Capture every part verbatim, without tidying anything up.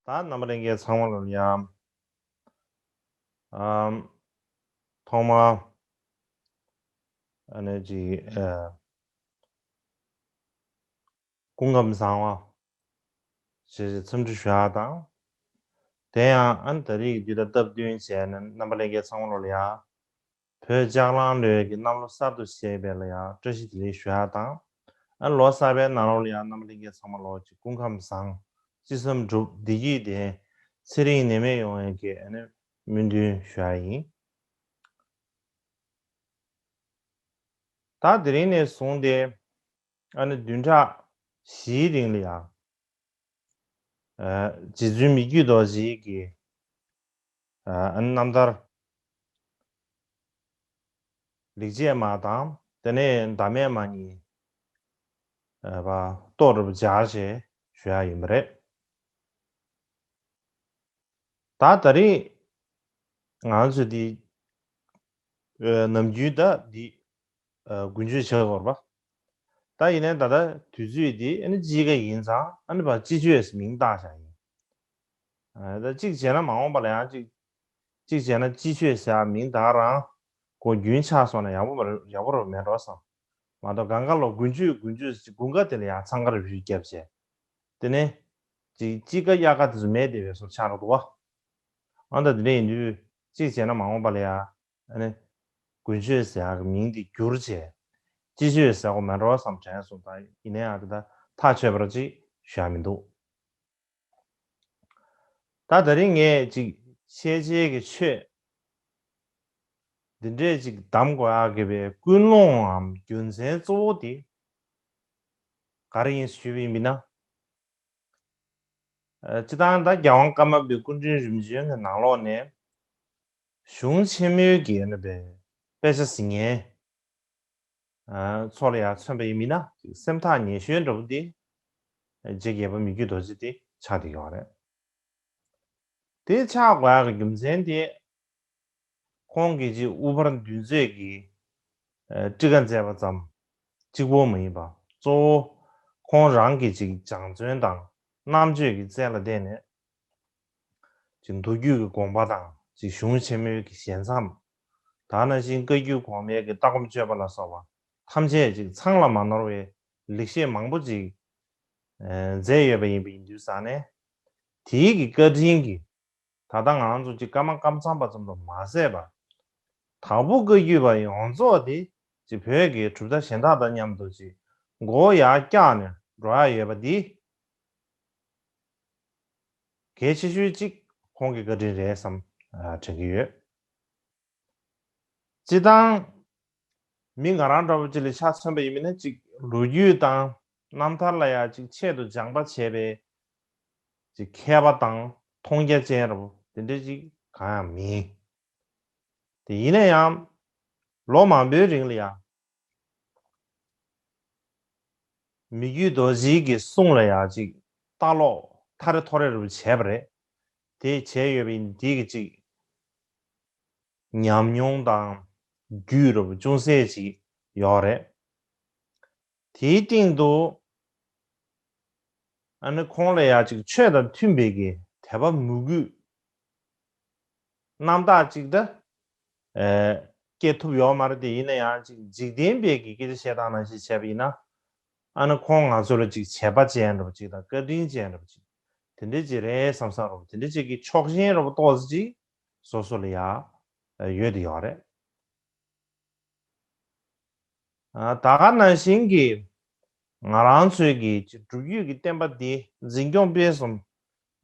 ད་རྣམ་པ་ལྷན་རྒྱས་ཚང་མ་ལ་ཡང་ཨམ་ཐོག་མར་ཨ་ནི་ཅིག་ཨ་སྐུ་ཁམས་བཟང་བ་ཞེས་འཚམས་འདྲི་ཞུ་ཡག་དང་། དེ་ཡང་ཨ་ནི་ད་རེས་ཀྱི་འདི་དང་སྟབས་བསྟུན་བྱས་ནས་རྣམ་པ་ལྷན་རྒྱས་ཚང་མ་ལ་ཡང་བོད་ལྕགས་གླང་ལོའི་གི་གནམ་ལོ་གསར་དུ་བཞད་པའི་ལ་ཡང་བཀྲ་ཤིས་བདེ་ལེགས་ཞུ་ཡག་དང་། ཨ་ལོ་གསར་པའི་ནང་ལོགས་ལ་ཡང་རྣམ་པ་ལྷན་རྒྱས་ཚང་མ་ལོ་གཅིག་སྐུ་ཁམས་བཟང་། ཅི་བསམ་འགྲུབ། བདེ་སྐྱིད་ལྡན། ཚེ་རིང་ནད་མེད་ཡོང་ཡག་གི་ཨ་ནི་སྨོན་འདུན་ཞུ་ཡག་ཡིན། ད་དེ་རིང་ནས་བཟུང་སྟེ་ཨ་ནི་བདུན་ཕྲག་བཞིའི་རིང་ལ་ཡང་ཨ་རྗེ་བཙུན་མི་བསྐྱོད་རྡོ་རྗེའི་གི་ཨ་རྣམ་ཐར་ལེགས་བྱས་མ་དང་དེ་ནས་ཟླ་མེད་མ་གཉིས་ཨ་བ་ཏོག་རུབ་སྦྱར་བྱས་ཞུ་ཡག་ཡིན་པ་རེད། ད་ད་རེས་ང་ཚོས་འདི་ཨ་ནམ་རྒྱུན་ད་འདི་ཨ་འགུལ་སྐྱོད་བྱེད་དགོས་རེད་པ། ད་ཡིན་ནའི་ད་ལྟ་དུས་ཚོད་འདི་ཨ་ནི་དཔྱིད་ཀ་ཡིན་ཙང་ཨ་ནི་བ་དཔྱིད་ཆོས་མིང་བཏགས་བཞག་ཡིན། ཨ་ད་གཅིག་བྱས་ན་མ་འོངས་པ་ལ་ཡང་གཅིག་གཅིག་བྱས་ན་དཔྱིད་ཆོས་ཟེར་ཡག་མིང་ད་ག་རང་གོ་རྒྱུན་ཆགས་སོང་ན་ཡག་པོ་མ་རེད། ཡག་པོ་རེད་མེད་འགྲོ་བསམ། མ་གཏོགས་གང་ག་ལོ་དགུན་ཆོས་དགུན་ཆོས་ཟེར་དགུན་ཁ་དེ་ལ་ཡང་འཚང་ཁ་རུ་བཞུད་བརྒྱབ་བྱས། དེ་ནས་ཅིག་དཔྱིད་ཀ་དབྱར་ཁ་དེ་ཚོ་མེད་བསྡད་པའི་བཟོ་ཆགས་འགྲོ་འདུག་བ། ཨ་ད་དེ་འདྲ་ཡིན་དུས་གཅིག་བྱས་ན་མ་འོངས་པ་ལ་ཡང་ཨ་ནི་དགུན་ཆོས་ཟེར་ཡག་གི་མིང་དེ་བསྒྱུར་བྱས་དཔྱིད་ཆོས་ཟེར་དགོས་མེད་འགྲོ་བསམ་དྲན་སོང་། ད་ཡིན་ན་ཡང་དེ་ད་ཐག་ཆོད་པ་ཅིག་ཞུ་ཡག་མི་འདུག་ད་ད་རིང་ངས་ཅིག་ཤེས་བྱའི་གི་ཆོས་འདི་འདྲས་ཅིག་གདམ་དགོས་ཡག་གི་བའི་ཀུན་སློང་ངམ་རྒྱུ་མཚན་གཙོ་བོ་དེ་ག་རེ་ཡིན་ཞུས་པ་ཡིན་ན། ཨ་སྤྱིར་བཏང་ད་རྒྱལ་དབང་ཀརྨ་པའི་སྐུ་ཕྲེང་རིམ་བྱོན་གྱི་ནང་ལོགས་ནས་གཞུང་ཆེན་མོའི་གི་ཨ་ནི་བའི་དཔེ་ཆ་གཟིགས་མཁན་ཨ་ཚོ་ལ་ཡང་མཚོན་པ་ཡིན་མིན་ན་སེམས་ཐག་ཉེ་ཤོས་འདྲ་པོ་དེ་རྗེ་རྒྱལ་པོ་མི་བསྐྱོད་རྡོ་རྗེ་དེ་ཆགས་བསྡད་ཡོད་རེད། དེ་ཆགས་དགོས་ཡག་གི་རྒྱུ་མཚན་དེ་ཁོང་གིས་ཅིག་དབུ་ཕར་འདུལ་མཛོད་ཀྱི་ཨ་ཊཱི་ཀ་མཛད་པ་ཙམ་གཅིག་པོ་མ་ཡིན་པ་གཙོ་བོ་ཁོང་རང་གིས་ཅིག་སྦྱང་བརྩོན་དང་རྣམ་དཔྱོད་ཀྱི་རྩལ་ལ་བརྟེན་ནས་ཅིག་མདོ་རྒྱུད་ཀྱི་དགོངས་པ་དང་ཅིག་གཞུང་ཆེན་མོའི་གི་ཞལ་མཚམས། ད་ནང་བཞིན་བཀའ་བརྒྱུད་གོང་མའི་གི་ལྟ་སྒོམ་སྤྱོད་པ་ལ་སོགས་པ་ཐམས་ཅད་ཅིག་ཚང་ལ་མ་ནོར་བའི་ལེགས་བཤད་མང་པོ་ཅིག་ཨ་མཛད་ཡོད་པ་ཡིན་པ་ཡིན་དུས་ཙང་ནས་དེའི་གི་བཀའ་དྲིན་གྱིས་ད་ལྟ་ང་རང་ཚོ་ཅིག་ཀརྨ་ཀམ་ཚང་པ་ཙམ་དུ་མ་ཟད་པར་དྭགས་པོ་བཀའ་བརྒྱུད་པ་ཡོངས་རྫོགས་དེ་ཅིག་བོད་ཀྱི་གྲུབ་མཐའ་གཞན་དག་དང་མཉམ་དུ་ཅིག་མགོ་ཡར་བཀྱགས་ནས་འགྲོ་ཡག་ཡོད་པ་འདི་གལ་ཆེ་ཤོས་གཅིག་ཁོང་གི་བཀའ་དྲིན་རེད་བསམ་ཨ་དྲན་གྱི་ཡོད། སྤྱིར་བཏང་མི་ང་རང་འདྲ་བོ་ཅིག་ལ་ཆ་མཚོན་པ་ཡིན་མིན་ན་ཅིག་ལོ་རྒྱུས་དང་རྣམ་ཐར་ལ་ཡང་ཅིག་ཆེད་དུ་སྦྱངས་པ་བྱས་པའི་ཅིག་མཁས་པ་དང་མཐོང་རྒྱ་ཅན་འདྲ་བོ་དེ་འདྲ་ཅིག་གང་ཡང་མིན། དེ་ཡིན་ན་ཡང་ལོ་མང་པོའི་རིང་ལ་ཡང་མི་བསྐྱོད་རྡོ་རྗེའི་གི་གསུང་ལ་ཡང་ཅིག་ལྟ་ཀློག་ཐ་རེ་ཐོ་རེ་རུ་བྱས་པ་རེད། དེ་བྱས་ཡོད་པ་ཡིན་དེ་གི་ཅིག་ཉམས་མྱོང་དང་རྒྱུས་རུ་ཅུང་ཟད་ཅིག་ཡོད་རེད། དེའི་སྟེང་དུ་ཨ་ནི་ཁོང་ལ་ཡང་ཅིག་ཆོས་དང་མཐུན་པའི་གི་དད་པ་མོས་གུས་རྣམ་དག་ཅིག་ད་ཨེ་སྐྱེ་ཐུབ་ཡོད་མ་རེད། དེ་ཡིན་ན་ཡང་ཅིག་འཇིག་རྟེན་པའི་གི་སྐད་ཆ་བཤད་སྟངས་ནང་བཞིན་བྱས་པ་ཡིན་ན་ཨ་ནི་ཁོང་ང་ཚོ་ལ་ཅིག་བྱས་པ་ཅན་འདྲ་པོ་ཅིག་དང་བཀའ་དྲིན་ཅན་འདྲ་པོ་ཅིག་དེ་འདྲ་ཅིག་རེད་བསམ་བསམ་འདྲ་པོ་དེ་འདྲ་ཅིག་གི་ཕྱོགས་ཞེན་འདྲ་པོ་ཏོག་ཙམ་ཅིག་སོ་སོ་ལ་ཡང་ཡོད་དེ་ཡོད་རེད། ཨ་ད་ག་ནང་བཞིན་གྱི་ང་རང་ཚོའི་གི་སྒྲུབ་བརྒྱུད་ཀྱི་བསྟན་པ་འདི་འཛིན་སྐྱོང་སྤེལ་གསུམ་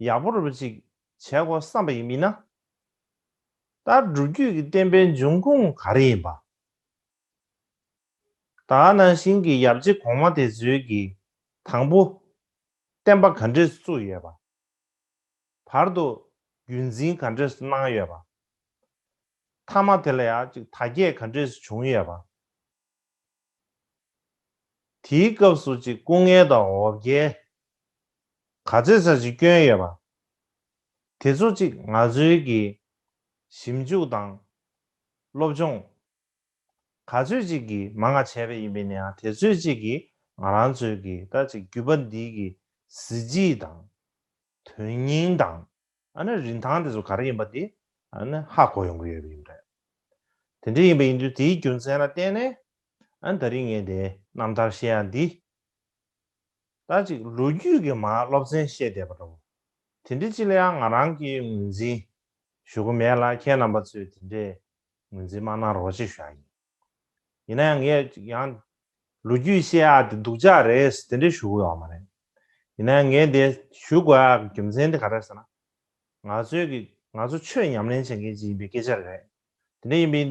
ཡག་པོ་རུ་ཅིག་བྱེད་དགོས་བསམ་པ་ཡིན་མིན་ན། ད་སྒྲུབ་བརྒྱུད་ཀྱི་བསྟན་པའི་འབྱུང་ཁུངས་ག་རེ་ཡིན་པ། ད་ག་ནང་བཞིན་གྱི་ཡབ་རྗེ་གོང་མ་དེ་ཚོའི་གི་དང་པོ་བསྟན་པ་ག་འདྲས་བཙུགས་ཡོད་པ། བར་དུ་རྒྱུན་འཛིན་ག་འདྲས་སུ་གནང་ཡོད་པ། མཐའ་མ་དེ་ལ་ཡང་ཅིག་དར་རྒྱས་ག་འདྲས་སུ་བྱུང་ཡོད་པ། དེའི་སྐབས་སུ་ཅིག་སྐུ་ངལ་དང་འོ་བརྒྱལ་ག་ཚོད་ཙམ་ཅིག་བསྐྱོན་ཡོད་པ། དེ་ཚོ་ཅིག་ང་ཚོའི་གི་ཞིབ་འཇུག་དང་སློབ་སྦྱོང་ག་ཚོད་ཅིག་གིས་མང་ང་བྱས་པ་ཡིན་པས་ན་ཡང་དེ་ཚོད་ཅིག་གིས་ང་རང་ཚོའི་གི་ད་ཅིག་བརྒྱུད་པ་འདིའི་གི་གཟི་བརྗིད་དང་ དོན་སྙིང་དང་ཨ་ནི་རིན་ཐང་དེ་ཚོ་ག་རེ་ཡིན་པ་དེ་ཨ་ནི་ཧ་གོ་ཡོང་གི་ཡོད་པ་ཡིན་པ་རེད། དེ་འདྲ་ཡིན་པ་ཡིན་དུས་དེའི་རྒྱུ་མཚན་ལ་བརྟེན་ནས་ཨ་ནི་ད་རིང་ངས་དེ་རྣམ་ཐར་བཤད་ཡ་འདི། ད་ཅིག་ལོ་རྒྱུས་ཀྱི་མར་སློབ་ཚན་བཤད་བསྡད་པ་འདྲ་བོ། དེ་འདྲ་ཅིག་ལ་ཡང་ང་རང་གིས་ངོས་འཛིན་ཞུ་གི་མེད་ལ། ཁྱེད་རྣམ་པ་ཚོས་དེ་འདྲའི་ངོས་འཛིན་མ་གནང་རོགས་ཞེས་ཞུ་ཡ་ཡིན། ཡིན་ན་ཡང་ངས་ཡང་ལོ་རྒྱུས་བཤད་ཡག་དེ་སྡུག་ཅག་རེད་དེ་འདྲ་ཞུ་གི་ཡོད་མ་རེད། ཡིན་ན་ཡང་ངས་འདི་ཞུ་དགོས་ཡག་གི་རྒྱུ་མཚན་དེ་ག་རེ་རེད་ཟེར་ན། ང་ཚོའི་གི་ང་ཚོ་ཆོས་ཉམས་ལེན་བྱེད་མཁན་ཅིག་ཡིན་པའི་སྐད་ཆ་རེད། དེ་འདྲ་ཡིན་པའི་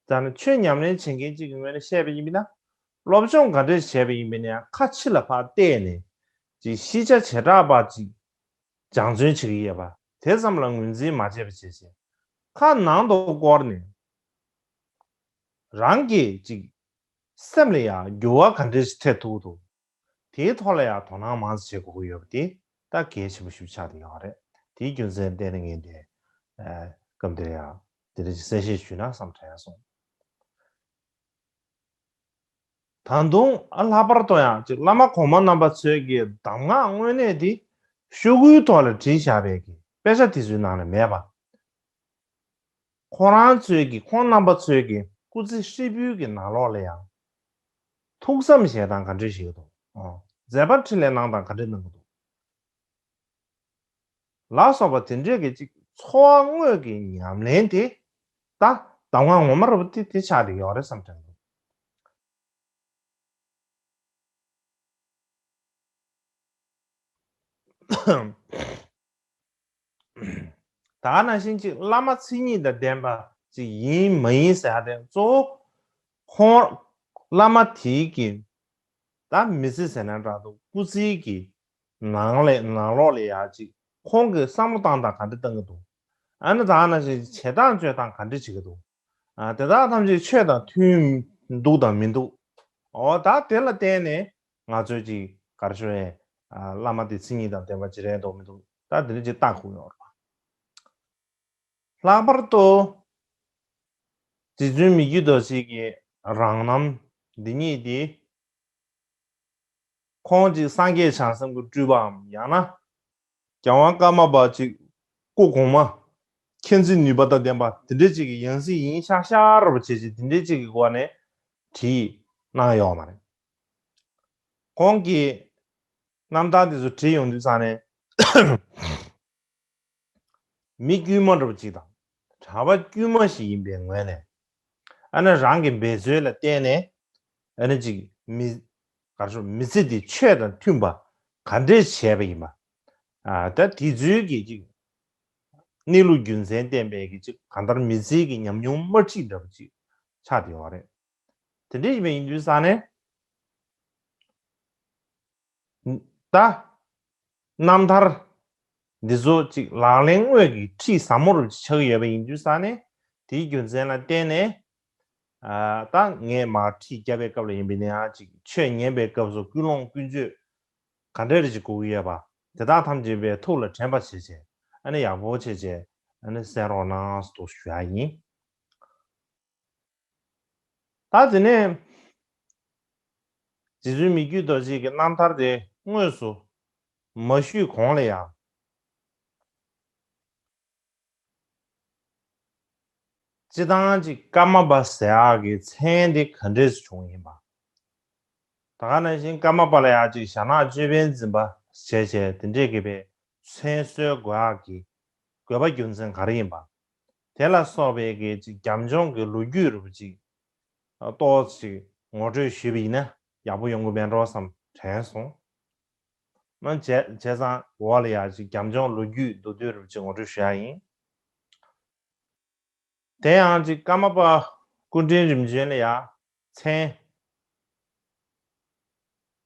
ད་ནི་ཆོས་ཉམས་ལེན་བྱེད་མཁན་ཅིག་གི་ངོས་ནས་བཤད་པ་ཡིན་ན། སློབ་སྦྱོང་ག་འདྲས་བྱས་པ་ཡིན་པ་ནས་ཁ་ཕྱི་ལ་ཕར་བལྟས་ནས་ཅིག་ཤེས་བྱ་བྱེ་བྲག་པ་ཅིག་སྦྱང་བརྩོན་བྱེད་ཀྱི་ཡོད་པ་དེ་ཙམ་ལ་ངོས་འཛིན་མ་བྱས་པ་བྱས་བྱས། ཁ་ནང་དུ་བསྐོར་ནས་རང་གི་ཅིག་སེམས་ལ་ཡང་འགྱུར་བ་ག་འདྲ་ཞིག་ཐེབས་ཐུབ་ཀྱི་འདུག་དེའི་ཐོག་ལ་ཡང་དོ་སྣང་མང་ཙམ་བྱེད་དགོས་ཀྱི་ཡོད་པ་དེ་ད་གལ་ཆེན་པོ་ཞིག་ཆགས་བསྡད་ཡོད་རེད། དེའི་རྒྱུ་མཚན་བརྟེན་ནས་ངས་འདི་ཨ་སྐབས་འདིར་ཡང་འདི་འདྲ་ཞིག་གསལ་བཤད་ཞུས་ན་བསམ་དྲན་སོང་། ད་དུང་ཨ་ལྷག་པར་དུ་ཡང་ཅིག་བླ་མ་གོང་མ་རྣམ་པ་ཚོས་ཀྱི་གདམས་ངག་དངོས་གནས་དེ་ཤོག་གུའི་ཐོག་ལ་བྲིས་བཞག་པའི་གི་དཔེ་ཆ་དེ་ཚོའི་ནང་ལ་མེད་པ། ཁོ་རང་ཚོའི་གི་ཁོང་རྣམ་པ་ཚོའི་གི་སྐུ་ཚེ་ཧྲིལ་པོའི་གི་ནང་ལོགས་ལ་ཡང་ཐུགས་བསམ་བཞེས་སྟངས་ག་འདྲ་ཞིག་འདུག་ཨོ། མཛད་པ་འཕྲིན་ལས་གནང་སྟངས་ག་འདྲ་གནང་གི་འདུག་ལ་སོགས་པ་དེ་འདྲས་ཀྱི་ཅིག་འཚོ་བ་དངོས་ཀྱི་ཉམས་ལེན་དེ་ད་གདམས་ངག་ངོ་མ་རུ་དེ་དེ་ཆགས་བསྡད་ཡོད་རེད་བསམ་དྲན་འདུག་ད་ག་ནང་བཞིན་ཅིག་བླ་མ་མཚན་ཉིད་དང་ལྡན་པ་ཅིག་ཡིན་མ་ཡིན་ཟེར་ཡ་དེ་གཙོ་བོ་ཁོང་བླ་མ་དེའི་གི་ད་མི་ཚེ་ཟེར་ན་འདྲ་འདུག་སྐུ་ཚེའི་གི་ནང་ལས་ནང་ལོགས་ལ་ཡ་ཅིག་ཁོང་གི་བསམ་བློ་བཏང་སྟངས་ག་འདྲ་བཏང་གི་འདུག་ཨ་ནི་ད་ག་ནང་བཞིན་བྱེད་སྟངས་སྤྱོད་སྟངས་ག་འདྲ་བྱེད་ཀྱི་འདུག་ཨ་དེ་དག་ཐམས་ཅད་ཆོས་དང་མཐུན་འདུག་དང་མི་འདུག་འོ་ད་དེ་ལ་བརྟེན་ནས་ང་ཚོས་ཅིག་ག་རེ་ཞུ་རེད། ཨ་བླ་མ་དེ་མཚན་ཉིད་དང་ལྡན་པ་ཅིག་རེད་འདུག་མི་འདུག་ད་དེ་འདྲ་ཅིག་བལྟ་དགོས་ཡོད་རེད་པ། ལྷག་པར་དུ་རྗེ་བཙུན་མི་བསྐྱོད་རྡོ་རྗེ་གི་རང་རྣམ་འདི་ཉིད་དེ། ཁོང་གཅིག་སངས་རྒྱས་བྱང་སེམས་ཀྱི་སྤྲུལ་པའམ་ཡང་ན་རྒྱལ་དབང་ཀརྨ་པ་གཅིག་སྐུ་གོང་མ་མཁྱེན་བརྩེ་ནུས་པ་དང་ལྡན་པ་དེ་འདྲ་གཅིག་གི་ཡང་སྲིད་ཡིན་ཤག་ཤག་ར་བ་བྱས་ཅིག་དེ་འདྲ་གཅིག་གི་སྒོ་ནས་བྲིས་གནང་ཡོད་མ་རེད། ཁོང་གིས་རྣམ་ཐར་དེ་ཚོ་བྲིས་ཡོང་དུས་ཙང་ནས། མི་དཀྱུས་མ་འདྲ་པོ་ཅིག་དང་གྲྭ་པ་དཀྱུས་མ་ཞིག་ཡིན་པའི་ངོས་ནས་ཨ་ནི་རང་གི་འབད་རྩོལ་ལ་བརྟེན་ནས་ཨ་ནི་ཅིག་མི་ག་རེ་ཞུ་མི་ཚེ་འདི་ཆོས་དང་མཐུན་པ་ག་འདྲས་བྱས་པ་ཡིན་པ། ཨ་ད་དེ་ཚོའི་གི་ཅིག་གནས་ལུགས་རྒྱུ་མཚན་བསྟན་པའི་གི་ཅིག་གང་ལྟར་མི་ཚེའི་གི་ཉམས་མྱོང་དམར་ཁྲིད་འདྲ་པོ་ཅིག་ཆགས་བསྡད་ཡོད་རེད། དེ་འདྲ་ཡིན་པ་ཡིན་དུས་ཙང་ནས། ད། རྣམ་ཐར། འདི་ཚོ་ཅིག་ལག་ལེན་དངོས་ཀྱི་ཁྲིད་ཟབ་མོ་རུ་ཆགས་ཀྱི་ཡོད་པ་ཡིན་དུས་ཙང་ནས། དེའི་རྒྱུ་མཚན་ལ་བརྟེན་ནས། ཨ་ད་ངས་མར་ཁྲིད་བརྒྱབ་པའི་སྐབས་ལ་ཡིན་པ་ཡིན་ན་ཡང་ཅིག་ཆོས་ཉན་པའི་སྐབས་སུ་ཀུན་སློང་ཀུན་སྤྱོད་ག་འདྲ་རེ་ཅིག་དགོས་ཀྱི་ཡོད་པ། དེ་དག་ཐམས་ཅད་པའི་ཐུགས་ལ་དྲན་པ་བྱས་བྱས། ཨ་ནི་ཡག་པོ་བྱས་བྱས། ཨ་ནི་གསན་རོགས་གནང་ཟེར་ཞུ་ཡ་ཡིན། ད་དེ་ནས་རྗེ་བཙུན་མི་བསྐྱོད་རྡོ་རྗེ་གི་རྣམ་ཐར་དེ་དངོས་སུ་མ་ཞུས་གོང་ལ་ཡང་། སྤྱི་བཏང་ཅིག་ཀརྨ་པ་ཟེར་ཡག་གི་མཚན་དེ་ག་འདྲས་སུ་བྱུང་ཡིན་པ། ད་ག་ནང་བཞིན་ཀརྨ་པ་ལ་ཡང་ཅིག་ཞྭ་ནག་ཅོད་པན་འཛིན་པ་བྱས་བྱས་དེ་འདྲས་ཀྱི་པའི་མཚན་གསོལ་དགོས་ཡག་གི་དགོས་པ་རྒྱུ་མཚན་ག་རེ་ཡིན་པ། དེ་ལ་སོགས་པའི་གི་ཅིག་རྒྱབ་ལྗོངས་ཀྱི་ལོ་རྒྱུས་རུ་ཅིག་ཏོག་ཙམ་ངོ་སྤྲོད་ཞུས་པ་ཡིན་ན་ཡག་པོ་ཡོང་གི་མེད་འགྲོ་བསམ་དྲན་སོང་། ན་བྱས་བྱས་ཙང་འོག་ལ་ཡག་ཅིག་རྒྱབ་ལྗོངས་ལོ་རྒྱུས་མདོར་བསྡུས་རུ་ཅིག་ངོ་སྤྲོད་ཞུ་ཡག་ཡིན། དེ་ཡང་ཅིག་ཀརྨ་པ་སྐུ་ཕྲེང་རིམ་བྱོན་ལ་ཡང་མཚན་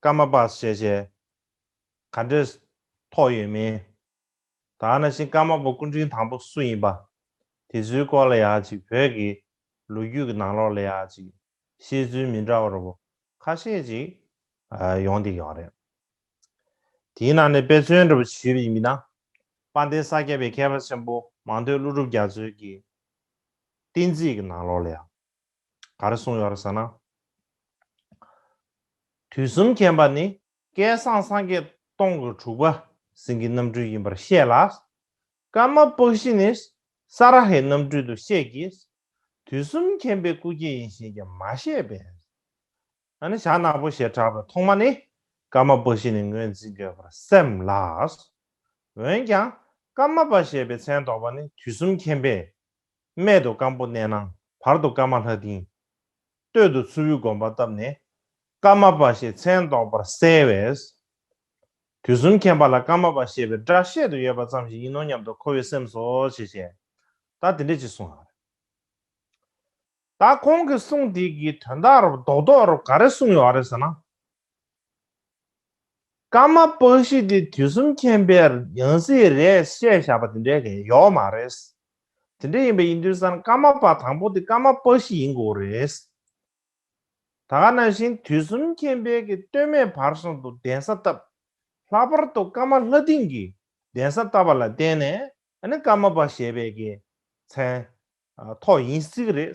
ཀརྨ་པ་ཞེས་བྱས་ག་འདྲས་ཐོགས་ཡོད་མེད། ད་ནང་བཞིན་ཀརྨ་པ་སྐུ་ཕྲེང་དང་པོ་སུ་ཡིན་པ། དེ་ཚོའི་སྐོར་ལ་ཡང་ཅིག་བོད་ཀྱི་ལོ་རྒྱུས་ཀྱི་ནང་ལོགས་ལ་ཡང་ཅིག་བཤད་ཚུལ་མི་འདྲ་བ་ར་བོ་ཁ་ཤས་ཅིག་ཡོང་བསྡད་ཡོད་རེད། དེའི་ནང་ནས་དཔེ་མཚོན་འདྲ་བོ་ཞུས་པ་ཡིན་ན། དཔལ་ལྡན་ས་སྐྱ་པའི་མཁས་པ་ཆེན་པོ་མང་ཐོས་ཀླུ་སྒྲུབ་རྒྱ་མཚོས་ཀྱི་བསྟན་རྩིས་ཀྱི་ནང་ལོགས་ལ་ཡང་། ག་རེ་གསུངས་ཡོད་རེད་ཟེར་ན། དུས་གསུམ་མཁྱེན་པ་ནི་བསྐལ་བཟང་སངས་རྒྱས་སྟོང་གི་དྲུག་པ། སེང་གེའི་རྣམ་སྤྲུལ་ཡིན་པར་བཤད་ལ། ཀརྨ་པཀྴི་ནི་ས་ར་ཧའི་རྣམ་སྤྲུལ་དུ་བཤད་ཀྱི། དུས་གསུམ་མཁྱེན་པའི་སྐུ་སྐྱེ་ཡིན་ཞེས་ཀྱང་མ་བཤད་པས། ཨ་ནི་ཞྭ་ནག་པོ་ཞེས་གྲགས་པའི་ཐོག་མ་ནི་ཀརྨ་པཀྴི་ནི་ངོས་འཛིན་དགོས་པར་སེམས་ལ། འོན་ཀྱང་ཀརྨ་པ་ཞེས་པའི་མཚན་འདོགས་པ་ནི་དུས་གསུམ་མཁྱེན་པས་སྨད་དུ་ཀརྨ་པོ་གནས་ནང་བར་དུ་ཀརྨ་ལྷ་སྡིངས། སྟོད་དུ་མཚུར་ཕུའི་དགོན་པ་བཏབ་ནས་ཀརྨ་པ་ཞེས་མཚན་འདོགས་པར་གསལ་བས། དུས་གསུམ་མཁྱེན་པ་ལ་ཀརྨ་པ་ཞེས་པའི་སྒྲ་བཤད་དུ་ཡོད་པ་ཙམ་ཞིག་ཡིན་ནོ་སྙམ་དུ་ཁོ་བོའི་སེམས་སོ་ཞེས་བཤད། ད་དེ་འདྲས་ཅིག་གསུངས་པ་རེད། ད་ཁོང་གི་གསུང་འདི་གི་དོན་དག་རུ་རྡོག་རྡོག་རུ་ག་རེ་གསུངས་ཡོད་རེད་ཟེར་ན། ཀརྨ་པཀྴི་འདི་དུས་གསུམ་མཁྱེན་པའི་ཡང་སྲིད་རེད་བཤད་བཞག་པ་དེ་འདྲའི་གི་ཡོད་མ་རེད། དེ་འདྲ་ཡིན་པ་ཡིན་དུས་ཙང་ཀརྨ་པ་དང་པོ་དེ་ཀརྨ་པཀྴི་ཡིན་དགོས་རེད། ད་ག་ནང་བཞིན་དུས་གསུམ་མཁྱེན་པའི་གི་སྟོད་སྨད་བར་གསུམ་དུ་གདན་ས་བཏབ། ལྷག་པར་དུ་ཀརྨ་ལྷ་སྡིངས་ཀྱི་གདན་ས་བཏབ་པ་ལ་བརྟེན་ནས་ཨ་ནི་ཀརྨ་པ་ཞེས་པའི་གི་མཚན་ཐོགས་ཡིན་སྲིད་ཀྱི་རེད།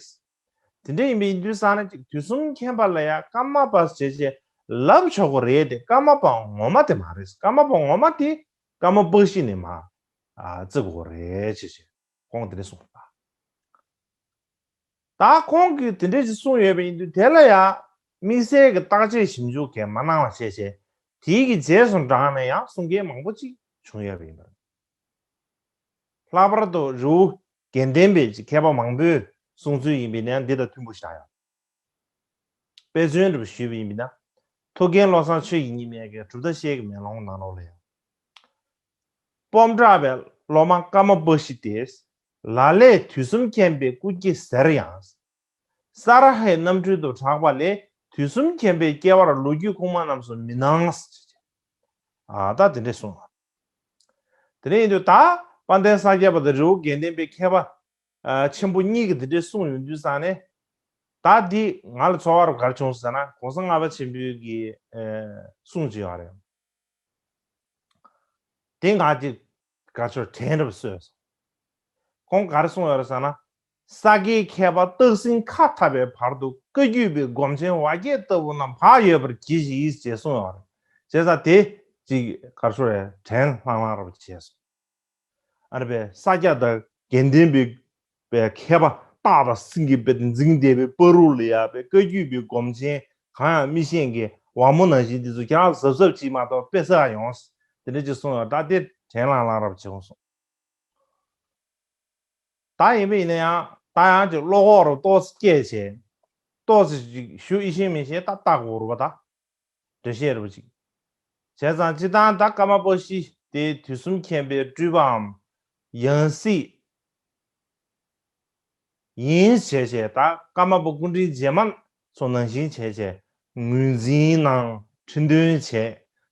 དེ་འདྲ་ཡིན་པའི་ཡིན་དུས་ཙང་ནས་ཅིག་དུས་གསུམ་མཁྱེན་པ་ལ་ཡང་ཀརྨ་པ་ཞེས་བྱས་ལབ་ཆོག་གི་རེད་དེ་ཀརྨ་པ་ངོ་མ་དེ་མ་རེད། ཀརྨ་པ་ངོ་མ་དེ་ཀརྨ་པཀྴི་ནས་མར་བརྩི་དགོས་རེད་ཅེས་བྱས་ཁོང་དེ་འདྲ་གསུངས་པ། ད་ཁོང་གིས་དེ་འདྲ་ཞིག་གསུངས་ཡོད་པ་ཡིན་དུས་དེ་ལ་ཡང་དམིགས་བསལ་གྱི་བརྟག་དཔྱད་ཞིབ་འཇུག་གས་མ་གནང་བ་བྱས་བྱས་དེའི་གི་རྗེས་སུ་འབྲངས་ནས་ཡང་གསུང་མཁན་མང་པོ་ཅིག་བྱུང་ཡོད་པ་ཡིན་པ། ལྷག་པར་དུ་རི་བོ་དགེ་ལྡན་པའི་ཅིག་མཁས་པ་མང་པོས་གསུང་ཚུལ་ཡིན་པས་ན་འདི་དང་མཐུན་པོ་བཞག་ཡོད། དཔེ་མཚོན་དུ་ཞུས་པ་ཡིན་པས་ན། ཐུའུ་བཀྭན་བློ་བཟང་ཆོས་ཀྱི་ཉི་མའི་གི་གྲུབ་མཐའ་བཤད་ཀྱི་མེ་ལོང་ནང་ལོགས་ལ་ཡང་། སྤོམ་བྲག་པའི་སློབ་མ་ཀརྨ་པཀྴི་སྟེ། ལ་ལས་དུས་གསུམ་མཁྱེན་པའི་སྐུ་སྐྱེ་ཟེར་ཡང་། ས་ར་ཧའི་རྣམ་འཕྲུལ་དུ་གྲགས་པ་ལས་དུས་གསུམ་མཁྱེན་པའི་སྐྱེ་བར་ལོ་རྒྱུས་ཁུངས་མ་རྣམས་སུ་མི་སྣང་། ཨ་ད་དེ་འདྲས་གསུངས། དེ་འདྲ་ཡིན་དུས་ད་དཔལ་ལྡན་ས་སྐྱ་པ་དང་རི་བོ་དགེ་ལྡན་པའི་མཁས་པ་ཆེན་པོ་གཉིས་ཀྱིས་དེ་འདྲས་གསུངས་ཡོང་དུས་ཙང་ནས། ད་འདི་ང་ལ་ཚོར་བ་རུ་ག་རེ་བྱུང་ཟེར་ན་གོང་ས་ལྔ་པ་ཆེན་པོའི་གི་གསུང་ཅིག་ཡོད་རེད། དེ་ང་ཅིག་ག་ཚོད་དྲན་རབས་སོས་སོང་། ཁོང་ག་རེ་གསུངས་ཡོད་རེད་ཟེར་ན། ས་དགེའི་མཁས་པ་སྟག་སེང་ཁ་འཐབ་པའི་བར་དུ་བཀའ་བརྒྱུད་པའི་སྒོམ་ཆེན་ཝ་རྒྱལ་ལྟ་བུ་རྣམས་བག་ཡོད་པར་གྱིས་ཤིག་ཅེས་གསུངས་ཡོད་རེད། བྱས་ཙང་དེ་ཅིག་ག་ཚོད་རེད་དྲན་ལྷང་ལྷང་རབས་བྱས་སོང་། ཨ་རེ་པའི་ས་སྐྱ་དང་དགེ་ལྡན་པའི་པའི་མཁས་པ་སྟག་དང་སེང་གེ་པའི་འཛིང་བསྡད་པའི་བར་དུ་ལ་ཡ་པའི་བཀའ་བརྒྱུད་པའི་སྒོམ་ཆེན་གང་ཡང་མི་ཤེས་མཁན་ཝ་མོ་ནང་བཞིན་འདི་ཚོ་ཁྱེད་རང་གཟབ་གཟབ་བྱེད་མ་གཏོགས་དཔེ་ས་ཡོང་། དེ་འདྲ་ཅིག་གསུངས་ཡོད། ད་དེ་དྲན་ལྷང་ལྷང་རབས་བྱེད་འོང་སོང་། ད་ཡིན་པ་ཡིན་ན་ཡང་ད་ཡང་ཅིག་བློ་ཁོག་རུ་ཏོག་ཙམ་སྐྱེས་བྱས། ཏོག་ཙམ་ཅིག་ཞུ་ཡི་ཤེས་མི་ཤེས་ད་ལྟ་དགོས་རུ་བ་ད། འགྲེལ་བཤད་རུ་ཅིག་བྱས་ཙང་སྤྱི་བཏང་ད་ཀརྨ་པཀ་ཤི་དེ་དུས་གསུམ་མཁྱེན་པའི་སྤྲུལ་པའམ་ཡང་སྲིད་ཡིན་བྱས་བྱས་ད་ཀརྨ་པ་སྐུ་ཕྲེང་རྗེས་མ་ཚོ་ནང་བཞིན་བྱས་བྱས་ངོས་འཛིན་གནང་ཁྲི་འདོན་བྱས་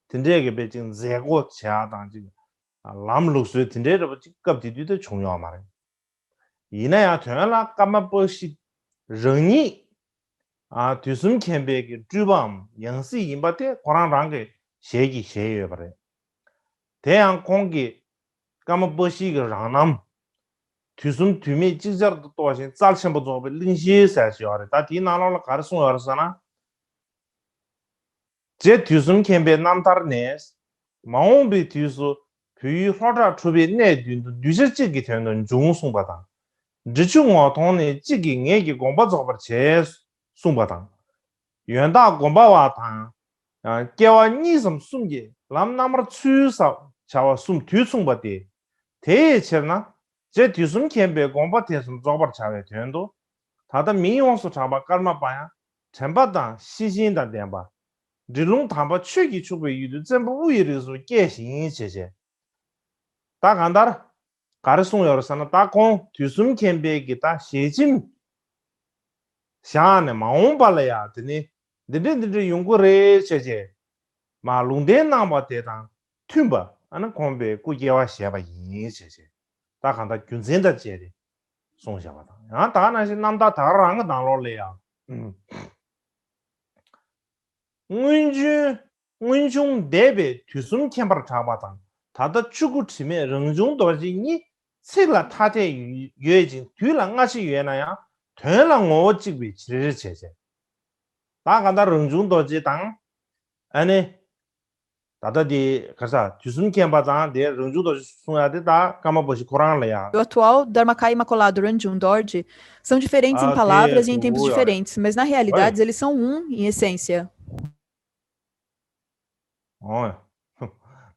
དེ་འདྲས་ཀྱི་དཔེ་ཅིག་མཛད་སྒོ་བྱས་དང་ཅིག་ལམ་ལུགས་སྲོལ་དེ་འདྲའི་རེ་བ་ཅིག་སྐབས་དེ་དུས་དུ་བྱུང་ཡོད་མ་རེད། ཡིན་ན་ཡང་དོན་ལ་ཀརྨ་པཀ་ཤི་རང་ཉིད་ཨ་དུས་གསུམ་མཁྱེན་པའི་གི་སྤྲུལ་པའམ་ཡང་སྲིད་ཡིན་པ་དེ་ཁོ་རང་རང་གི་ཞལ་གྱིས་བཞེས་ཡོད་པ་རེད། དེ་ཡང་ཁོང་གིས་ཀརྨ་པཀ་ཤི་གི་རང་རྣམ་དུས་གསུམ་དུས་མེད་ཅིག་ཅར་དུ་རྟོགས་ཤིང་རྩལ་ཆེན་པོ་རྫོགས་པའི་གླིང་བཞི་ཟེར་ཞིག་ཡོད་རེད། ད་དེའི་ནང་ལོགས་ལ་ག་རེ་གསུངས་ཡོད་རེད་ཟེར་ན། རྗེ་དུས་གསུམ་མཁྱེན་པའི་རྣམ་ཐར་ནས། མ་འོངས་པའི་དུས་སུ་བོད་ཡུལ་ལྷོ་བྲག་གྲུབ་པའི་གནས་མདུན་དུ་གདུལ་བྱ་གཅིག་གི་དོན་དུ་འབྱུང་གསུངས་པ་དང་། འབྲི་ཆུ་ངོ་མཐོང་ནས་གཅིག་གིས་ངེད་ཀྱི་དགོངས་པ་རྫོགས་པར་བྱས་གསུངས་པ་དང་། ཡོན་བདག་སྒོམ་པ་བ་དང་། སྐྱེ་བ་གཉིས་སམ་གསུམ་གྱི་ལམ་རྣམ་པར་ཚུལ་བྱ་བ་གསུམ་དུས་མཚུངས་པ་སྟེ། དེའི་ཕྱིར་ན། རྗེ་དུས་གསུམ་མཁྱེན་པའི་དགོངས་པ་དེ་གསུམ་རྫོགས་པར་བྱ་བའི་དོན་དུ། ད་ལྟ་མིང་ཡོངས་སུ་གྲགས་པ་ཀརྨ་པ་ཡང་དྲན་པ་དང་ཤེས་བཞིན་དང་ལྡན་པ། འབྲི་ལུང་དམ་པ་ཆོས་ཀྱིས་ཕྱུག་པའི་ཡུལ་དུ་བཙན་པོ་དབུ་ཡི་རིགས་སུ་སྐྱེས་ཤིང་བྱས་བྱས། ད་གང་ལྟར། ག་རེ་གསུངས་ཡོད་རེད་ཟེར་ན་ད་ཁོང་དུས་གསུམ་མཁྱེན་པའི་གི་ད་ཞལ་ཆེམས་བཞག་ནས་མ་འོངས་པ་ལ་ཡང་དེ་ནི་འདི་འདྲས་འདི་འདྲས་ཡོང་གི་རེད་བྱས་བྱས། མ་ལུང་བསྟན་གནང་བ་དེ་དང་མཐུན་པ་ཨ་ནི་ཁོང་པའི་སྐུ་སྐྱེ་བ་བཞེས་པ་ཡིན་བྱས་བྱས། ད་གང་ལྟར་རྒྱུ་མཚན་དང་བཅས་ཏེ་གསུངས་བཞག་པ་དང་ཡང་ད་ག་ནང་བཞིན་རྣམ་ཐར་ད་ག་རང་གི་ནང་ལོགས་ལ་ཡང་། སྔོན་བྱོན། སྔོན་བྱུང་འདས་པའི་དུས་གསུམ་མཁྱེན་པར་གྲགས་པ་དང་ད་ལྟ་ཆོས་སྐུ་དྲི་མེད་རང་བྱུང་རྡོ་རྗེ་གཉིས་ཚིག་ལ་ཐ་དད་ཡོད་ཅིང་དུས་ལ་སྔ་ཕྱི་ཡོད་ན་ཡང་དོན་ལ་ངོ་བོ་གཅིག་པའི་ཕྱིར་བྱས་བྱས། ད་ག་ད་རང་བྱུང་རྡོ་རྗེ་དང་། ཨ་ནི། ད་ལྟ་དེ་ག་ས་དུས་གསུམ་མཁྱེན་པ་དང་དེ་རང་བྱུང་རྡོ་རྗེ་གསུང་ཡ་དེ་ད་ཀརྨ་པ་ཞིག་ཁོ་རང་ལ་ཡ། O atual Dharmakaya Imaculado Ranjung Dorji são diferentes em ཨ་དེ་palavras e em གོ་tempos གོ་ཡོད་རེད། diferentes, mas na realidade eles são um em essência. ཨོ་ཡ།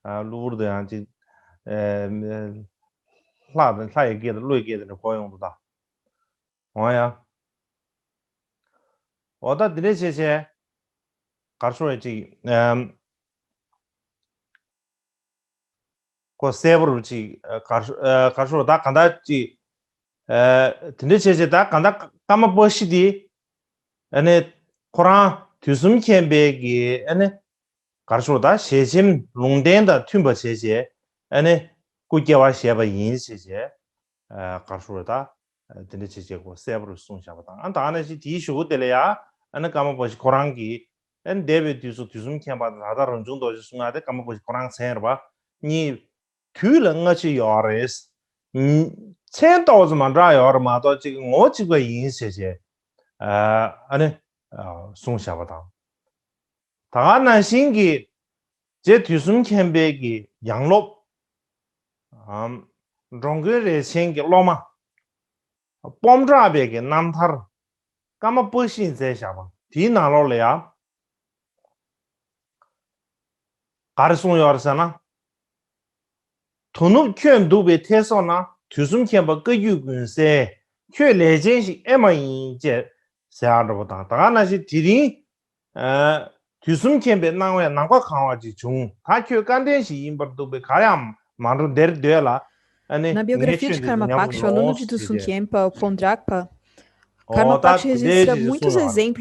ཨ་གློ་བུར་དུ་ཡང་ཅིག་ཨེ་ལྷ་དང་ལྷ་ཡི་སྐད་དང་ཀླུ་ཡི་སྐད་དེ་འདྲ་གོ་ཡོང་འདུག་ད། འོ་ཡ། འོ་ད་འདི་འདྲས་བྱས་བྱས། གར་སོང་བའི་ཅིག་ཨམ། ཁོ་གསལ་པོ་རུ་ཅིག་གར་གར་སོང་ད་ག་འདྲ་ཅིག་དེ་འདྲས་བྱས་བྱས་ད་ག་འདྲ་ཀརྨ་པ་ཤི་དེ། ཨ་ནི་ཁོ་རང་དུས་གསུམ་མཁྱེན་པའི་གི་ཨ་ནི་གར་སོང་ད་ཞལ་ཆེམས་ལུང་བསྟན་དང་མཐུན་པ་བྱས་བྱས་ཨ་ནི་སྐུ་སྐྱེ་བ་བཞེས་པ་ཡིན་བྱས་བྱས། གར་སོང་ད། དེ་འདྲ་བྱེད་བྱེད་དགོས་གསལ་པོར་གསུངས་བཞག་པ་དང་ཨ་ད་ནང་བཞིན་དེའི་གཞུག་གུ་དེ་ལ་ཡ་ཨ་ནི་ཀརྨ་པ་ཤི་ཁོ་རང་གིས་ཨ་ནི་འདས་པའི་དུས་སུ་དུས་གསུམ་མཁྱེན་པ་དང་ད་ལྟ་རང་བྱུང་རྡོ་རྗེ་གསུང་ཡ་དེ་ཀརྨ་པ་ཤི་ཁོ་རང་མཚན་རེད་པ། གཉིས། དུས་ལ་སྔ་ཕྱི་ཡོད་རེད། མཚན་ཏོག་ཙམ་མ་འདྲ་ཡོད་རེད་མ་གཏོགས་གཅིག་ངོ་བོ་གཅིག་པ་ཡིན་ཟེར་བྱས། ཨ་ནི་གསུངས་བཞག་པ་དང་། ད་ག་ནང་བཞིན་གྱི་རྗེ་དུས་གསུམ་མཁྱེན་པའི་གི་ཡང་སློབ། འགྲོ་མགོན་རས་ཆེན་གྱི་སློབ་མ། སྤོམ་བྲག་པའི་གི་རྣམ་ཐར། ཀརྨ་པ་ཤིས་མཛད་བཞག་པ་དེའི་ནང་ལོགས་ལ་ཡང་། ག་རེ་གསུངས་ཡོད་རེད་ཟེར་ན། དོ་ནུབ་ཁྱོད་འདུག་པའི་ཐད་སོགས་ན། དུས་གསུམ་མཁྱེན་པ་བཀའ་བརྒྱུད་ཀུན་གསལ། ཁྱོད་ལས་ཅན་ཞིག་ཨེ་མ་ཡིན་ཅེས་ཟེར་ཡག་འདྲ་པོ་དང་ད་ག་ནང་བཞིན་དེ་རིང་། དུས་གསུམ་མཁྱེན་པའི་སྣང་བས་ནམ་མཁའ་གང་བ་ཅིག་བྱུང་། ད་ཁྱོད་བཀའ་དྲིན་ཞིག་ཡིན་པར་འདུག་པས་གར་ཡང་མ་འགྲོ་འདིར་སྡོད་ལ། ཨ་ནི་ངས་ཁྱོད་འདི་ཉམས་པོ་མྱོང་ཟེར་ཏེ། ཨོ་ད་དེ་འདྲའི་ཅིག་གསུངས་ཡོད་རེད།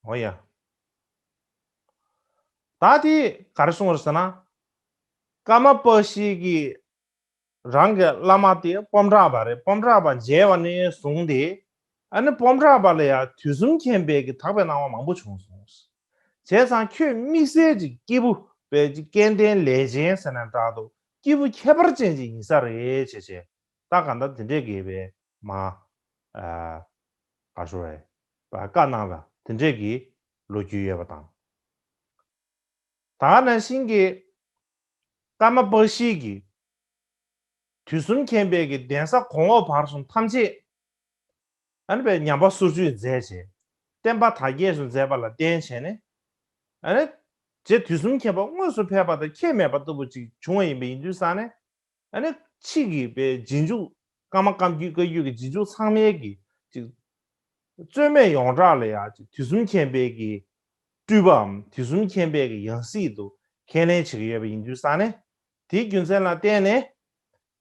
འོ་ཡ། ད་དེ་ག་རེ་གསུངས་རེད་ཟེར་ན། ཀརྨ་པ་ཤི་གི་རང་གི་བླ་མ་དེ་སྤོམ་བྲག་པ་རེད། སྤོམ་བྲག་པ་མཇལ་བ་ནས་བཟུང་སྟེ། ཨ་ནི་སྤོམ་བྲག་པ་ལ་ཡང་དུས་གསུམ་མཁྱེན་པའི་གི་དག་པའི་སྣང་བ་མང་པོ་བྱུང་སོང་། བྱས་ཙང་ཁྱོད་དམིགས་བསལ་གྱི་སྐྱེས་བུ་པའི་གི་སྐལ་ལྡན་ལས་ཅན་ཟེར་ན་འདྲ་འདུག་སྐྱེས་བུ་ཁྱད་པར་ཅན་ཅིག་ཡིན་ས་རེད་བྱས་བྱས། ད་ག་འདྲ་དེ་འདྲས་ཀྱི་བས་མ། ག་ཞུ་བས། བཀའ་གནང་བ་དེ་འདྲས་ཀྱི་ལོ་རྒྱུས་ཡོད་པ་དང་། ད་ག་ནང་བཞིན་གྱི་ཀརྨ་པ་ཤི་གིས་དུས་གསུམ་མཁྱེན་པའི་གི་གདན་ས་གོང་འོག་བར་གསུམ་ཐམས་ཅད་ཨ་ནི་པའི་ཉམས་པ་སོར་ཆུད་མཛད་བྱས། བསྟན་པ་དར་རྒྱས་སུ་མཛད་པ་ལ་བརྟེན་བྱས་ནས། ཨ་ནི་རྗེ་དུས་གསུམ་མཁྱེན་པ་དངོས་སུ་ཕེབས་པ་དང་ཁྱད་མེད་པ་ལྟ་བུ་ཅིག་བྱུང་བ་ཡིན་པ་ཡིན་དུས་ཙང་ནས། ཨ་ནི་ཕྱིས་ཀྱི་པའི་རྗེས་འཇུག་ཀརྨ་བཀའ་བརྒྱུད་བཀའ་བརྒྱུད་ཀྱི་རྗེས་འཇུག་ཚང་མའི་གི་ཅིག་རྩོད་མེད་ཡོངས་གྲགས་ལ་ཡང་ཅིག་དུས་གསུམ་མཁྱེན་པའི་གི་སྤྲུལ་པའམ་དུས་གསུམ་མཁྱེན་པའི་གི་ཡང་སྲིད་དུ་ཁས་ལེན་བྱེད་ཀྱི་ཡོད་པ་ཡིན་དུས་ཙང་ནས། དེའི་རྒྱུ་མཚན་ལ་བརྟེན་ནས།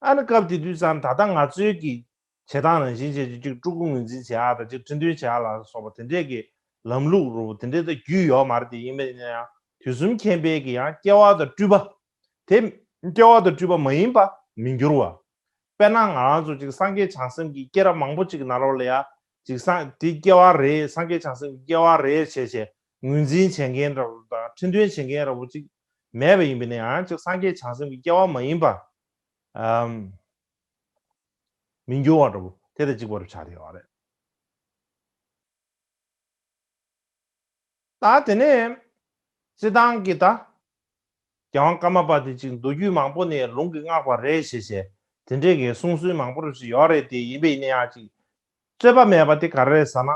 ཨ་ནི་སྐབས་དེ་དུས་ཙང་ད་ལྟ་ང་ཚོའི་གི་བྱེད་སྟངས་ནང་བཞིན་བྱས་ཅིག་སྤྲུལ་སྐུ་ངོས་འཛིན་བྱེད་ཡག་དང་ཅིག་ཁྲི་འདོན་བྱེད་ཡག་ལ་སོགས་པ་དེ་འདྲས་ཀྱི་ལམ་ལུགས་རུ་དེ་འདྲས་དང་རྒྱུས་ཡོད་མ་རེད། དེ་ཡིན་པ་ཡིན་ན་ཡང་དུས་གསུམ་མཁྱེན་པའི་གི་ཡང་སྐྱེ་བ་དང་སྤྲུལ་པ། དེ་སྐྱེ་བ་དང་སྤྲུལ་པ་མ་ཡིན་པ་མི་འགྱུར་བ། དཔེར་ན་ང་རང་ཚོ་ཅིག་སངས་རྒྱས་བྱང་སེམས་ཀྱི་སྐྱེས་རབས་མང་པོ་ཅིག་ནང་ལོགས་ལ་ཡ་ཅིག་སངས་དེ་སྐྱེ་བ་རེད། སངས་རྒྱས་བྱང་སེམས་ཀྱི་སྐྱེ་བ་རེད་བྱས་བྱས་ངོས་འཛིན་བྱེད་མཁན་འདྲ་པོ་དང་ཁྲི་འདོན་བྱེད་མཁན་འདྲ་པོ་ཅིག་མེད་པ་ཡིན་པ་ཡིན་ན་ཡང་ཅིག་སངས་རྒྱས་བྱང་སེམས་ཀྱི་སྐྱེ་བ་མ་ཡིན་པ། ཨམ། མི་འགྱུར་བ་འདྲ་པོ་དེ་དང་གཅིག་པ་རུ་ཆགས་བསྡད་ཡོད་རེད། ད་དེ་ནས་སྤྱི་བཏང་གི་ད་རྒྱལ་དབང་ཀརྨ་པ་དེ་ཅིག་མདོ་རྒྱུད་མང་པོ་ནས་ལུང་གིས་བསྔགས་པ་རེད་ཞེས་བྱས་དེ་འདྲས་ཀྱི་གསུང་སྲོལ་མང་པོ་རུ་ཞིག་ཡོད་རེད། དེ་ཡིན་པ་ཡིན་ན་ཡང་ཅིག་རྩོད་པ་མེད་པ་དེ་ག་རེ་རེད་ཟེར་ན།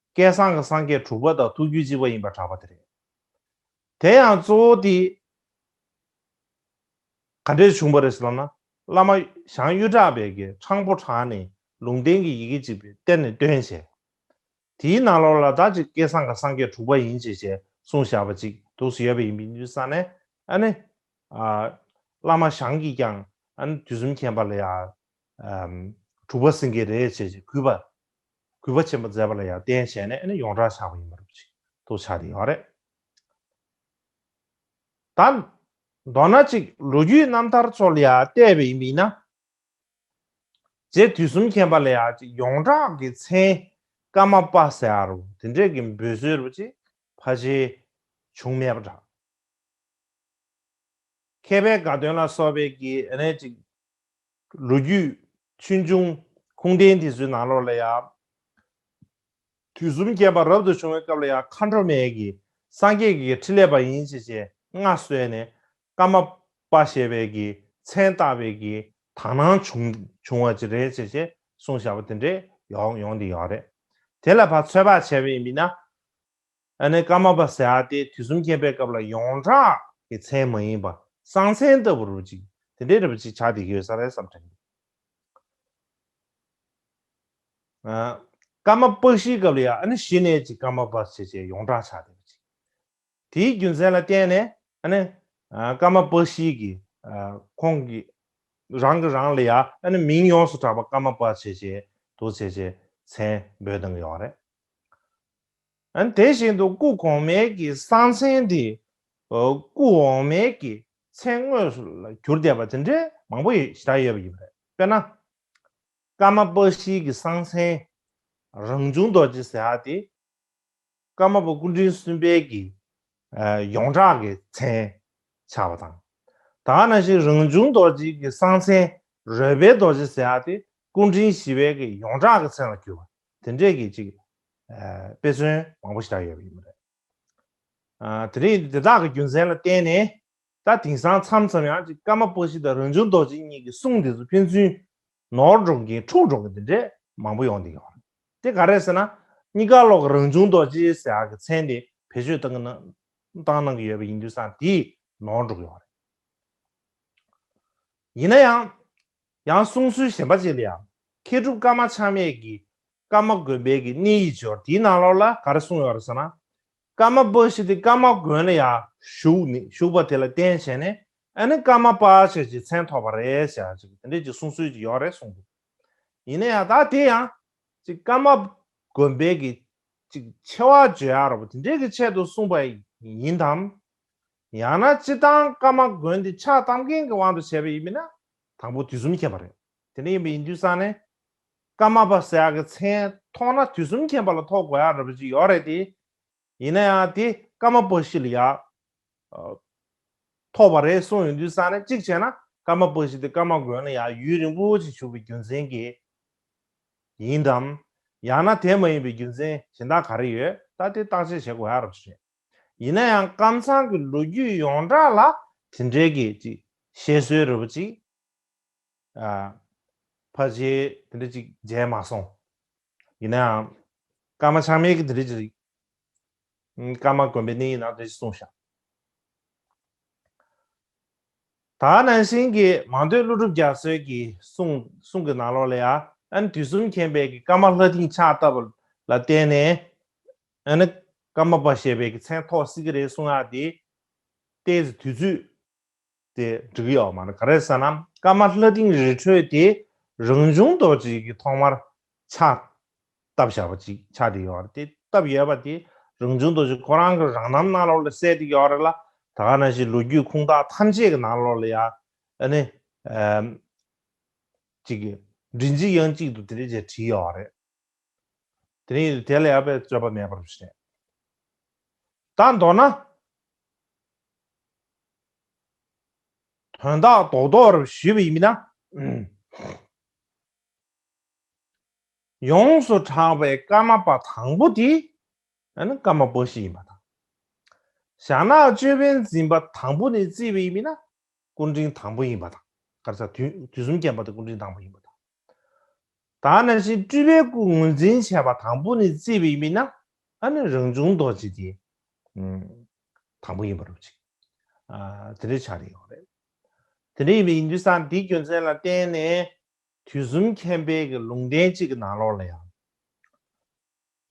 སྐལ་བཟང་གི་སངས་རྒྱས་དྲུག་པ་དང་ཐུགས་རྒྱུད་གཅིག་པ་ཡིན་པ་གྲགས་པ་དེ་རེད། དེ་ཡང་གཙོ་བོ་དེ་ག་འདྲས་བྱུང་བ་རེད་ཟེར་ན། བླ་མ་ཞང་གཡུ་བྲག་པའི་གི་ཕྲང་པོ་བྲག་ནས་ལུང་བསྟན་གྱི་ཡི་གེ་གཅིག་པའི་གཏེར་ནས་བཏོན་བྱས། དེའི་ནང་ལོགས་ལ་ད་ཅིག་སྐལ་བཟང་གི་སངས་རྒྱས་དྲུག་པ་ཡིན་ཅེས་བྱས་གསུངས་བཞག་པ་ཅིག་འདུག་སེ་ཡོད་པ་ཡིན་པའི་དུས་ཙང་ནས་ཨ་ནི། ཨ། བླ་མ་ཞང་གིས་ཀྱང་ཨ་ནི་དུས་གསུམ་མཁྱེན་པ་ལ་ཡང་། ཨམ། དྲུག་པ་སེང་གེ་རེད་ཅེས་ཀྱི་གུས་པ། གུས་པ་ཆེན་པོ་མཛད་པ་ལ་ཡང་བརྟེན་བྱས་ནས་ཨ་ནི་ཡོངས་གྲགས་ཆགས་པ་ཡིན་པ་རེད་ཅིག་འདུག་ཆགས་བསྡད་ཡོད་རེད། ད། མདོར་ན་ཅིག་ལོ་རྒྱུས་རྣམ་ཐར་ཚོ་ལ་ཡང་བལྟས་པ་ཡིན་པ་ཡིན་ན། རྗེ་དུས་གསུམ་མཁྱེན་པ་ལ་ཡང་ཅིག་ཡོངས་གྲགས་ཀྱི་མཚན་ཀརྨ་པ་ཟེར་ཡ་རུ་དེ་འདྲས་ཀྱི་འབོད་སྲོལ་རུ་ཅིག་ཕལ་ཆེར་བྱུང་མེད་པ་འདྲ། མཁས་པའི་དགའ་སྟོན་ལ་སོགས་པའི་གི་ཨ་ནི་ཅིག་ལོ་རྒྱུས་ཆོས་འབྱུང་ཁུངས་ལྡན་དེ་ཚོའི་ནང་ལོགས་ལ་ཡང་། དུས་གསུམ་མཁྱེན་པ་རབ་ཏུ་བྱུང་བའི་སྐབས་ལ་ཡང་མཁའ་འགྲོ་མའི་གི་ སངས་རྒྱས་ཀྱི་ཕྲིན་ལས་པ་ཡིན་ཞེས་བྱས་མངའ་གསོལ་ནས་ཀརྨ་པ་ཞེས་པའི་གི་མཚན་བཏགས་པའི་གི་དག་སྣང་བྱུང་བྱུང་བ་ཅིག་རེད་ཅེས་བྱས་གསུངས་བཞག་པ་དེ་འདྲས་ཡོང་ཡོང་དེ་ཡོད་རེད། དེ་ལ་ཕར་ཚོད་དཔག་བྱས་པ་ཡིན་ན། ཨ་ནི་ཀརྨ་པ་ཟེར་ཡ་དེ་དུས་གསུམ་མཁྱེན་པའི་སྐབས་ལ་ཡོངས་གྲགས་ཀྱི་མཚན་མ་ཡིན་པ་གསང་མཚན་ལྟ་བུ་རུ་ཅིག་དེ་འདྲའི་རུ་ཅིག་ཆགས་བསྡད་ཀྱི་ཡོད་ས་རེད་བསམ་དྲན། ཨ། ཀརྨ་པཀྴིའི་སྐབས་ལ་ཡ་ཨ་ནི་གཞི་ནས་ཅིག་ཀརྨ་པ་ཞེས་བྱས་ཡོངས་གྲགས་ཆགས་བསྡད་པ་ཅིག་དེའི་རྒྱུ་མཚན་ལ་བརྟེན་ནས་ཨ་ནི་ཨ་ཀརྨ་པཀྴི་གིས་ཨ་ཁོང་གིས་རང་གིས་རང་ལ་ཡ་ཨ་ནི་མིང་ཡོངས་སུ་གྲགས་པ་ཀརྨ་པ་ཞེས་བྱས་འདུག་ཅེས་བྱས་མཚན་འབོད་གཏོང་གི་ཡོད་རེད། ཨ་ནི་དེ་བཞིན་དུ་སྐུ་གོང་མའི་གི་གསང་མཚན་དེ་ཨ་སྐུ་འོག་མའི་གི་མཚན་དངོས་སུ་ལ་གྱུར་བསྡད་པ་དེ་འདྲའི་མང་པོ་ཞེ་དྲག་ཡོད་པ་ཡིན་པ་རེད། དཔེར་ན། ཀརྨ་པཀྴིའི་གི་གསང་མཚན་རང་བྱུང་རྡོ་རྗེ་ཟེར་ཡ་དེ་ཀརྨ་པ་སྐུ་ཕྲེང་གསུམ་པའི་གི་ཨ་ཡོངས་གྲགས་ཀྱི་མཚན་ཆགས་པ་དང་། ད་ག་ནང་བཞིན་རང་བྱུང་རྡོ་རྗེ་གི་གསང་མཚན་རོལ་པའི་རྡོ་རྗེ་ཟེར་ཡ་དེ་སྐུ་ཕྲེང་བཞི་པའི་གི་ཡོངས་གྲགས་ཀྱི་མཚན་ལ་གྱུར་པ་དེ་འདྲས་ཀྱི་ཅིག་ཨ་དཔེ་མཚོན་མང་པོ་ཞིག་ཡོད་པ་ཡིན་པ་རེད། ཨ་དེ་རིང་དེ་དག་གི་རྒྱུ་མཚན་ལ་བརྟེན་ནས། ད་དེང་སང་མཚམས་མཚམས་ཡང་ཅིག་ཀརྨ་པཀྴི་དང་རང་བྱུང་རྡོ་རྗེ་གཉིས་ཀྱི་གསུང་དེ་ཚོ་ཕན་ཚུན་ནོར་འགྲོ་མཁན་འཁྲུག་འགྲོ་མཁན་དེ་འདྲས་མང་པོ་ཡོང་བསྡད་ཡོད་རེད། དེ་ག་རེ་ཟེར་ན། གཉིས་ཀ་ལོག་རང་བྱུང་རྡོ་རྗེ་ཟེར་ཡག་གི་མཚན་དེ་བེད་སྤྱོད་བཏང་གི་ན་བཏང་གནང་གི་ཡོད་པ་ཡིན་དུས་ཙང་དེས་ནོར་འགྲོ་གི་ཡོད་རེད། ཡིན་ན་ཡང་། ཡང་གསུང་སྲོལ་གཞན་པ་ཅིག་ལ་ཡང་མཁས་གྲུབ་ཀརྨ་ཆགས་མེད་ཀྱི་ཀརྨ་དགོན་པའི་གི་གནས་ཡིག་ཅིག་ཡོད་རེད། དེའི་ནང་ལོགས་ལ་ག་རེ་གསུངས་ཡོད་རེད་ཟེར་ན། ཀརྨ་པཀྴི་དེ་ཀརྨ་དགོན་ལ་ཡང་བཞུགས་ནས་བཞུགས་པ་དེ་ལ་བརྟེན་བྱས་ནས་ཨ་ནི་ཀརྨ་པ་ཞེས་ཀྱི་མཚན་ཐོབ་པ་རེད་ཟེར་ཡག་ཅིག་དེ་འདྲའི་ཅིག་གསུང་སྲོལ་ཅིག་ཡོད་རེད་གསུངས་འདུག་ཡིན་ན་ཡང་ད་དེ་ཡང་ཅིག་ཀརྨ་དགོན་པའི་གི་ཅིག་ཆེ་བ་བརྗོད་ཡག་རེད་པ་དེ་འདྲའི་གི་ཆེད་དུ་གསུངས་པ་ཡིན་དམ། ཡང་ན་སྤྱིར་བཏང་ཀརྨ་དགོན་འདི་ཕྱག་བཏབ་མཁན་གྱི་དབང་དུ་བྱས་པ་ཡིན་མིན་ན་དང་པོ་དུས་གསུམ་མཁྱེན་པ་རེད། དེ་འདྲ་ཡིན་པ་ཡིན་དུས་ཙང་ནས་ཀརྨ་པ་ཟེར་ཡག་གི་མཚན་ཐོགས་ན་དུས་གསུམ་མཁྱེན་པ་ལ་ཐོགས་དགོས་ཡག་རེད་པ་ཅིག་ཡོད་རེད་དེ། ཡིན་ན་ཡང་དེ་ཀརྨ་པཀྴི་ལ་ཡ་ཨ་ཐོགས་པ་རེད་གསུངས་ཡོང་དུས་ཙང་ནས་གཅིག་བྱས་ན་ཀརྨ་པཀྴི་དེ་ཀརྨ་དགོན་ལ་ཡ་ཡུན་རིང་པོ་ཅིག་བཞུགས་པའི་རྒྱུ་མཚན་གྱིས་ཡིན་དམ། ཡང་ན་དེ་མ་ཡིན་པའི་རྒྱུ་མཚན་གཞན་དག་ག་རེ་ཡོད་ད་དེ་བརྟག་དཔྱད་བྱེད་དགོས་ཡག་རེད་པ་ཅིག་རེད། ཡིན་ན་ཡང་ཀམ་ཚང་གི་ལོ་རྒྱུས་ཡོངས་གྲགས་ལ་དེ་འདྲའི་གི་ཅིག་བཤད་སྲོལ་རེད་པ་ཅིག་ཨ། ཕལ་ཆེར་དེ་འདྲ་ཅིག་མཇལ་མ་སོང་། ཡིན་ན་ཡང་ཀརྨ་ཆགས་མེད་ཀྱི་དེ་འདྲ་ཅིག་ཀརྨ་དགོན་པའི་གནས་ཡིག་ནང་དེ་འདྲ་ཅིག་གསུངས་ཤག་ད་ནང་བཞིན་གྱི་མང་ཐོས་ཀླུ་སྒྲུབ་རྒྱ་མཚོའི་གི་གསུང་གསུང་གི་ནང་ལོགས་ལ་ཡང་ཨ་ནི་དུས་གསུམ་མཁྱེན་པའི་གི་ཀརྨ་ལྷ་སྡིངས་ཕྱག་བཏབ་པ་ལ་བརྟེན་ནས་ཨ་ནི་ཀརྨ་པ་ཞེས་པའི་གི་མཚན་ཐོགས་སྲིད་ཀྱི་རེད་གསུང་ཡག་དེ་ཏོག་ཙམ་དུས་ཚོད་དེ་འགྲིག་གི་ཡོད་མ་རེད། ག་རེ་ཟེར་ན་ཀརྨ་ལྷ་སྡིངས་རི་ཁྲོད་དེ་རང་བྱུང་རྡོ་རྗེ་གི་ཐོག་མར་ཕྱག་བཏབ་བཞག་པ་ཅིག་ཆགས་བསྡད་ཡོད་རེད། དེ་བཏབ་ཡོད་པ་དེ་རང་བྱུང་རྡོ་རྗེ་ཁོ་རང་གི་རང་རྣམ་ནང་ལོགས་ལ་གསལ་བསྡད་ཡོད་རེད་ལ། ད་ག་ནང་བཞིན་ལོ་རྒྱུས་ཁུངས་དག་ཐམས་ཅད་ཀྱི་ནང་ལོགས་ལ་ཡ་ཨ་ནི་ཨམ་ཅིག་མགྲིན་གཅིག་དབྱངས་གཅིག་ཏུ་དེ་འདྲ་བྱས་བྲིས་ཡོད་རེད། དེ་རིང་དེ་ལ་ཡ་དཔེ་རྩོད་པ་མེད་པར་བཤད། ད་མདོར་ན། དོན་དག་རྡོག་རྡོག་རུ་ཞུས་པ་ཡིན་ན། ཡོངས་སུ་གྲགས་པའི་ཀརྨ་པ་དང་པོ་དེ་ཨ་ནི་ཀརྨ་པཀྴི་ཡིན་པ་དང་། ཞྭ་ནག་ཅོད་པན་འཛིན་པ་དང་པོ་ནས་བརྩིས་པ་ཡིན་ན། སྐུ་ཕྲེང་དང་པོ་ཡིན་པ་དང་། ག་རེ་ཟེར་དུས་དུས་གསུམ་མཁྱེན་པ་དེ་སྐུ་ཕྲེང་དང་པོ་ཡིན་པ་དང་། ད་ནང་བཞིན་སྤྲུལ་པའི་སྐུ་ངོས་འཛིན་བྱས་པ་དང་པོ་ནས་བརྩིས་པ་ཡིན་ན་ཨ་ནི་རང་བྱུང་རྡོ་རྗེ་དེ་དང་པོ་ཡིན་པ་རུ་ཅིག་དེ་འདྲའི་ཆགས་ཡོད་རེད། དེ་འདྲ་ཡིན་པ་ཡིན་དུས་ཙང་དེའི་རྒྱུ་མཚན་ལ་བརྟེན་ནས་དུས་གསུམ་མཁྱེན་པའི་གི་ལུང་བསྟན་གཅིག་གི་ནང་ལོགས་ལ་ཡང་།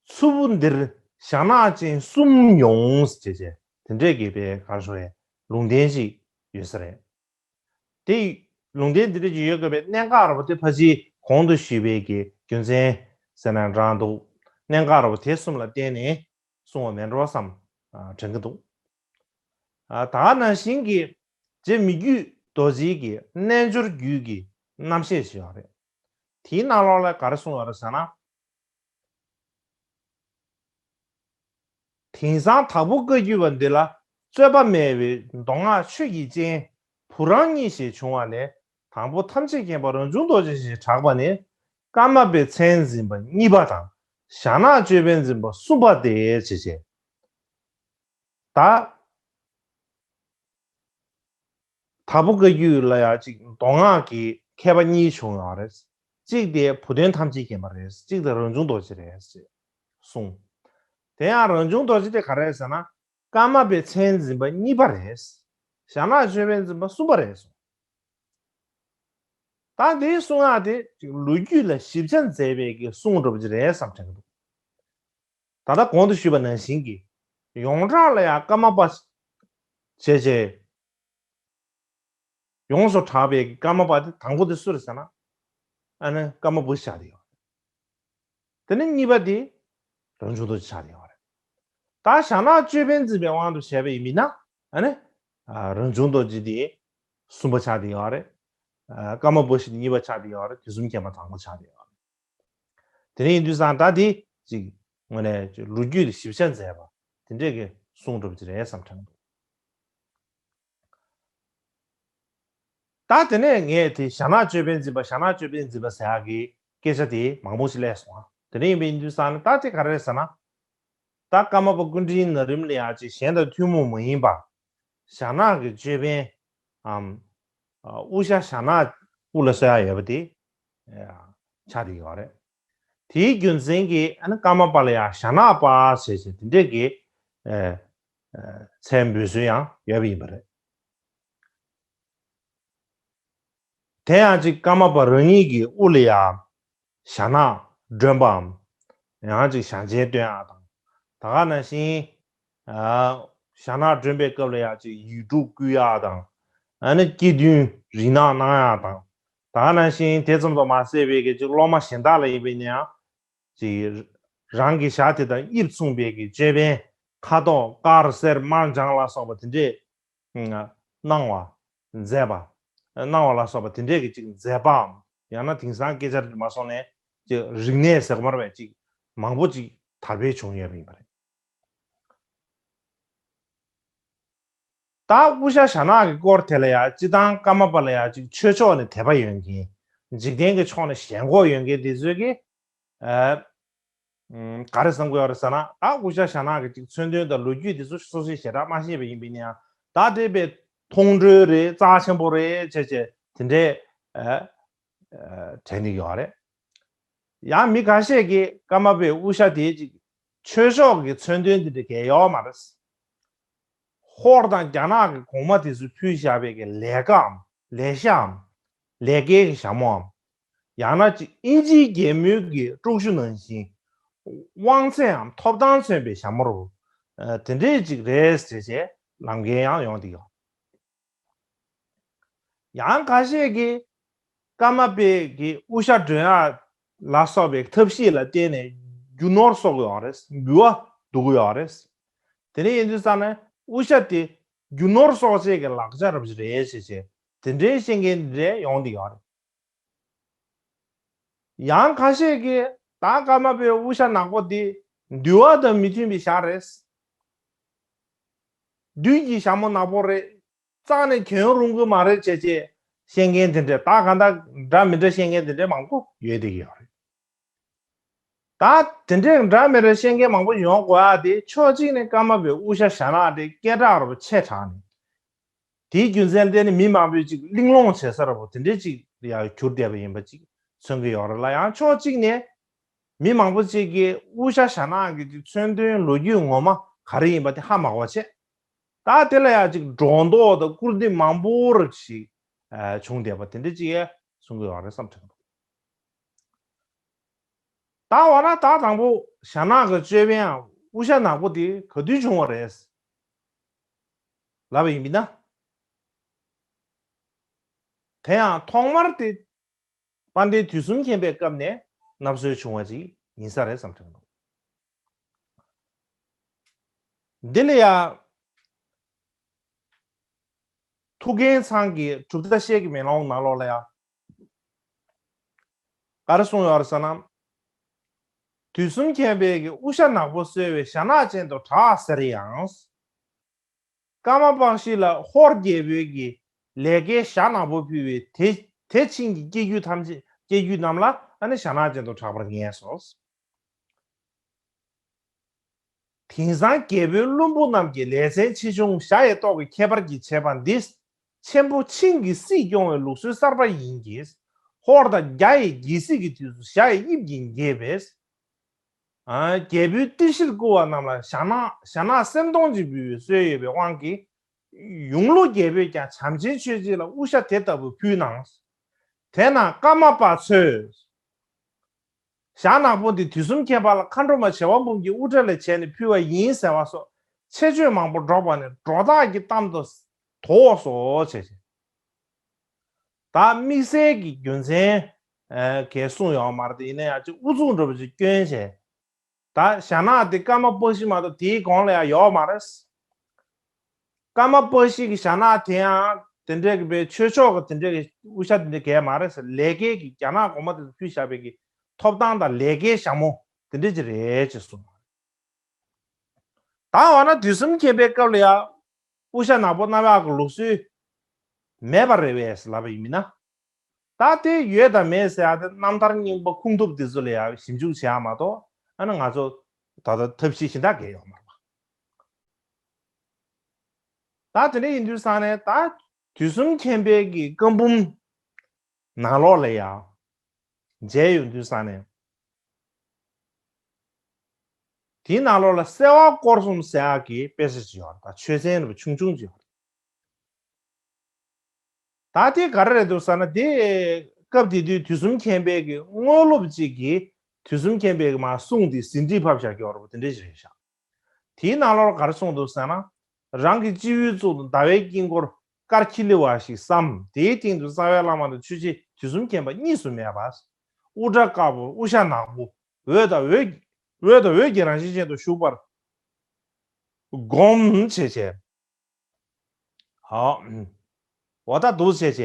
མཚུར་ཕུ་འདིར་ཞྭ་ནག་ཅན་གསུམ་ཡོང་ཟེར་བྱས་དེ་འདྲས་ཀྱི་པའི་གར་ཤོར་བའི་ལུང་བསྟན་ཅིག་ཡོད་ས་རེད། དེ་ལུང་བསྟན་འདི་འདྲས་ཀྱི་ཡོད་དགོས་པའི་གནད་འགག་ར་བ་དེ་ཕལ་ཆེར་གོང་དུ་ཞུས་པའི་གི་རྒྱུ་མཚན་ཟེར་ན་འདྲ་འདུག་གནད་འགག་ར་བ་དེ་གསུམ་ལ་བརྟེན་ནས་གསུང་བ་མེད་འགྲོ་བསམ་དྲན་གྱི་འདུག་ད་ནང་བཞིན་གྱི་རྗེ་མི་བསྐྱོད་རྡོ་རྗེའི་གི་རྣལ་འབྱོར་རྒྱུད་ཀྱི་རྣམ་བཤད་ཞིག་ཡོད་རེད། དེའི་ནང་ལོགས་ལ་ག་རེ་གསུངས་ཡོད་རེད་ཟེར་ན། དེང་སང་དྭགས་པོ་བཀའ་བརྒྱུད་པ་འདི་ལ་རྩོད་པ་མེད་པའི་མདོ་སྔགས་ཆོས་ཀྱི་སྤྱན་བུ་རམ་གཉིས་ཞེས་བྱུང་བ་ལས་དང་པོ་ཐམས་ཅད་མཁྱེན་པ་རང་བྱུང་རྡོ་རྗེ་ཞེས་གྲགས་པ་ནི་ཀརྨ་པའི་མཚན་འཛིན་པ་གཉིས་པ་དང་ཞྭ་ནག་ཅོད་པན་འཛིན་པ་གསུམ་པ་སྟེ་ཞེས་བྱས། ད་དྭགས་པོ་བཀའ་བརྒྱུད་ལ་ཡང་ཅིག་མདོ་སྔགས་ཀྱི་མཁས་པ་གཉིས་བྱུང་ཡོད་རེད། གཅིག་དེ་བུ་སྟོན་ཐམས་ཅད་མཁྱེན་པ་རེད། གཅིག་དེ་རང་བྱུང་རྡོ་རྗེ་རེད་ཅེས་གསུངས། དེ་ཡང་རང་བྱུང་རྡོ་རྗེ་དེ་ག་རེ་རེད་ཟེར་ན། ཀརྨ་པའི་མཚན་འཛིན་པ་གཉིས་པ་རེད། ཞྭ་ནག་ཅོད་པན་འཛིན་པ་གསུམ་པ་རེད་གསུངས། ད་འདིའི་གསུང་ཡག་དེ་ལོ་རྒྱུས་ལ་ཞིབ་ཆ་མཛད་པའི་གི་གསུང་འདྲ་པོ་ཅིག་རེད་བསམ་དྲན་གི་འདུག་ད་ལྟ་གོང་དུ་ཞུས་པ་ནང་བཞིན་གྱི་ཡོངས་གྲགས་ལ་ཡང་ཀརྨ་པ་བྱས་བྱས་ཡོངས་སུ་གྲགས་པའི་ཀརྨ་པ་དེ་དང་པོ་དེ་སུ་རེད་ཟེར་ན། ཨ་ནི་ཀརྨ་པོ་ཆགས་དེ་ཡོད། དེ་ནས་གཉིས་པ་དེ་རང་བྱུང་རྡོ་རྗེ་ཆགས་དེ་ཡོད་རེད། ད་ཞྭ་ནག་ཅོད་པན་འཛིན་པའི་དབང་དུ་བྱས་པ་ཡིན་མིན་ན། ཨ་ནི་ཨ་རང་བྱུང་རྡོ་རྗེ་དེ་གསུམ་པ་ཆགས་དེ་ཡོད་རེད། ཨ་ཀརྨ་པོ་ཆེ་དེ་གཉིས་པ་ཆགས་དེ་ཡོད་རེད། དུས་གསུམ་མཁྱེན་པ་དང་པོ་ཆགས་དེ་ཡོད་རེད། དེ་ནས་ཡིན་དུས་ཙང་ད་དེ་ཅིག་དངོས་གནས་ལོ་རྒྱུས་ལ་ཞིབ་ཆ་མཛད་པ་དེ་འདྲས་ཀྱི་གསུང་འདྲ་པོ་ཅིག་རེད་བསམ་དྲན་འདུག་ད་དེ་ནས་ངས་དེ་ཞྭ་ནག་ཅོད་པན་འཛིན་པ་ཞྭ་ནག་ཅོད་པན་འཛིན་པ་ཟེར་ཡག་གི་སྐད་ཆ་དེ་མང་པོ་ཞིག་སླེབས་སོང་ང་། དེ་འདྲ་ཡིན་པ་ཡིན་དུས་ཙང་ནས་ད་དེ་ག་རེ་རེད་ཟེར་ན། ད་ཀརྨ་པ་སྐུ་ཕྲེང་ན་རིམ་ལ་ཡང་ཅིག་གཞན་དང་ཐུན་མོང་མ་ཡིན་པ། ཞྭ་ནག་གི་ཅོད་པན་འམ། དབུ་ཞྭ་ཞྭ་ནག་དབུ་ལ་གསོལ་ཡག་ཡོད་པ་དེ་ཆགས་བསྡད་ཡོད་རེད། དེའི་རྒྱུ་མཚན་གྱིས་ཨ་ནི་ཀརྨ་པ་ལ་ཡང་ཞྭ་ནག་པ་ཞེས་བྱས་དེ་འདྲས་ཀྱི་ཨ་ཨ་མཚན་འབོད་སྲོལ་ཡང་ཡོད་པ་ཡིན་པ་རེད། དེ་ཡང་ཅིག་ཀརྨ་པ་རང་ཉིད་ཀྱི་དབུ་ལ་ཡང་ཞྭ་ནག་སྒྲོན་པའམ། ཡང་ཅིག་ཞྭ་མཆན་སྟོན་ཡག་དང་། ད་ག་ནང་བཞིན་ཨ་ཞྭ་ནག་སྒྲོན་པའི་སྐབས་ལ་ཡང་ཅིག་ཡིག་དྲུག་བསྐུལ་ཡག་དང་། ཨ་ནི་དཀྱིལ་མདུན་རིལ་ནག་གནང་ཡག་དང་། ད་ག་ནང་བཞིན་དེ་ཙམ་དུ་མ་ཟད་པའི་གི་ཅིག་སློབ་མ་གཞན་དག་ལ་ཡིན་པ་ཡིན་ན་ཡང་། ཅིག་རང་གི་ཞྭ་དེ་དང་དབྱིབས་མཚུངས་པའི་གི་ཅོད་པན་ཁ་དོག་དཀར་སེར་དམར་ལྗང་ལ་སོགས་པ་དེ་འདྲས་གནང་བ་མཛད་པ། གནང་བ་ལ་སོགས་པ་དེ་འདྲས་ཀྱི་ཅིག་མཛད་པའམ། ཡང་ན་དེང་སང་སྐད་ཆ་རེད་མ་སོང་ནས་ཅིག་རིག་གནས་ཟེར་གོ་མ་རེད་པས། ཅིག་མང་པོ་ཅིག་དར་འཕེལ་བྱུང་ཡོད་པ་ཡིན་པ་རེད། ད་དབུ་ཞྭ་ཞྭ་ནག་གི་སྐོར་དེ་ལ་ཡང་སྤྱིར་བཏང་ཀརྨ་པ་ལ་ཡང་ཅིག་ཆོས་ཕྱོགས་ནས་དད་པ་ཡོད་མཁན། འཇིག་རྟེན་གྱི་ཕྱོགས་ནས་ཞེན་ཁོག་ཡོད་མཁན་དེ་ཚོས་ཀྱི་ཨ་ཨུམ་ག་རེ་བསམ་གྱི་ཡོད་རེད་ཟེར་ན། ད་དབུ་ཞྭ་ཞྭ་ནག་གི་ཅིག་མཚོན་དོན་དང་ལོ་རྒྱུས་དེ་ཚོ་སོ་སོའི་ཞེ་དྲག་མ་ཤེས་པ་ཡིན་པ་ཡིན་ན་ཡང་། ད་དེ་བས་མཐོང་གྲོལ་རེད། རྩ་ཆེན་པོ་རེད་བྱས་བྱས་དེ་འདྲས་ཨ་ཨ་དྲན་གྱི་ཡོད་རེད། ཡང་མི་ཁ་ཤས་ཀྱིས་ཀརྨ་པའི་དབུ་ཞྭ་དེ་ཅིག་ཆོས་ཕྱོགས་ཀྱི་མཚོན་དོན་དེ་འདྲ་གང་ཡང་ཡོད་མ་རེད། ཧོར་དང་རྒྱ་ནག་གི་གོང་མ་དེ་ཚོས་ཕུལ་བཞག་པའི་གི་ལས་ཀའམ་ལས་ཤའམ་ལས་ཀའི་གི་ཞྭ་མོའམ། ཡང་ན་ཅིག་དབྱིན་ཇིའི་རྒྱལ་མོའི་གི་དཀྲུག་ཤུ་ནང་བཞིན་དབང་ཚད་འམ་ཐོབ་ཐང་མཚོན་པའི་ཞྭ་མོ་རུ་ཨ་དེ་འདྲས་ཅིག་རེད་ཟེར་བྱས་ལབ་མཁན་ཡང་ཡོང་བསྡད་ཡོད། ཡང་ཁ་ཤས་ཀྱིས་ཀརྨ་པའི་གི་དབུ་ཞྭ་སྒྲོན་ཡག་ལ་སོགས་པའི་ཐབས་ཤེས་ལ་བརྟེན་ནས་རྒྱུ་ནོར་གསོག་གི་ཡོད་རེད། འབུལ་བ་བསྡུ་གི་ཡོད་རེད། དེ་འདྲ་ཡིན་དུས་ཙང་ནས་དབུ་ཞྭ་དེ་རྒྱུ་ནོར་གསོག་བྱེད་ཀྱི་ལག་ཆ་རབ་ཅིག་རེད་ཟེར་བྱས་དེ་འདྲའི་བཤད་མཁན་དེ་འདྲ་ཡོང་བསྡད་ཡོད་རེད། ཡང་ཁ་ཤས་ཀྱིས་ད་ཀརྨ་པའི་དབུ་ཞྭ་ནག་པོ་འདི་འདུལ་བ་དང་མི་མཐུན་པའི་ཞྭ་རེད། བདུད་ཀྱི་ཞྭ་མོ་ནག་པོ་རེད། རྩ་ནས་གྱོན་རུང་གི་མ་རེད་བྱས་བྱས་བཤད་མཁན་དེ་འདྲ། ད་གང་ལྟར་འདྲ་མི་འདྲ་བཤད་མཁན་དེ་འདྲ་མང་པོ་ཡོད་བསྡད་ཀྱི་ཡོད་རེད། ད་དེ་འདྲའི་འདྲ་མི་འདྲ་བཤད་མཁན་མང་པོ་ཡོང་དགོས་ཡག་དེ་ཕྱོགས་གཅིག་ནས་ཀརྨ་པའི་དབུ་ཞྭ་ཞྭ་ནག་དེ་སྐད་གྲགས་རབ་ཆེ་དྲགས་ནས། དེའི་རྒྱུ་མཚན་ལ་བརྟེན་ནས་མི་མང་པོས་ཅིག་གླེང་སློང་བྱེད་ས་ར་བོ་དེ་འདྲའི་ཅིག་ཡང་གྱུར་བསྡད་པ་ཡིན་པ་ཅིག་མཚོན་གྱི་ཡོད་རེད་ལ། ཡང་ཕྱོགས་གཅིག་ནས་མི་མང་པོ་ཅིག་གིས་དབུ་ཞྭ་ཞྭ་ནག་གི་ཅིག་མཚོན་དོན་ལོ་རྒྱུས་ངོ་མ་ག་རེ་ཡིན་པ་དེ་ཧ་མ་གོ་བྱས། ད་དེ་ལ་ཡང་ཅིག་སྒྲོ་འདོགས་དང་སྐུར་འདེབས་མང་པོ་ར་ཅིག་ཨ་བྱུང་བསྡད་པ་དེ་འདྲ་ཅིག་ཡང་གསུང་གི་ཡོད་རེད་བསམ་དྲན་འདུག་ད་འོ་ན་ད་དང་པོ་ཞྭ་ནག་གི་ཅོད་པན་དབུ་ཞྭ་ནག་པོ་དེ་ག་དུས་བྱུང་བ་རེད་ལབ་པ་ཡིན་པ་ཡིན་ན། དེ་ཡང་ཐོག་མར་དེ་དཔལ་ལྡན་དུས་གསུམ་མཁྱེན་པའི་སྐབས་ནས་མནབ་སྲོལ་བྱུང་བ་ཅིག་ཡིན་ས་རེད་བསམ་དྲན་འདུག་འདི་ལ་ཡང་ཐུའུ་བཀྭན་ཚང་གི་གྲུབ་མཐའ་བཤད་ཀྱི་མེ་ལོང་ནང་ལོགས་ལ་ཡང་ག་རེ་གསུངས་ཡོད་རེད་ཟེར་ན། དུས་གསུམ་མཁྱེན་པའི་གི་དབུ་ཞྭ་ནག་པོ་གསོལ་བས་ཞྭ་ནག་ཅན་དུ་གྲགས་ཟེར་ཡང་། ཀརྨ་པ་ཞིག་ལ་ཧོར་རྒྱལ་པོའི་གི་ལས་ཀའི་ཞྭ་ནག་པོ་ཕུལ་བས་དེ་དེ་ཕྱིན་གྱི་སྐྱེ་རྒྱུད་ཐམས་ཅད་སྐྱེ་རྒྱུད་རྣམས་ལ་ཨ་ནི་ཞྭ་ནག་ཅན་དུ་གྲགས་པར་ངེས་སོ། དེང་སང་རྒྱལ་པོའི་བློན་པོ་རྣམས་ཀྱི་ལས་ཚན་ཆེ་ཆུང་བྱ་ཡི་ཏོག་གི་ཁྱད་པར་གྱིས་བྱས་པ་འདི། ཆེན་པོ་ཆིང་གི་སྲིད་སྐྱོང་བའི་ལུགས་སྲོལ་གསར་པ་ཡིན་གྱི། ཧོར་དང་རྒྱ་ཡི་རྒྱལ་སྲིད་ཀྱི་དུས་སུ་བྱ་ཡི་དབྱིབས་ཀྱིས་འགྱེད་པས། ཨ། རྒྱལ་པོའི་ཏི་ཤྲིར་བཀུར་བ་རྣམས་ལ་ཞྭ་ནག་ཞྭ་ནག་སེམས་གཏོང་ཅིག་འབུལ་བའི་སྲོལ་ཡོད་པའི་དབང་གིས། ཡུང་ལོ་རྒྱལ་པོས་ཀྱང་བྱམས་ཆེན་ཆོས་རྗེ་ལ་དབུ་ཞྭ་དེ་ལྟ་བུ་ཕུལ་གནང་། དེས་ན་ཀརྨ་པ་ཚོས། ཞྭ་ནག་པོ་འདི་དུས་གསུམ་མཁྱེན་པ་ལ་མཁའ་འགྲོ་མ་བྱེ་བ་འབུམ་གྱི་དབུ་སྐྲ་ལས་བྱས་ནས་ཕུལ་བ་ཡིན་ཟེར་བ་སོགས་ཆེ་བརྗོད་མང་པོ་སྒྲོགས་པ་ནི་སྒྲོ་བཏགས་ཀྱི་གཏམ་དུ་དོགས་སོ་བྱས་ཤིང་། ད་དམིགས་བསལ་གྱི་རྒྱུ་མཚན་ཨ་གས་གསུངས་ཡོད་མ་རེད། དེ་ཡིན་ན་ཡང་ཅིག་ཨུ་ཚུགས་འདྲ་པོ་ཅིག་སྐྱོན་བྱས། ད་ཞྭ་ནག་དེ་ཀརྨ་པ་ཤི་མ་གཏོགས་དེའི་གོང་ལ་ཡང་ཡོད་མ་རེད། ཀརྨ་པ་ཤི་གི་ཞྭ་ནག་དེ་ཡང་དེ་འདྲའི་གི་པའི་ཆོས་ཕྱོགས་ཀྱི་དེ་འདྲའི་གི་དབུ་ཞྭ་དེ་འདྲའི་གས་མ་རེད་ཟེར། ལས་ཀའི་གི་རྒྱ་ནག་གོང་མ་དེ་ཚོ་ཕུལ་བཞག་པའི་གི་ཐོབ་ཐང་དང་ལས་ཀའི་ཞྭ་མོ་དེ་འདྲ་ཅིག་རེད་ཅེས་གསུངས། ད་འོ་ན་དུས་གསུམ་མཁྱེན་པའི་སྐབས་ལ་ཡང་དབུ་ཞྭ་ནག་པོ་གནང་ཡག་གི་ལུགས་སྲོལ་མེད་པ་རེད་པས་ལབ་པ་ཡིན་མིན་ན། ད་དེ་ཡོད་དང་མེད་ཟེར་ཡག་དེ་རྣམ་ཐར་རྙིང་པ་ཁུངས་ཐུབ་དེ་ཚོ་ལ་ཡང་ཞིབ་འཇུག་བྱེད་ཡག་མ་གཏོགས། ཨ་ནི་ང་ཚོ་ད་ལྟ་ཐབས་ཤེས་གཞན་དག་གས་ཡོད་མ་རེད་པ། ད་དེ་འདྲ་ཡིན་དུས་ཙང་ནས་ད་དུས་གསུམ་མཁྱེན་པའི་གི་བཀའ་འབུམ་ནང་ལོགས་ལ་ཡང་མཇལ་ཡོང་དུས་ཙང་ནས། དེའི་ནང་ལོགས་ལ་གསལ་བ་སྐོར་གསུམ་ཟེར་ཡག་གི་དཔེ་ཆ་ཅིག་ཡོད་རེད། ད་ཆོས་ཚན་རེ་བ་ཆུང་ཆུང་ཅིག་ཡོད་རེད། ད་དེ་ག་རེ་རེད་འདུག་ཟེར་ན། དེ་སྐབས་དེ་དུས་དུས་གསུམ་མཁྱེན་པའི་གི་དངོས་སློབ་ཅིག་གིས་དུས་གསུམ་མཁྱེན་པའི་གི་མར་གསུང་དེ་ཟིན་བྲིས་ཕབ་བཞག་གི་ཡོད་རེད་པ། དེ་འདྲ་ཞིག་རེད་ཤག་དེའི་ནང་ལོགས་ག་རེ་གསུངས་འདུག་ཟེར་ན། རང་གི་སྤྱི་བོའི་གཙུག་ཏུ་ཟླ་བའི་དཀྱིལ་འཁོར་དཀར་འཁྱིལ་ལེ་བ་ཞིག་བསམ། དེའི་སྟེང་དུ་རྩ་བའི་བླ་མ་དང་ཆོས་རྗེ་དུས་གསུམ་མཁྱེན་པ་གཉིས་སུ་མེད་པ། དབུ་སྐྲ་དཀར་པོ་དབུ་ཞྭ་ནག་པོ་འོད་དང་འོད་འོད་དང་འོད་ཀྱི་རང་བཞིན་ཅན་དུ་བཞུགས་པར་བསྒོམ་བྱས་བྱས། ཧ། འོ་ད་འདུག་བྱས་བྱས་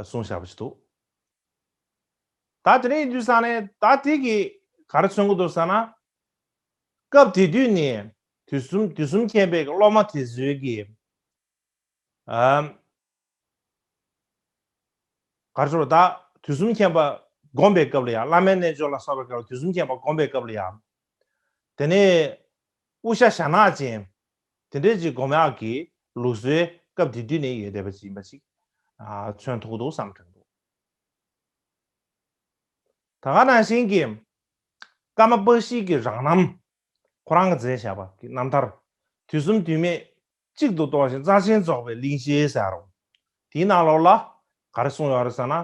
གསུངས་བཞག་པ་ཞིག་འདུག་ད་དེ་རིང་ཡིན་དུས་ཙང་ནས་ད་དེ་གི་ག་རེ་མཚོན་གྱི་འདུག་ཟེར་ན། སྐབས་དེ་དུས་ནས་དུས་གསུམ་དུས་གསུམ་མཁྱེན་པའི་སློབ་མ་དེ་ཚོའི་གི། ཨམ། ག་རེ་ཟེར་བ། ད་དུས་གསུམ་མཁྱེན་པ་བསྒོམ་པའི་སྐབས་ལ་ཡང་། བླ་མའི་རྣལ་འབྱོར་ལ་སོགས་པའི་སྐབས་ལ་དུས་གསུམ་མཁྱེན་པ་བསྒོམ་པའི་སྐབས་ལ་ཡང་། དེ་ནས་དབུ་ཞྭ་ཞྭ་ནག་ཅན་དེ་འདྲས་ཅིག་སྒོམ་ཡག་གི་ལུགས་སྲོལ་སྐབས་དེ་དུས་ནས་ཡོད་བསྡད་པ་ཅིག་ཡིན་པ་ཅིག་ཨ། མཚོན་ཐུབ་འདུག་བསམ་དྲན་འདུག་ད་ག་ནང་བཞིན་གྱི་ཀརྨ་པ་ཤི་གི་རང་རྣམ། ཁོ་རང་གིས་མཛད་བཞག་པ་གི་རྣམ་ཐར། དུས་གསུམ་དུས་མེད་གཅིག་ཏུ་གཏོགས་ཤིང་རྩ་ཆེན་རྫོགས་པའི་གླིང་བཞི་ཟེར་རོ། དེའི་ནང་ལོགས་ལ་ག་རེ་གསུངས་ཡོད་རེད་ཟེར་ན།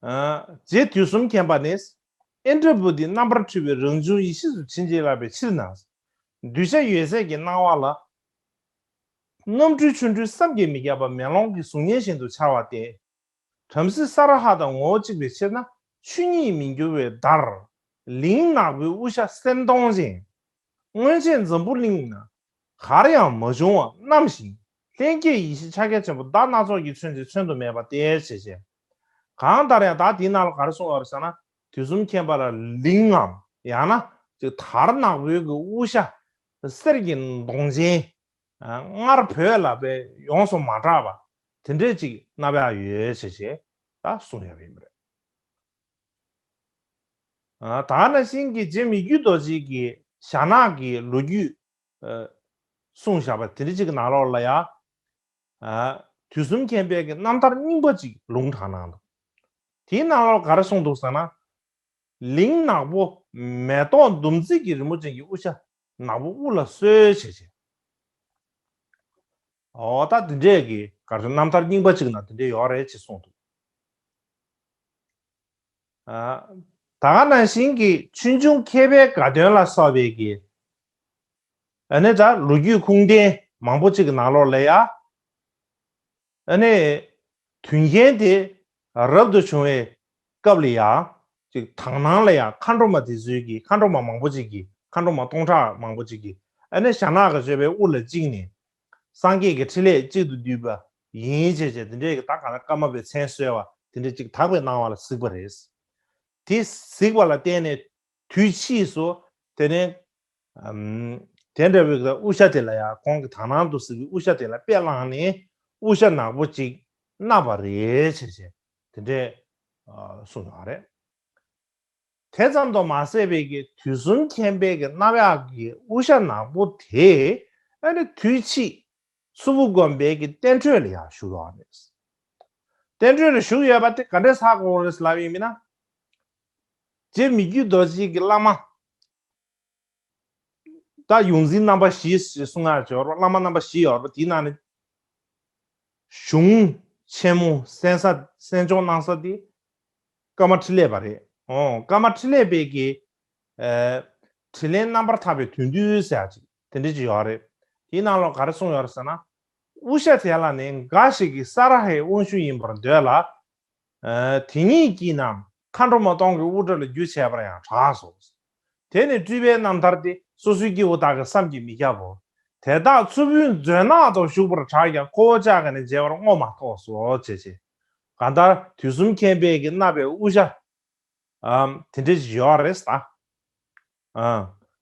ཨ། རྗེ་དུས་གསུམ་མཁྱེན་པ་ནི། ཨིནྡྲ་བྷུ་ཏི་རྣམ་པར་འཕྲུལ་པའི་རང་བྱུང་ཡེ་ཤེས་སུ་བྱིན་གྱིས་བརླབས་པའི་ཕྱིར་ན། གདུལ་བྱ་ཡོད་ཚད་ཀྱི་སྣང་བ་ལ། རྣམ་འཕྲུལ་ཆོ་འཕྲུལ་བསམ་གྱིས་མི་ཁྱབ་པ་མེ་ལོང་གི་གཟུགས་བརྙན་བཞིན་དུ་འཆར་བ་སྟེ། བྲམ་ཟེ་ས་ར་ཧ་དང་ངོ་བོ་གཅིག་པའི་ཕྱིར་ན། ཆོས་ཉིད་མི་འགྱུར་བའི་བརྡར། ལིང་ནག་པོའི་དབུ་ཞྭ་སེར་མདོངས་ཅན། སྔོན་ཆད་འཛམ་བུ་གླིང་ན་གར་ཡང་མ་བྱུང་བ་རྣམ་བཞིན། ལྷན་སྐྱེས་ཡེ་ཤེས་ཕྱག་རྒྱ་ཆེན་པོ་མདའ་སྣ་ཚོགས་ཀྱིས་མཚོན་ཅིང་མཚོན་དུ་མེད་པ་སྟེ་ཞེས་བྱས། གང་ལྟར་ཡང་ད་དེའི་ནང་ལ་ག་རེ་གསུངས་པ་རེད་ཟེར་ན། དུས་གསུམ་མཁྱེན་པ་ལ་ལིང་ངམ་ཡང་ན་ཅིག་དར་ནག་པོའི་གི་དབུ་ཞྭ་གསེར་གྱི་མདོངས་ཅན། ཨ། སྔར་བོད་ལ་དཔེ་ཡོངས་སུ་མ་གྲགས་པ་དེ་འདྲས་ཅིག་གནང་ཡག་ཡོད་ཅེས་བྱས་ད་གསུངས་ཡོད་པ་ཡིན་པ་རེད། ཨ། ད་ག་ནང་བཞིན་གྱི་རྗེ་མི་བསྐྱོད་རྡོ་རྗེ་གིས་ཞྭ་ནག་གི་ལོ་རྒྱུས་ཨ། གསུངས་བཞག་པ་དེ་འདྲ་ཅིག་གི་ནང་ལོགས་ལ་ཡང་། ཨ། དུས་གསུམ་མཁྱེན་པའི་གི་རྣམ་ཐར་རྙིང་པ་ཅིག་ལུང་དྲངས་གནང་འདུག་དེའི་ནང་ལོགས་ག་རེ་གསུངས་འདུག་ཟེར་ན། ལིང་ནག་པོ་མེ་ཏོག་ཟླུམ་བརྩེགས་ཀྱི་རི་མོ་ཅན་གྱི་དབུ་ཞྭ་ནག་པོ་དབུ་ལ་གསོལ་བྱས་བྱས། འོ་ད་དེ་འདྲས་ཀྱི་ག་རེ་རྣམ་ཐར་རྙིང་པ་ཅིག་ན་དེ་འདྲས་ཡོད་རེད་ཅེས་གསུངས་འདུག་ཨ། ད་ག་ནང་བཞིན་གྱི་ཆོས་འབྱུང་མཁས་པའི་དགའ་སྟོན་ལ་སོགས་པའི་གི། ཨ་ནི་ད་ལོ་རྒྱུས་ཁུངས་ལྡན་མང་པོ་ཅིག་གི་ནང་ལོགས་ལ་ཡ། ཨ་ནི་དུས་མཁྱེན་དེ་རབ་ཏུ་བྱུང་བའི་སྐབས་ལ་ཡ། ཅིག་དག་སྣང་ལ་ཡ་མཁའ་འགྲོ་མ་དེ་ཚོའི་གི་མཁའ་འགྲོ་མ་མང་པོ་ཅིག་གི་མཁའ་འགྲོ་མ་སྟོང་ཕྲག་མང་པོ་ཅིག་གི། ཨ་ནི་ཞྭ་ནག་གི་སྤྱོད་པའི་དབུ་ལ་བཅིངས་ནས། སངས་རྒྱས་ཀྱི་ཕྲིན་ལས་གཅིག་ཏུ་བསྡུས་པ་ཡིན་ཞེས་བྱས་དེ་འདྲའི་གི་ད་ག་ན་ཀརྨ་པའི་མཚན་གསོལ་བ་དེ་འདྲ་ཅིག་དག་པའི་སྣང་བ་ལ་གཟིགས་པ་རེད། དེ་གཟིགས་པ་ལ་བརྟེན་ནས་དུས་ཕྱིས་སུ་དེ་ནས་ཨམ། དེ་འདྲ་བའི་དབུ་ཞྭ་དེ་ལ་ཡང་ཁོང་གི་དག་སྣང་དུ་གཟིགས་པའི་དབུ་ཞྭ་དེ་ལ་དཔེ་བླངས་ནས་དབུ་ཞྭ་ནག་པོ་ཅིག་གནང་བ་རེད་ཅེས་བྱས་དེ་འདྲའི་གསུངས་ཡོད་རེད། དེ་ཙམ་དུ་མ་ཟད་པའི་གི་དུས་གསུམ་མཁྱེན་པའི་གི་རྣམ་གཡག་གི་དབུ་ཞྭ་ནག་པོ་དེ་ཨ་ནི་དུས་ཕྱིས་མཚུར་ཕུ་དགོན་པའི་གི་བསྟན་ཁྲོད་ལ་ཡང་བཞུགས་ཡོད་རེད། བསྟན་ཁྲོད་ལ་བཞུགས་ཡོད་པ་དེ་ག་འདྲས་ཧ་གོ་རེད་ལབ་ཡིན་མིན་ན། རྗེ་མི་བསྐྱོད་རྡོ་རྗེ་གི་བླ་མ། ད་ཡོངས་འཛིན་རྣམ་པ་བཞི་ཞེས་གསུང་ཡག་ཅིག་ཡོད་རེད་པ། བླ་མ་རྣམ་པ་བཞི་ཡོད་རེད་པ། དེའི་ནང་ནས་གཞུང་ཆེན་མོ་གསན་ས་གསན་སྦྱོང་གནང་ས་དེ་ཀརྨ་འཕྲིན་ལས་པ་རེད། ཨོ་ཀརྨ་འཕྲིན་ལས་པའི་གི་ཨ་དྲིན་ལན་རྣམ་པར་ཐར་པའི་དོན་བསྡུས་ཟེར་ཡག་ཅིག་དེ་འདྲ་ཅིག་ཡོད་རེད། དེའི་ནང་ལོགས་ག་རེ་གསུངས་ཡོད་རེད་ཟེར་ན། དབུ་ཞྭ་དེ་ལ་ནི་འགའ་ཞིག་གིས་ས་ར་ཧའི་དབང་ཕྱུག་ཡིན་པར་འདོད་ལ། ཨ་དེ་ཉིད་ཀྱིས་ནམ་མཁའ་འགྲོ་མ་སྟོང་གི་དབུ་སྐྲ་ལ་རྒྱུ་བྱས་པར་ཡང་གྲགས་སོ། དེ་ནི་སྤྲུལ་པའི་རྣམ་ཐར་ཏེ། སོ་སོའི་སྐྱེ་བོ་དག་གིས་བསམ་གྱིས་མི་ཁྱབ་བོ། དེ་དག་མཚུར་ཕུའི་མཛོད་ནག་ཏུ་བཞུགས་པར་གྲགས་ཀྱང་ཁོ་བོ་ཅག་གིས་ནི་མཇལ་བར་རྔོ་མ་ཐོགས་སོ། ཅེས་བྱས། གང་ལྟར་དུས་གསུམ་མཁྱེན་པས་ཀྱིས་གནང་བའི་དབུ་ཞྭ་ཨམ་དེ་འདྲ་ཞིག་ཡོད་རེད་ད། ཨ་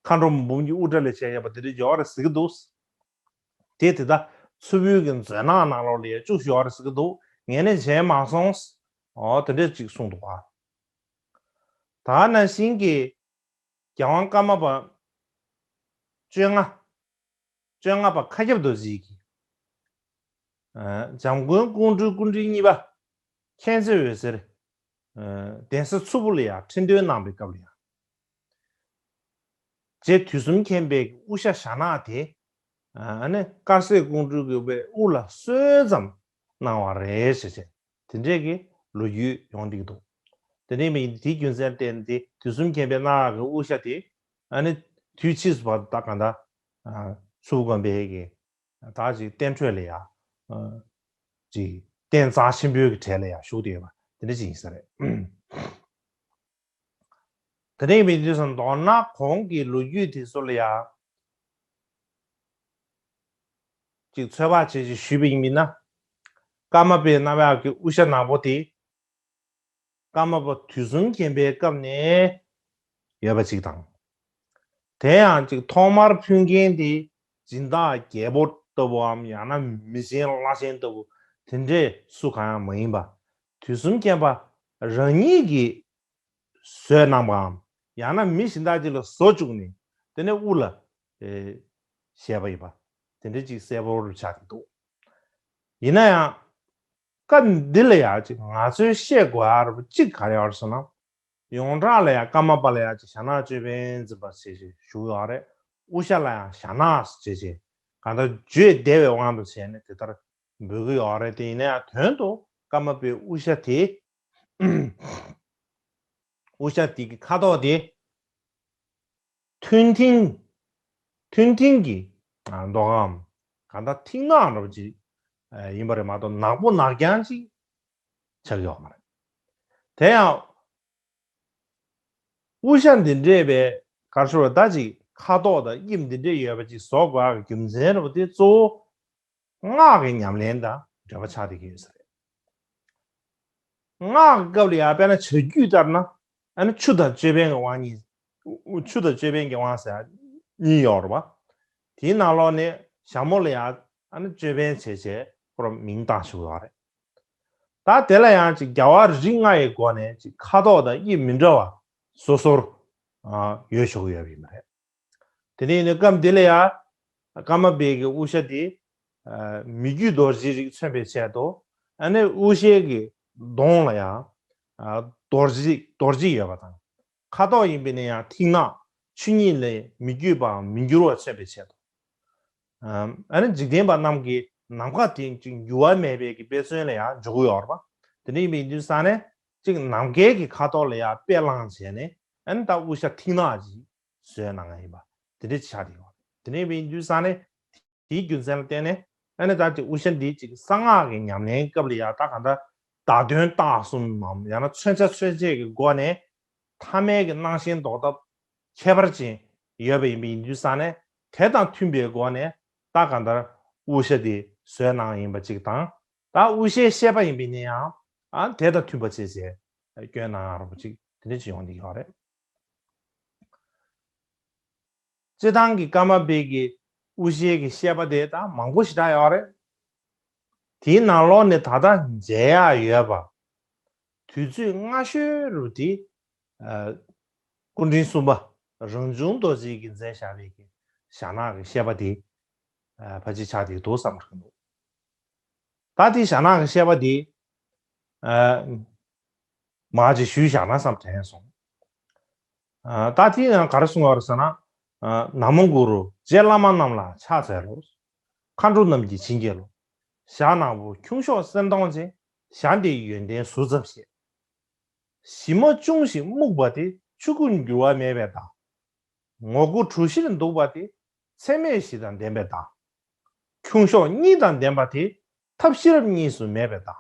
མཁའ་འགྲོ་མ་འབུམ་གྱི་དབུ་སྐྲ་ལས་བྱས་ཡོད་པ་དེ་འདྲ་ཡོད་རེད་ཟེར་གྱི་འདུག་དེ་དེ་ལྟར་མཚུར་ཕུའི་གི་མཛོད་ནག་ནང་ལོགས་ལ་ཡང་བཅུག་ཡོད་རེད་ཟེར་གྱི་འདུག་ངས་ནི་མཇལ་མ་སོང་། ཨོ་དེ་འདྲ་ཅིག་གསུངས་འདུག་ཨ། ད་ནང་བཞིན་གྱི་རྒྱལ་དབང་ཀརྨ་པ་བཅོ་ལྔ། བཅོ་ལྔ་པ་མཁའ་ཁྱབ་རྡོ་རྗེ་གིས། ཨ་འཇམ་མགོན་ཀོང་སྤྲུལ་སྐུ་ཕྲེང་གཉིས་པ་མཁྱེན་བརྩེ་འོད་ཟེར། ཨ་གདན་ས་མཚུར་ཕུ་ལ་ཡང་ཁྲི་འདོན་གནང་བའི་སྐབས་ལ་ཡང་། རྗེ་དུས་གསུམ་མཁྱེན་པའི་དབུ་ཞྭ་ཞྭ་ནག་དེ། ཨ་ནི་དཀར་ཟས་ཀོང་སྤྲུལ་གྱི་དབུ་ལ་གསོལ་ཙམ་གནང་བ་རེད་ཟེར་བྱས། དེ་འདྲས་ཀྱི་ལོ་རྒྱུས་ཡོང་བསྡད་ཀྱི་འདུག་དེ་འདྲས་མིན་དེའི་རྒྱུ་མཚན་བརྟེན་ཏེ་དུས་གསུམ་མཁྱེན་པའི་རྣམ་གཡག་གི་དབུ་ཞྭ་དེ་ཨ་ནི་དུས་ཕྱིས་སུ་བར་དུ་ད་གང་ལྟར་ཨ་མཚུར་ཕུ་དགོན་པའི་གི་ད་ཅིག་བསྟན་ཁྲོད་ལ་ཡ་ཨ་ཅིག་རྟེན་རྩ་ཆེན་པོའི་གི་གྲས་ལ་ཡ་བཞུགས་བསྡད་ཡོད་པ་དེ་འདྲ་ཅིག་ཡིན་ས་རེད། དེ་རིང་བའི་དུས་སུ་མདོར་ན་གོང་གི་ལོ་རྒྱུས་དེ་ཚོ་ལ་ཡང་ཅིག་ཚོད་དཔག་བྱས་ཅིག་ཞུས་པ་ཡིན་མིན་ན། ཀརྨ་པའི་རྣམ་གཡག་གི་དབུ་ཞྭ་ནག་པོ་དེ་ཀརྨ་པ་དུས་གསུམ་མཁྱེན་པའི་སྐབས་ནས་ཡོད་པ་ཅིག་དང་། དེ་ཡང་ཅིག་ཐོག་མར་ཕུལ་མཁན་དེ་སྦྱིན་བདག་རྒྱལ་པོ་ལྟ་བུའམ་ཡང་ན་མི་ཆེན་བླ་ཆེན་ལྟ་བུ་དེ་འདྲས་སུ་གང་ཡང་མ་ཡིན་པ། དུས་གསུམ་མཁྱེན་པ་རང་ཉིད་ཀྱིས་བཟོས་གནང་པའམ། ཡང་ན་མི་གཞན་དག་ཅིག་ལ་བཟོ་བཅུག་ནས་དེ་ནས་དབུ་ལ་ཨེ་བཞེས་པ་ཡིན་པ། དེ་འདྲ་ཅིག་གསལ་པོ་རུ་ཆགས་ཀྱི་འདུག་ཡིན་ན་ཡང་སྐབས་འདི་ལ་ཡང་ཅིག་ང་ཚོས་ཤེས་དགོས་ཡག་རུ་གཅིག་ག་རེ་ཡོད་རེད་ཟེར་ན། ཡོངས་གྲགས་ལ་ཡང་ཀརྨ་པ་ལ་ཡང་ཅིག་ཞྭ་ནག་ཅོད་པན་འཛིན་པ་ཞེས་ཞུ་ཡོད་རེད། དབུ་ཞྭ་ལ་ཡང་ཞྭ་ནག་ཅེས་བྱས་གང་ལྟར་བརྗོད་བདེ་བའི་དབང་དུ་བྱས་ནས་དེ་ལྟར་འབོད་ཀྱི་ཡོད་རེད། དེ་ཡིན་ན་ཡང་དོན་དུ་ཀརྨ་པའི་དབུ་ཞྭ་དེ། དབུ་ཞྭ་དེ་གི་ཁ་དོག་དེ་མཐོན་མཐིང་། མཐོན་མཐིང་གི་མདོག་གམ་གང་ལྟར་མཐིང་ནག་འདྲ་པོ་ཅིག་ཡིན་པ་རེད་མ་གཏོགས་ནག་པོ་ནག་རྐྱང་ཅིག་ཆགས་ཡོད་མ་རེད། དེ་ཡང་དབུ་ཞྭ་འདི་འདྲས་པའི་གར་ཤོར་བ་ད་ཅིག་ཁ་དོག་དང་དབྱིབས་འདི་འདྲས་ཡོད་པ་ཅིག་བཟོ་དགོས་ཡག་གི་རྒྱུ་མཚན་རེད་པ་དེ་གཙོ་བོ་སྔགས་ཀྱི་ཉམས་ལེན་དང་འབྲེལ་བ་ཆགས་བསྡད་ཀྱི་ཡོད་ས་རེད། སྔགས་ཀྱི་སྐབས་ལ་ཡང་དཔེར་ན་བྱ་རྒྱུད་ལྟར་ན་ཨ་ནི་ཆུ་དང་ཅོད་པན་གྱི་དབང་གཉིས། ཆུ་དང་ཅོད་པན་གྱི་དབང་ཟེར་གཉིས་ཡོད་རེད་པ། དེའི་ནང་ལོགས་ནས་ཞྭ་མོ་ལ་ཡང་ཨ་ནི་ཅོད་པན་བྱས་བྱས་ཁོ་རང་མིང་བཏགས་བཞག་ཡོད་རེད། ད་དེ་ལ་ཡང་ཅིག་རྒྱལ་བ་རིགས་ལྔ་ཡི་སྒོ་ནས་ཅིག་ཁ་དོག་དང་དབྱིབས་མི་འདྲ་བ་སོ་སོར་ཡོད་ཆོག་གི་ཡོད་པ་ཡིན་པ་རེད། དེ་ནས་ནི་སྐབས་འདི་ལ་ཡང་ཀརྨ་པའི་གི་དབུ་ཞྭ་དེ་མི་བསྐྱོད་རྡོ་རྗེའི་རིགས་མཚོན་པའི་ཆེད་དུ་ཨ་ནི་དབུ་ཞྭའི་གི་གདོང་ལ་ཡང་རྡོ་རྗེ་རྡོ་རྗེ་ཡོད་པ་དང་། ཁ་དོག་ཡིན་པས་ན་ཡང་མཐིང་ནག་ཆོས་ཉིད་ལས་མི་བསྐྱོད་པའམ་མི་འགྱུར་བ་མཚོན་པའི་ཆེད་དུ། ཨ་ནི་འཇིག་རྟེན་པ་རྣམས་ཀྱིས་ནམ་མཁའ་དེ་ཅིག་འགྱུར་བ་མེད་པའི་གི་དཔེ་མཚོན་ལ་ཡང་འཇོག་གི་ཡོད་རེད་པ། དེ་འདྲ་ཡིན་པའི་དུས་ས་ནས་ཅིག་ནམ་མཁའི་གི་ཁ་དོག་ལ་ཡང་དཔེ་བླངས་བྱས་ནས་ཨ་ནི་ད་དབུ་ཞྭ་མཐིང་ནག་ཅིག་བཟོས་གནང་ཡིན་པ་དེ་འདྲ་ཆགས་བསྡད་ཡོད་རེད། དེ་འདྲ་ཡིན་པའི་དུས་ས་ནས་དེའི་རྒྱུ་མཚན་ལ་བརྟེན་ནས་ཨ་ནི་ད་ཅིག་དབུ་ཞྭ་འདི་ཅིག་གསང་སྔགས་ཀྱི་ཉམས་ལེན་སྐབས་ལ་ཡང་ད་གང་ལྟར་བརྡ་དོན་རྟགས་གསུམ་མམ་ཡང་ན་མཚོན་བྱ་མཚོན་བྱེད་ཀྱི་སྒོ་ནས་ཐ་མལ་གྱི་སྣང་ཞེན་ཟློག་ཐབས་ཁྱད་པར་ཅན་ཡོད་པ་ཡིན་པའི་དུས་ས་ནས་དེ་དང་མཐུན་པའི་སྒོ་ནས་ད་གང་ལྟར་དབུ་ཞྭ་འདི་བཟོས་གནང་ཡིན་པ་ཅིག་དང་། ད་དབུ་ཞྭའི་བཤད་པ་ཡིན་པས་ན་ཡང་ཨ་དེ་དང་མཐུན་པ་བྱས་བྱས་སྐྱོན་གནང་ཡག་རོགས་པ་ཅིག་དེ་འདྲ་ཅིག་ཡོང་གི་ཡོད་རེད། སྤྱིར་བཏང་གི་ཀརྨ་པའི་གི་དབུ་ཞྭའི་གི་བཤད་པ་དེ་ད་མང་པོ་ཞེ་དྲག་ཡོད་རེད། དེའི་ནང་ལོགས་ནས་ད་ལྟ་མཇལ་ཡག་ཡོད་པ། དུས་ཚོད་སྔ་ཤོས་རུ་དེ། ཨ། སྐུ་ཕྲེང་གསུམ་པ་རང་བྱུང་རྡོ་རྗེ་གིས་མཛད་བཞག་པའི་གི་ཞྭ་ནག་གི་བཤད་པ་དེ་ཨ་ཕལ་ཆེར་ཆགས་བསྡད་འདུག་བསམ་གྱི་འདུག་ད་དེ་ཞྭ་ནག་གི་བཤད་པ་དེ་ཨ་མར་ཅིག་ཞུས་བཞག་ན་བསམ་དྲན་སོང་། ཨ་ད་དེ་ཡང་ག་རེ་གསུངས་པ་རེད་ཟེར་ན། ཨ་ན་མོ་གུ་རུ་རྗེ་བླ་མ་རྣམས་ལ་ཕྱག་འཚལ་ལོ། མཁའ་འགྲོ་རྣམས་ཀྱིས་བྱིན་གྱིས་རློབས། ཞྭ་ནག་པོ་ཁྱུང་གཤོག་སེང་གདོང་ཅན། ཞྭ་འདིའི་ཡོན་ཏན་ཟུར་ཙམ་བཤད། ཞི་མ་ཅུང་ཞིག་སྨུག་པ་དེ། ཆོས་སྐུར་འགྱུར་བ་མེད་པའི་བརྡ། ངོ་དགུ་གྲུ་བཞིར་འདུག་པ་དེ། མཚན་མེད་བཞི་དང་ལྡན་པའི་བརྡ། ཁྱུང་གཤོག་གཉིས་དང་ལྡན་པ་དེ། ཐབས་ཤེས་རབ་གཉིས་སུ་མེད་པའི་བརྡ།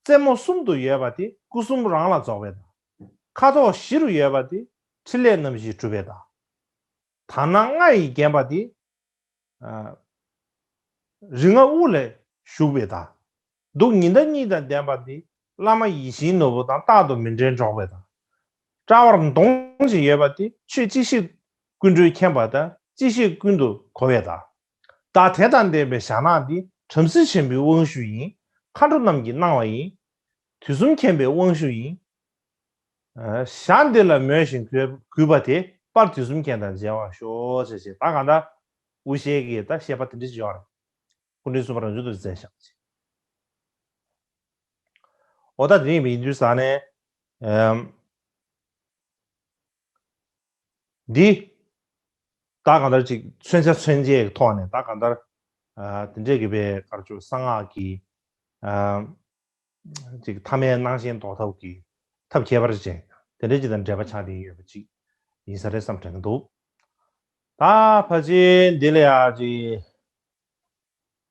རྩེ་མོ་གསུམ་དུ་ཡོད་པ་དེ། སྐུ་གསུམ་རང་ལ་རྫོགས་པའི་བརྡ། ཁ་དོག་བཞི་རུ་ཡོད་པ་དེ། ཕྲིན་ལས་རྣམ་བཞི་གྲུབ་པའི་བརྡ། དར་སྣ་ལྔ་ཡིས་བརྒྱན་པ་དེ། ཨ་རིགས་ལྔ་དབུ་ལ་བཞུགས་པའི་བརྡ། གདུགས་ཉི་ཟླ་གཉིས་དང་ལྡན་པ་འདི། བླ་མ་ཡིད་བཞིན་ནོར་བུ་དང་རྟག་ཏུ་མི་འབྲལ་འགྲོགས་པའི་བརྡ། དཔྲལ་བར་མདོངས་ཤིག་ཡོད་པ་འདི། ཆོས་ཅི་ཤེས་ཀུན་གྲོལ་མཁྱེན་པ་དང་ཅི་ཤེས་ཀུན་ཏུ་གོ་བའི་བརྡ། བརྡ་དེ་དང་ལྡན་པའི་ཞྭ་ནག་འདི། བྲམ་ཟེ་ཆེན་པོའི་དབང་ཕྱུག་ཡིན། མཁའ་འགྲོ་རྣམས་ཀྱིས་གནང་བ་ཡིན། དུས་གསུམ་མཁྱེན་པའི་དབང་ཕྱུག་ཡིན། ཞྭ་འདི་ལ་མོས་ཤིང་གུས་པ་དེ། དཔལ་དུས་གསུམ་མཁྱེན་དང་མཇལ་བར་ཤོག་ཅེས་བྱས། ད་གང་ལྟར་དབུ་ཞྭ་གི་ད་བཤད་པ་དེ་འདྲ་ཅིག་ཡོད་རེད། སྐུ་ཕྲེང་གསུམ་པ་རང་བྱུང་རྡོ་རྗེས་མཛད་བཞག་ཅིག་འོ་ད་དེ་ཡིན་པ་ཡིན་དུས་ཙང་ནས་ཨམ། འདི་ད་གང་ལྟར་ཅིག་མཚོན་ཆ་མཚོན་བྱེད་ཀྱི་ཐོག་ནས་ད་གང་ལྟར་ཨ་དེ་འདྲས་ཀྱི་པའི་གར་ཆོས་གསང་སྔགས་ཀྱི་ཨ་ཅིག་ཐ་མལ་སྣང་ཞེན་ཟློག་ཐབས་ཀྱི་ཐབས་ཁྱད་པར་ཅན་དེ་འདྲ་ཅིག་དང་འབྲེལ་བ་ཆགས་ཏེ་ཡོད་པ་ཅིག་ཡིན་ས་རེད་བསམ་དྲན་གྱི་འདུག་ད་ཕལ་ཆེར་འདི་ལ་ཡ་ཅིག་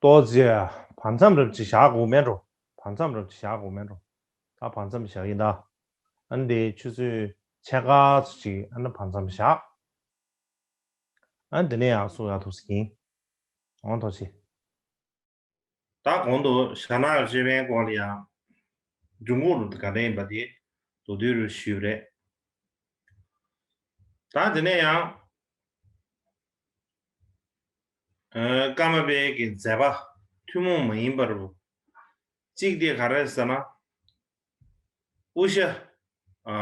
ཏོག་ཙམ་བར་མཚམས་རབ་ཅིག་བཞག་དགོས་མེད་འགྲོ། བར་མཚམས་རབ་ཅིག་བཞག་དགོས་མེད་འགྲོ། ད་བར་མཚམས་བཞག་ཡིན་ད། ཨ་ནི་དེ་ཆུ་ཚོད་ཕྱེད་ཀ་ཙམ་ཅིག་ཨ་ནི་བར་མཚམས་བཞག་ཨ་ནི་དེ་ནས་ཡང་གསུང་ཡག་ཐུགས་སུ་ཡིན། འོང་ཐོག་ཆེ། ད་གོང་དུ་ཞྭ་ནག་གི་ཅོད་པན་སྐོར་ལ་ཡང་འབྱུང་ཁུངས་རུ་ག་འདྲ་ཡིན་པ་དེ་མདོར་བསྡུས་རུ་ཞུས་པ་རེད། ད་དེ་ནས་ཡང་ཨ་ཀརྨ་པའི་གི་མཛད་པ་ཐུན་མོང་མ་ཡིན་པ་རུ་གཅིག་དེ་ག་རེ་ཟེར་ན། དབུ་ཞྭ་ཨ་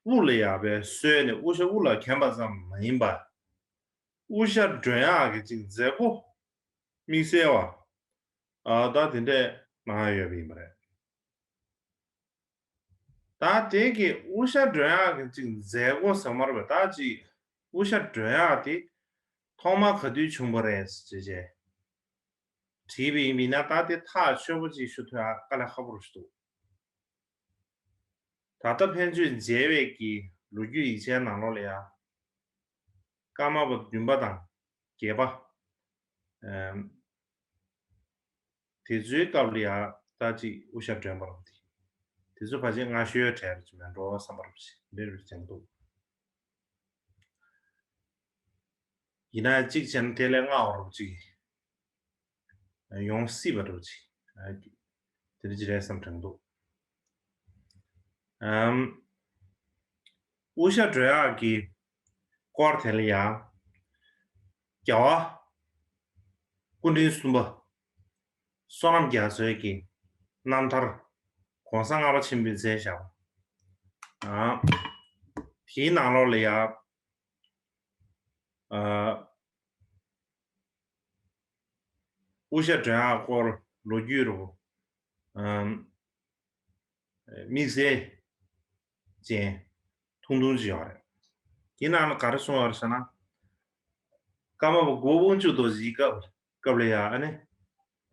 དབུ་ལ་ཡར་བའི་སྲོལ་ནས་དབུ་ཞྭ་དབུ་ལ་གྱོན་པ་ཙམ་མ་ཡིན་པར། དབུ་ཞྭ་སྒྲོན་ཡག་གི་ཅིག་མཛད་སྒོ་དམིགས་བསལ་བ་ཨ་ད་དེ་འདྲས་གནང་ཡ་ཡོད་པ་ཡིན་པ་རེད། ད་དེ་གི་དབུ་ཞྭ་སྒྲོན་ཡག་གི་ཅིག་མཛད་སྒོ་ཟེར་མ་རེད་པས། ད་ཅིག་དབུ་ཞྭ་སྒྲོན་ཡག་དེ་ཐོག་མ་ག་དུས་བྱུང་བ་རེད་ཟེར་བྱས་དྲིས་པ་ཡིན་པ་ཡིན་ན། ད་དེ་ཐག་ཆོད་པོ་ཅིག་ཞུ་ཐུབ་ཡ་དཀའ་ལས་ཁག་པོ་རུ་ཞིག་འདུག་ད་ལྟ་ཕན་ཆད་མཇལ་བའི་གི་ལོ་རྒྱུས་ཡིག་ཆའི་ནང་ལོགས་ལ་ཡ། ཀརྨ་པ་བདུན་པ་དང་བརྒྱད་པ། ཨམ། དེ་ཚོའི་སྐབས་ལ་ཡ་ད་ཅིག་དབུ་ཞྭ་སྒྲོན་པ་རུ་དེ། དེ་ཚོ་ཕལ་ཆེར་སྔ་ཤོས་གྲས་རུ་ཅིག་མེད་འགྲོ་བསམ་པ་རུ་ཞིག་འདྲ་རུ་ཅན་འདུག་ཡིན་ན་གཅིག་བྱས་ན་དེ་ལས་སྔ་བ་རུ་ཅིག་ཡོང་སྲིད་པ་འདྲ་བོ་ཅིག་དེ་འདྲ་ཅིག་རེད་བསམ་དྲན་འདུག་ཨམ། དབུ་ཞྭ་སྒྲོན་ཡག་གི་སྐོར་དེ་ལ་ཡང་རྒྱལ་བ་སྐུ་ཕྲེང་གསུམ་པ་བསོད་ནམས་རྒྱ་མཚོའི་གི་རྣམ་ཐར་༸གོང་ས་ལྔ་པ་ཆེན་པོས་མཛད་བཞག་པ། ཨ། དེའི་ནང་ལོགས་ལ་ཡང་། ཨ། དབུ་ཞྭ་སྒྲོན་ཡག་སྐོར་ལོ་རྒྱུས་རུ། ཨམ། དམིགས་བསལ་ཅན་ཐུང་ཐུང་ཅིག་ཡོད་རེད། དེའི་ནང་ལ་ག་རེ་གསུངས་ཡོད་རེད་ཟེར་ན། ཀརྨ་པ་དགུ་པ་དབང་ཕྱུག་རྡོ་རྗེའི་སྐབས་སྐབས་ལ་ཡང་ཨ་ནི།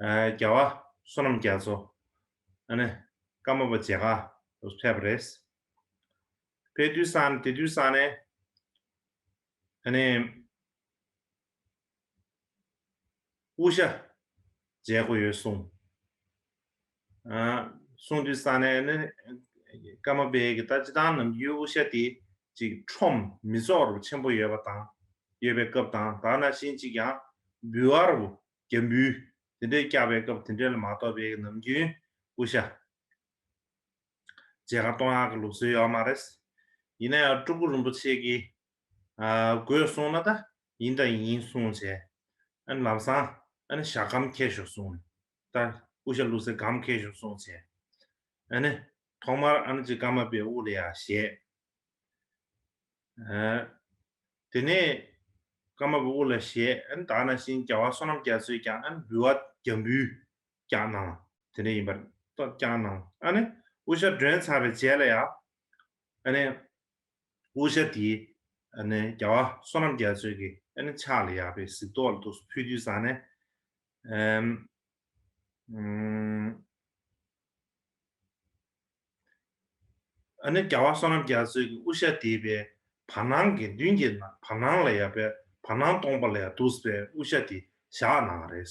ཨ། རྒྱལ་བ་བསོད་ནམས་རྒྱ་མཚོ། ཨ་ནི། ཀརྨ་པ་མཇལ་ཁ་ཕེབས་པ་རེད། ཕེབས་དུས་ཙང་དེ་དུས་ཙང་ནས་ཨ་ནི། དབུ་ཞྭ་མཇལ་དགོས་ཡོད་གསུངས། ཨ། གསུངས་དུས་ཙང་ནས་ནི། ཀརྨ་པས་གི་ད་སྤྱིར་བཏང་ནམ་རྒྱུན་དབུ་ཞྭ་དེ་ཅིག་ཁྲོམ་མི་ཚོགས་རུ་ཆེན་པོ་ཡོད་པ་དང་། ཡོད་པའི་སྐབས་དང་། ད་ནང་བཞིན་ཅིག་ཡང་འབུལ་བ་རུ་རྒྱ་འབུལ་དེ་འདྲའི་བཀྱག་པའི་སྐབས་དེ་འདྲ་ལ་མ་གཏོགས་པའི་ནམ་རྒྱུན་དབུ་ཞྭ་མཇལ་ཁ་གཏོང་ཡག་གི་ལུགས་སྲོལ་ཡོད་མ་རེད། ཡིན་ན་ཡང་སྤྲུལ་སྐུ་རིན་པོ་ཆེ་གིས། ཨ། དགོས་གསུངས་ན་ད་ཡིན་དང་ཡིན་གསུངས་བྱས། ཨ་ནི་ལམ་སང་ཨ་ནི་ཞྭ་སྒམ་འཁྱེར་ཤོག་གསུངས། ད་དབུ་ཞྭ་བླུགས་སའི་སྒམ་འཁྱེར་ཤོག་གསུངས་བྱས། ཨ་ནི་ཐོག་མར་ཨ་ནི་ཅིག་ཀརྨ་པའི་དབུ་ལ་ཡར་བཞེས། དེ་ནས་ཀརྨ་པ་དབུ་ལ་བཞེས། ཨ་ནི་ད་ག་ནང་བཞིན་རྒྱལ་བ་བསོད་ནམས་རྒྱ་མཚོས་ཀྱང་ཨ་ནི་འབུལ་བ་རྒྱ་འབུལ་བསྐྱངས་གནང་། དེ་འདྲ་ཡིན་པར་བསྐྱངས་གནང་། ཨ་ནི་དབུ་ཞྭ་སྒྲོན་ཚར་བའི་རྗེས་ལ་ཡང་ཨ་ནི་དབུ་ཞྭ་དེ་ཨ་ནི་རྒྱལ་བ་བསོད་ནམས་རྒྱ་མཚོའི་གི་ཨ་ནི་ཕྱག་ལ་ཡར་དཔེ་གཟིགས་རྟོག་ལ་འདུག་ཕུལ་དུས་ཙང་ནས། ཨ་ནི་རྒྱལ་བ་བསོད་ནམས་རྒྱ་མཚོའི་གི་དབུ་ཞྭ་དེ་བའི་བར་སྣང་གི་མདུན་གྱི་ནང་བར་སྣང་ལ་ཡར་དཔེ་བར་སྣང་སྟོང་པ་ལ་ཡར་འདུག་སེ་དབུ་ཞྭ་དེ་བཞག་གནང་བ་རེད།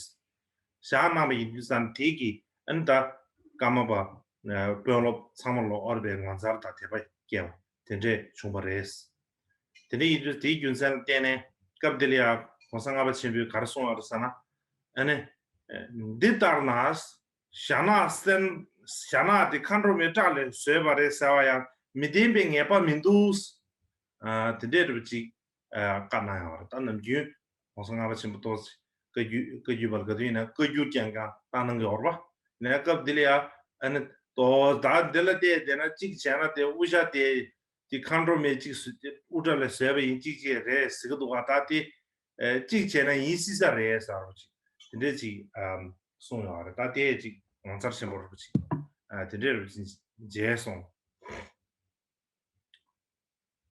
བཞག་གནང་བ་ཡིན་དུས་ཙང་དེ་གི་ཨ་ནི་ད་ཀརྨ་པ་དཔོན་སློབ་ཚང་མ་ལ་ཨོར་བའི་ངོ་མཚར་དང་དད་པ་སྐྱེ་བ་དེ་འདྲས་བྱུང་བ་རེད། དེ་འདྲ་ཡིན་དུས་དེའི་རྒྱུ་མཚན་ལ་བརྟེན་ནས་སྐབས་དེ་ལ་ཡང་གོང་ས་ལྔ་པ་ཆེན་པོས་ག་རེ་གསུངས་པ་རེད་ཟེར་ན། ཨ་ནི་འདི་ལྟར་ན། ཞྭ་ནག་སེར། ཞྭ་ནག་དེ་མཁའ་འགྲོ་མའི་སྐྲ་ལས་བཟོས་པ་རེད་ཟེར་བ་ཡང་མི་བདེན་པའི་ངེས་པ་མི་འདུག། ཨ། དེ་འདྲའི་རུ་ཅིག་ཨ། བཀའ་གནང་ཡོད་རེད། ད་ནམ་རྒྱུན་གོང་ས་ལྔ་པ་ཆེན་པོ་ཏོག་ཙམ་བཀའ་བརྒྱུད་བཀའ་བརྒྱུད་པར་ག་དུས་ཡིན་ན་བཀའ་བརྒྱུད་རྐྱང་རྐྱང་བཏང་གནང་གི་ཡོད་རེད་པ། ནས་སྐབས་འདི་ལ་ཡང་ཨ་ནི་ཏོག་ད་འདི་ལ་བལྟས་བསྡད་ན་གཅིག་བྱས་ན་དེ་དབུ་ཞྭ་དེ་དེ་མཁའ་འགྲོ་མའི་གཅིག་བཟོས་ཏེ་དབུ་སྐྲ་ལས་བཟོས་པ་ཡིན་གཅིག་ཅིག་རེད་ཟེར་གི་འདུག་ག་ད་དེ། ཨེ། གཅིག་བྱས་ན་ཡིན་སྲིད་ས་རེད་ཟེར་བ་ཅིག་དེ་འདྲས་ཅིག་ཨམ། གསུངས་ཡོད་རེད། ད་དེ་ཅིག་ངོ་མཚར་ཆེན་པོ་རེད་པ་ཅིག་ཨ། དེ་འདྲས་རེད་པ་ཅིག་མཇལ་སོང་།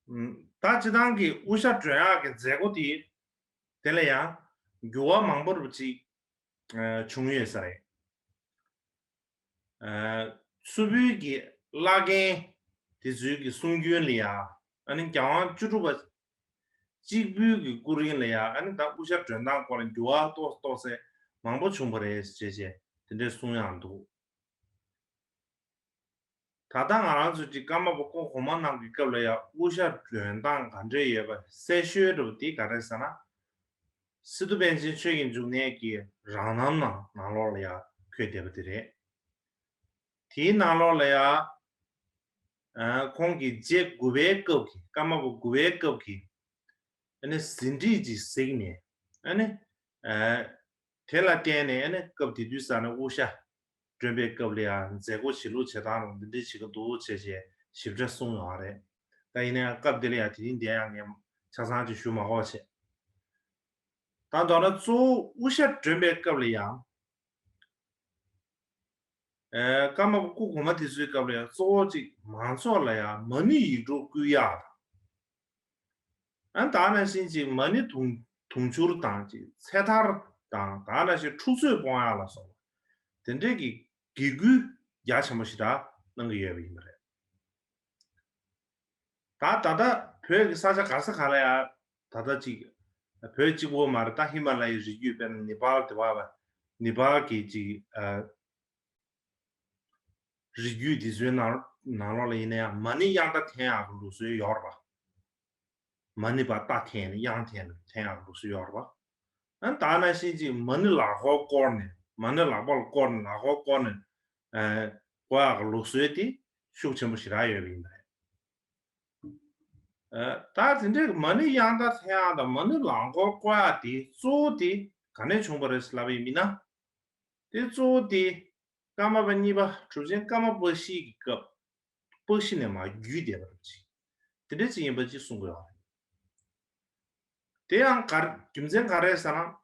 ཨམ། ད་སྤྱིར་བཏང་གི་དབུ་ཞྭ་སྒྲོན་ཡག་གི་མཛད་སྒོ་དེ་དེ་ལ་ཡང་འགྱུར་བ་མང་པོ་རེད་པ་ཅིག་ཨ། བྱུང་ཡོད་ས་རེད། ཨ། མཚུར་ཕུའི་གི་བླ་རྒན་དེ་ཚོའི་གི་གསུང་རྒྱུན་ལ་ཡང་ཨ་ནི་རྒྱལ་དབང་བཅུ་དྲུག་པ་གཅིག་པུའི་གི་སྐུ་རིང་ལ་ཡང་ཨ་ནི་ད་དབུ་ཞྭ་སྒྲོན་སྟངས་སྐོར་ལ་འགྱུར་བ་ཏོག་ཏོག་ཙམ་མང་པོ་བྱུང་བ་རེད་ཅེས་བྱས་དེ་འདྲའི་གསུང་ཡག་འདུག་ད་ལྟ་ང་རང་ཚོ་གཅིག་ཀརྨ་པ་སྐུ་གོང་མ་རྣམས་ཀྱི་སྐབས་ལ་ཡང་དབུ་ཞྭ་སྒྲོན་སྟངས་ག་འདྲས་ཡོད་པ་གསལ་ཤོས་རུ་དེ་ག་རེ་ཟེར་ན། སི་ཏུ་པཎ་ཆེན་ཆོས་ཀྱི་འབྱུང་གནས་ཀྱི་རང་རྣམ་ནང་ནང་ལོགས་ལ་ཡང་འཁོད་བསྡད་པ་དེ་རེད། དེའི་ནང་ལོགས་ལ་ཡང་ཁོང་གི་རྗེ་དགུ་པའི་སྐབས་ཀྱི་ཀརྨ་པ་དགུ་པའི་སྐབས་ཀྱི་ཨ་ནི་ཟིན་བྲིས་ཅིག་གཟིགས་ནས་ཨ་ནི། དེ་ལ་བརྟེན་ནས་ཨ་ནི་སྐབས་དེ་དུས་ས་ནས་དབུ་ཞྭ་སྒྲོན་པའི་སྐབས་ལ་ཡང་མཛད་སྒོ་བྱེད་ལུགས་བྱེད་སྟངས་རུ་འདི་འདྲའི་བྱེད་ཀྱི་འདུག་ཅེས་བྱས་ཞིབ་ཕྲ་གསུངས་ཡོད་རེད། ད་ཡིན་ན་ཡང་སྐབས་དེ་ལ་ཡང་དེ་རིང་འདིར་ཡང་ངས་ཆ་ཚང་ཅིག་ཞུ་མ་དགོས་བྱས། ད་མདོར་ན་གཙོ་བོ་དབུ་ཞྭ་སྒྲོན་པའི་སྐབས་ལ་ཡང་། ཨེ། ཀརྨ་པ་སྐུ་གོང་མ་དེ་ཚོའི་སྐབས་ལ་ཡང་གཙོ་བོ་གཅིག་མང་ཚོགས་ལ་ཡང་མ་ཎི་ཡིག་འབྲུ་བསྐུར་ཡག་དང་། ཨ་ནི་ད་ག་ནང་བཞིན་གཅིག་མ་ཎི་དུང་དུང་ཕྱུར་དང་གཅིག་ཚེ་ཐར་དང་ད་ག་ནང་བཞིན་འཁྲུག་རྩོད་སྤོང་ཡག་ལ་སོགས་པ་དེ་འདྲའི་གི་དགེ་སྐུལ་རྒྱ་ཆེན་པོ་ཞེ་དྲག་གནང་གི་ཡོད་པ་ཡིན་པ་རེད། ད་ད་ལྟ་བོད་ཀྱི་ས་ཆ་ག་ས་ག་ལ་ཡང་ད་ལྟ་ཅིག་བོད་གཅིག་པོ་མ་རེད། ད་ཧི་མ་ལ་ཡའི་རི་རྒྱུད་དཔེར་ན་ནེ་པཱལ་དེ་བ་བ་ནེ་པཱལ་གྱི་ཅིག་ཨ། རི་རྒྱུད་དེ་ཚོའི་ནང་ནང་ལོགས་ལ་ཡིན་ན་ཡང་མ་ཎི་དབྱངས་རྟ་འཐེན་ཡག་གི་ལུགས་སྲོལ་ཡོད་རེད་པ། མ་ཎི་པ་རྟ་འཐེན་ནས་དབྱངས་འཐེན་ནས་འཐེན་ཡག་གི་ལུགས་སྲོལ་ཡོད་རེད་པ། ཨ་ནི་ད་ག་ནང་བཞིན་ཅིག་མ་ཎི་ལག་འཁོར་བསྐོར་ནས་མ་ཎི་ལག་པ་ལ་བསྐོར་ནས་ལག་འཁོར་བསྐོར་ནས་ཨ། བསྐོར་ཡག་གི་ལུགས་སྲོལ་དེ་ཤུགས་ཆེན་པོ་ཞེ་དྲག་ཡོད་པ་ཡིན་པ་རེད། ཨ། ད་དེ་འདྲའི་མ་ཎི་དབྱངས་རྟ་འཐེན་ཡག་དང་མ་ཎི་ལག་འཁོར་བསྐོར་ཡག་དེ་གཙོ་བོ་དེ་ག་ནས་བྱུང་བ་རེད་ལབ་པ་ཡིན་ན། དེ་གཙོ་བོ་དེ་ཀརྨ་པ་གཉིས་པ་གྲུབ་ཆེན་ཀརྨ་པཀྴི་གི་སྐབས། པཀྴི་ནས་མར་བརྒྱུད་བསྡད་པ་རེད་ཅིག་དེ་འདྲ་ཅིག་ཡིན་པ་ཅིག་གསུང་གི་ཡོད་རེད། དེ་ཡང་ག་རེ་རྒྱུ་མཚན་ག་རེ་ཟེར་ན།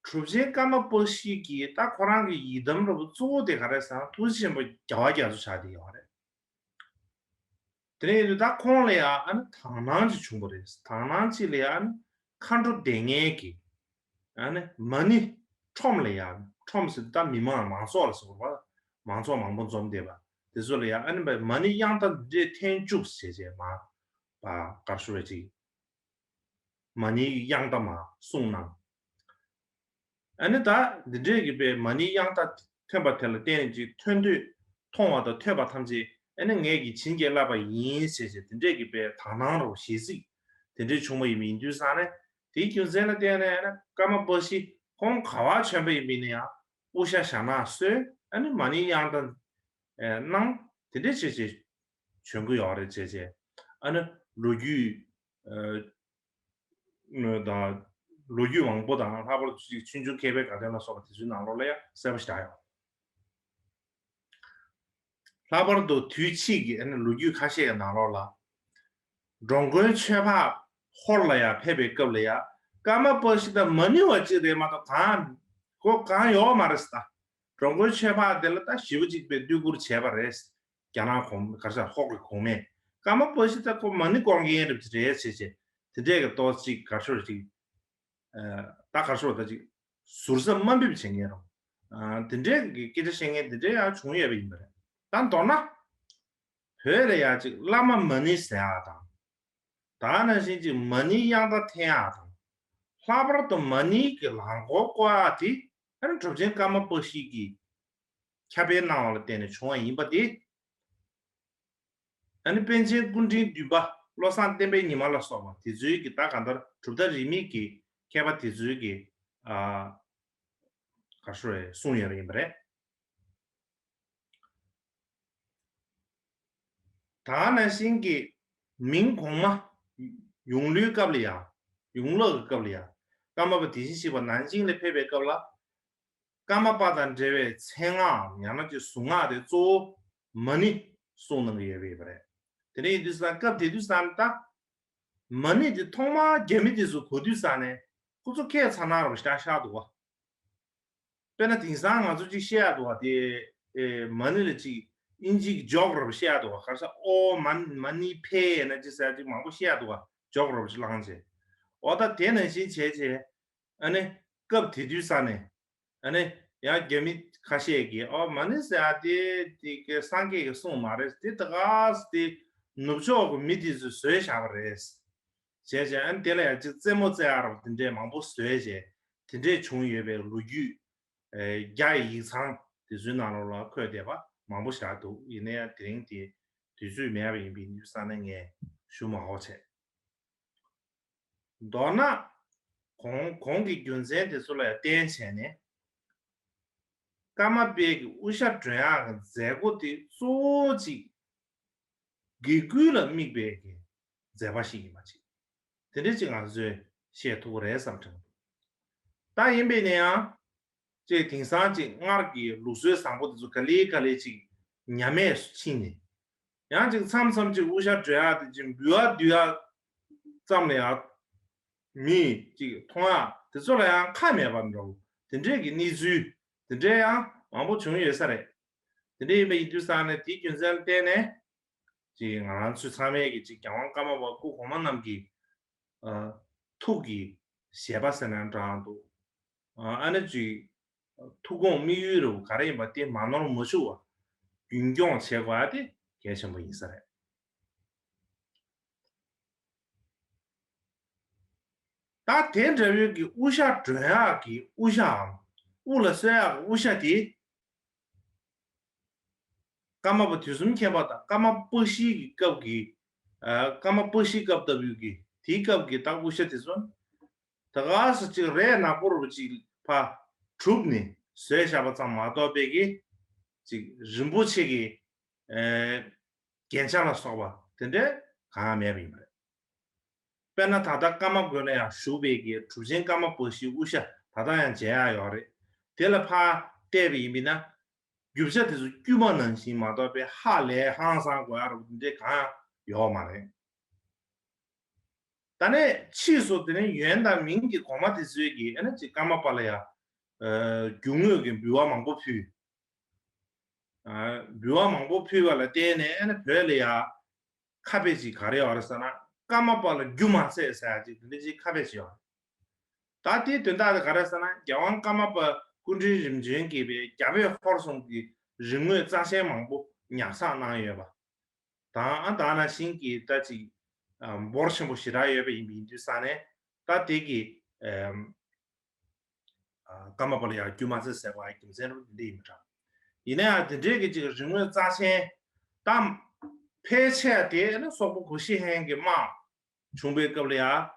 གྲུབ་ཆེན་ཀརྨ་པཀྴི་གིས་ད་ཁོ་རང་གི་ཡི་དམ་རབ་གཙོ་བོ་དེ་ག་རེ་ཟེར་ན་ཐུགས་རྗེ་ཆེན་པོ་རྒྱལ་བ་རྒྱ་མཚོ་ཆགས་བསྡད་ཡོད་རེད། དེ་ནས་ཡིན་དུས་ད་ཁོང་ལ་ཡང་ཨ་ནི་དག་སྣང་ཅིག་བྱུང་བ་རེད། དག་སྣང་ཅིག་ལ་ཡང་ཨ་ནི་མཁའ་འགྲོ་སྡེ་ལྔའི་གི་ཨ་ནི་མ་ཎི་ཁྲོམ་ལ་ཡང་ཁྲོམ་ཟེར་དུས་ད་མི་མང་མང་ཚོགས་ལ་ཟེར་བ་མང་ཚོགས་མང་པོ་འཛོམས་བསྡད་པ་དེ་ཚོ་ལ་ཡང་ཨ་ནི་མ་ཎི་དབྱངས་རྟ་འདི་འདྲས་འཐེན་བཅུག་ཟེར་བྱས་མ་པ་གར་ཞུ་བའི་ཅིག་མ་ཎི་དབྱངས་རྟ་མ་གསུངས་གནང་། ཨ་ནི་ད་འདི་འདྲས་ཀྱི་པའི་མ་ཎི་དབྱངས་རྟ་ཐོན་པ་དེ་ལ་བརྟེན་ནས་ཅིག་ཐོན་དུས་མཐོང་བ་དང་ཐོས་པ་ཐམས་ཅད་ཨ་ནི་ངེད་ཀྱིས་བྱིན་གྱིས་བརླབས་པ་ཡིན་ཞེས་བྱས་འདི་འདྲས་ཀྱི་པའི་དག་སྣང་རུ་ཞལ་གཟིགས་དེ་འདྲས་བྱུང་བ་ཡིན་མིན་དུས་ཙང་ནས་དེའི་རྒྱུ་མཚན་ལ་བརྟེན་ནས་ཨ་ནི་ཀརྨ་པཀྴི་ཁོང་ག་བ་བྱོན་པ་ཡིན་མིན་ན་ཡང་དབུ་ཞྭ་ཞྭ་ནག་གསོལ་ཨ་ནི་མ་ཎི་དབྱངས་རྟ་གནང་དེ་འདྲས་བྱས་བྱས་བྱོན་གྱི་ཡོད་རེད་བྱས་བྱས་ཨ་ནི་ལོ་རྒྱུས། ཨ། དང་ལོ་རྒྱུས་མང་པོ་དང་ལྷག་པར་དུ་ཅིག་ཆོས་འབྱུང་མཁས་པའི་དགའ་སྟོན་ལ་སོགས་པ་དེ་ཚོའི་ནང་ལོགས་ལ་ཡང་གསལ་པོ་ཞེ་དྲག་ཡོད། ལྷག་པར་དུ་དུས་ཕྱིས་ཀྱི་ཨ་ནི་ལོ་རྒྱུས་ཁ་ཤས་ཀྱི་ནང་ལོགས་ལ་ འགྲོ་མགོན་ཆོས་འཕགས་ཧོར་ལ་ཡང་ཕེབས་པའི་སྐབས་ལ་ཡང་ཀརྨ་པཀྵི་དང་མ་ཎི་བ་གཅིག་རེད་མ་གཏོགས་གང་ཁོ་གང་ཡོད་མ་རེད་ཟེར། ད་འགྲོ་མགོན་ཆོས་འཕགས་དེ་ལ་ད་ཞེ་པོ་གཅིག་པའི་བསྟོད་བཀུར་བྱས་པ་རེད། རྒྱ་ནག་གོང་ག་རེ་ཟེར་ཧོར་གྱི་གོང་མས་ཀརྨ་པཀྵི་ད་ཁོ་མ་ཎི་སྐོར་མཁན་རེད་བྱས་བྱས་བྱས་དེ་འདྲས་ཀྱི་ཏོག་ཙམ་ག་རེ་ཟེར་ཅིག་ད་ག་རེ་ཟེར་ད་ཅིག་ཟུར་ཟ་དམའ་འབེབས་བྱེད་མཁན་རེད། དེ་འདྲས་ཀྱི་སྐད་ཆ་བཤད་མཁན་དེ་འདྲས་ཡང་བྱུང་ཡོད་པ་ཡིན་པ་རེད། ད་མདོར་ན། བོད་ལ་ཡང་ཅིག་བླ་མ་མ་ཎི་ཟེར་ཡག་དང་། ད་ནང་བཞིན་ཅིག་མ་ཎི་དབྱངས་རྟ་འཐེན་ཡག་དང་། ལྷག་པར་དུ་མ་ཎི་གི་ལམ་འཁོར་བསྐོར་ཡག་དེ་ཨ་ནི་གྲུབ་ཆེན་ཀརྨ་པཀྵི་གིས་ཁྱབ་སྤེལ་གནང་བ་ལ་བརྟེན་ནས་བྱུང་བ་ཡིན་པ་དེ། ཨ་ནི་པཎ་ཆེན་སྐུ་ཕྲེང་བདུན་པ་བློ་བཟང་བསྟན་པའི་ཉི་མ་ལ་སོགས་པ་དེ་ཚོའི་གི་ད་གང་ལྟར་གྲུབ་མཐའ་རིས་མེད་ཀྱི་མཁས་པ་དེ་ཚོའི་གི་ཨ་ག་རེ་ཟེར་གསུངས་ཡོད་པ་ཡིན་པ་རེད། ད་ག་ནང་བཞིན་གྱི་མིང་གོང་མ་ཡོངས་གླུའི་སྐབས་ལ་ཡང་ཡོངས་གླགས་ཀྱི་སྐབས་ལ་ཡང་ཀརྨ་པ་དེ་བཞིན་གཤེགས་པ་ནན་ཅིང་ལ་ཕེབས་པའི་སྐབས་ལ་ཀརྨ་པ་དང་འབྲེལ་བའི་མཚན་སྔགས་ཡང་ན་ཅིག་གཟུངས་སྔགས་དེ་གཙོ་བོ་མ་ཎི་གསུངས་གནང་གི་ཡོད་པ་ཡིན་པ་རེད། དེ་འདྲ་ཡིན་དུས་ཙང་སྐབས་དེ་དུས་ཙང་ད་མ་ཎི་དེ་ཐོག་མར་རྒྱ་མི་དེ་ཚོ་གོ་དུས་ཙང་ནས་ཁོ་ཚོ་སྐད་ཚ་ན་རུ་ཤག་ཤག་འདུག་བ། དཔེར་ན་དེང་སང་ང་ཚོ་ཅིག་བཤད་ཡག་འདུག་བ་དེ། ཨེ་མ་ཎི་ལ་ཅིག་དབྱིན་ཇི་གི་ཇོག་ར་བཤད་ཡག་འདུག་བ། ག་རེ་ཟེར་ཨོ་མ་མ་ཎི་ཕེ་ཡེ་ན་ཅི་ཟེར་ཅིག་མང་པོ་བཤད་ཡག་འདུག་བ། ཇོག་ར་བ་ཅིག་བླངས་བྱས། འོ་ད་དེ་ནང་བཞིན་བྱས་བྱས། ཨ་ནི་སྐབས་དེ་དུས་ས་ནས་ཨ་ནི་ཡང་རྒྱ་མི་ཁ་ཤས་ཀྱིས་ཨོ་མ་ཎི་ཟེར་ཡག་དེ་དེ་ག་སངས་རྒྱས་ཀྱིས་གསུངས་མ་རེད། དེ་ད་ག་ས་དེ་ནུབ་ཕྱོགས་ཀྱི་མི་དེ་ཚོས་བཟོས་བཞག་པ་རེད། བྱས་བྱས་ཨ་ནི་དེ་ལ་ཡང་ཅིག་རྩེད་མོ་རྩེ་ཡག་ར་བ་དེ་འདྲས་མང་པོ་བཟོས་བྱས་དེ་འདྲས་བྱུང་ཡོད་པའི་ལོ་རྒྱུས། ཨེ་རྒྱ་ཡི་ཡིག་ཚང་དེ་ཚོའི་ནང་ལོགས་ལ་འཁོད་བསྡད་པ་མང་པོ་ཞིག་འདུག་ཡིན་ན་ཡང་དེ་རིང་དེ་དུས་ཚོད་མེད་པ་ཡིན་པའི་ཡིན་དུས་ཙང་ནས་ངས་ཞུ་མ་དགོས་བྱས། མདོར་ན་གོང་གོང་གི་རྒྱུ་མཚན་དེ་ཚོ་ལ་ཡང་བརྟེན་བྱས་ནས་ཀརྨ་པའི་གི་དབུ་ཞྭ་སྒྲོན་ཡག་གི་མཛད་སྒོ་དེ་གཙོ་བོ་གཅིག་དགེ་བསྐུལ་ལ་དམིགས་པའི་གི་མཛད་པ་ཞིག་ཡིན་པ་ཅིག་དེ་འདྲ་ཅིག་ང་ཚོས་བཤད་ཐུབ་ཀྱི་རེད་བསམ་དྲན་འདུག་ད་ཡིན་པས་ན་ཡང་། ཅེས་དེང་སང་ཅིག་སྔར་གྱི་ལུགས་སྲོལ་བཟང་པོ་དེ་ཚོ་ག་ལེ་ག་ལེ་ཅིག་ཉམས་མེད་སུ་ཕྱིན་ནས། ཡང་ཅིག་མཚམས་མཚམས་ཅིག་དབུ་ཞྭ་སྒྲོན་ཡག་དེ་ཅིག་འབུལ་བ་བསྡུ་ཡག་ཙམ་ལ་ཡང་མི་ཅིག་མཐོང་ཡག་དེ་ཚོ་ལ་ཡང་ཁ་མེད་པ་འདྲ་བོ་དེ་འདྲས་ཀྱི་གནས་ཚུལ་དེ་འདྲས་ཡང་མང་པོ་བྱུང་ཡོད་ས་རེད། དེ་འདྲས་ཡིན་པ་ཡིན་དུས་ཙང་ནས་དེའི་རྒྱུ་མཚན་ལ་བརྟེན་ནས། ཅིག་ང་རང་ཚོ་ཚང་མས་ཀྱི་ཅིག་རྒྱལ་དབང་ཀརྨ་པ་སྐུ་གོང་མ་རྣམས་ཀྱི་ཨ་ཐུགས་ཀྱི་བཞེད་པ་ཟེར་ན་འདྲ་འདུག་ཨ་ནི་ཅིག་ཐུགས་དགོངས་དམིགས་ཡུལ་རུ་ག་རེ་ཡིན་པ་དེ་མ་ནོར་མ་འཆུག་པ་རྒྱུན་སྐྱོང་བྱེད་དགོས་པ་དེ་གལ་ཆེན་པོ་ཡིན་ས་རེད། ད་དེ་འདྲ་བོའི་གི་དབུ་ཞྭ་སྒྲོན་ཡག་གི་དབུ་ཞྭའམ་དབུ་ལ་གསོལ་ཡག་གི་དབུ་ཞྭ་དེ། ཀརྨ་པ་དུས་གསུམ་མཁྱེན་པ་དང་ཀརྨ་པཀྵིའི་གི་སྐབས་ཀྱི། ཨ་ཀརྨ་པཀྵི་སྐབས་ལྟ་བུའི་གི་དེའི་སྐབས་ཀྱི་ད་དབུ་ཞྭ་དེ་ཚོ། ད་ག་ས་ཅིག་རས་ནག་པོ་རུ་ཅིག་ཕར་གྲུབ་ནས་བཟོས་བཞག་པ་ཙམ་མ་གཏོགས་པའི་གི་ཅིག་རིན་པོ་ཆེ་གི་ཨེ་རྒྱན་ཆ་ལ་སོགས་པ་དེ་འདྲའི་གང་ཡང་མེད་པ་ཡིན་པ་རེད། དཔེར་ན་ད་ལྟ་ཀརྨ་དགོན་ལ་ཡང་བཞུགས་པའི་གི་གྲུབ་ཆེན་ཀརྨ་པཀྵིའི་དབུ་ཞྭ་ད་ལྟ་ཡང་མཇལ་ཡག་ཡོད་རེད། དེ་ལ་ཕར་བལྟས་པ་ཡིན་པས་ན། རྒྱུ་ཆ་དེ་ཚོ་དཀྱུས་མ་ནང་བཞིན་མ་གཏོགས་པའི་ཧ་ལས་ཧང་སང་དགོས་ཡག་རུ་འདི་འདྲའི་གང་ཡང་ཡོད་མ་རེད། ད་ནས་ཕྱིས་སུ་དེ་ནས་ཡོན་དང་མིང་གི་གོང་མ་དེ་ཚོས་ཀྱིས་ཨ་ནི་ཅིག་ཀརྨ་པ་ལ་ཡང་རྒྱུ་དངོས་ཀྱི་འབུལ་བ་མང་པོ་ཕུལ། འབུལ་བ་མང་པོ་ཕུལ་བ་ལ་བརྟེན་ནས་ཨ་ནི་བོད་ལ་ཡང་ཁ་དཔེ་ཅིག་ག་རེ་ཡོད་རེད་ཟེར་ན་ཀརྨ་པ་ལ་རྒྱུ་མ་ཚད་ཟེར་ཡག་ཅིག་དེ་འདྲ་ཅིག་ཁ་དཔེ་ཅིག་ཡོད་རེད། ད་དེའི་དོན་དག་དེ་ག་རེ་ཟེར་ན་རྒྱལ་དབང་ཀརྨ་པ་སྐུ་ཕྲེང་རིམ་བྱོན་གྱིས་པའི་རྒྱ་བོད་ཧོར་གསུམ་གྱི་རིག་དངོས་རྩ་ཆེན་མང་པོ་ཉར་ཚགས་གནང་ཡོད་པ་དང་ཨ་ད་ནང་བཞིན་གྱི་ད་ཅིག་འབོར་ཆེན་པོ་ཞེ་དྲག་ཡོད་པ་ཡིན་པ་ཡིན་དུས་ཙང་ནས་ད་དེ་གི་ཀརྨ་པ་ལ་ཡང་རྒྱུ་མ་ཚད་ཟེར་བ་རྒྱུ་མཚན་རུ་འདི་ཡིན་པ་འདྲ། ཡིན་ན་ཡང་དེ་འདྲའི་གི་ཅིག་རིག་དངོས་རྩ་ཆེན་དང་ཕལ་ཆེར་དེ་ནི་སོག་པོ་གུ་ཤྲི་ཧན་གྱི་དམག་བྱུང་པའི་སྐབས་ལ་ཡང་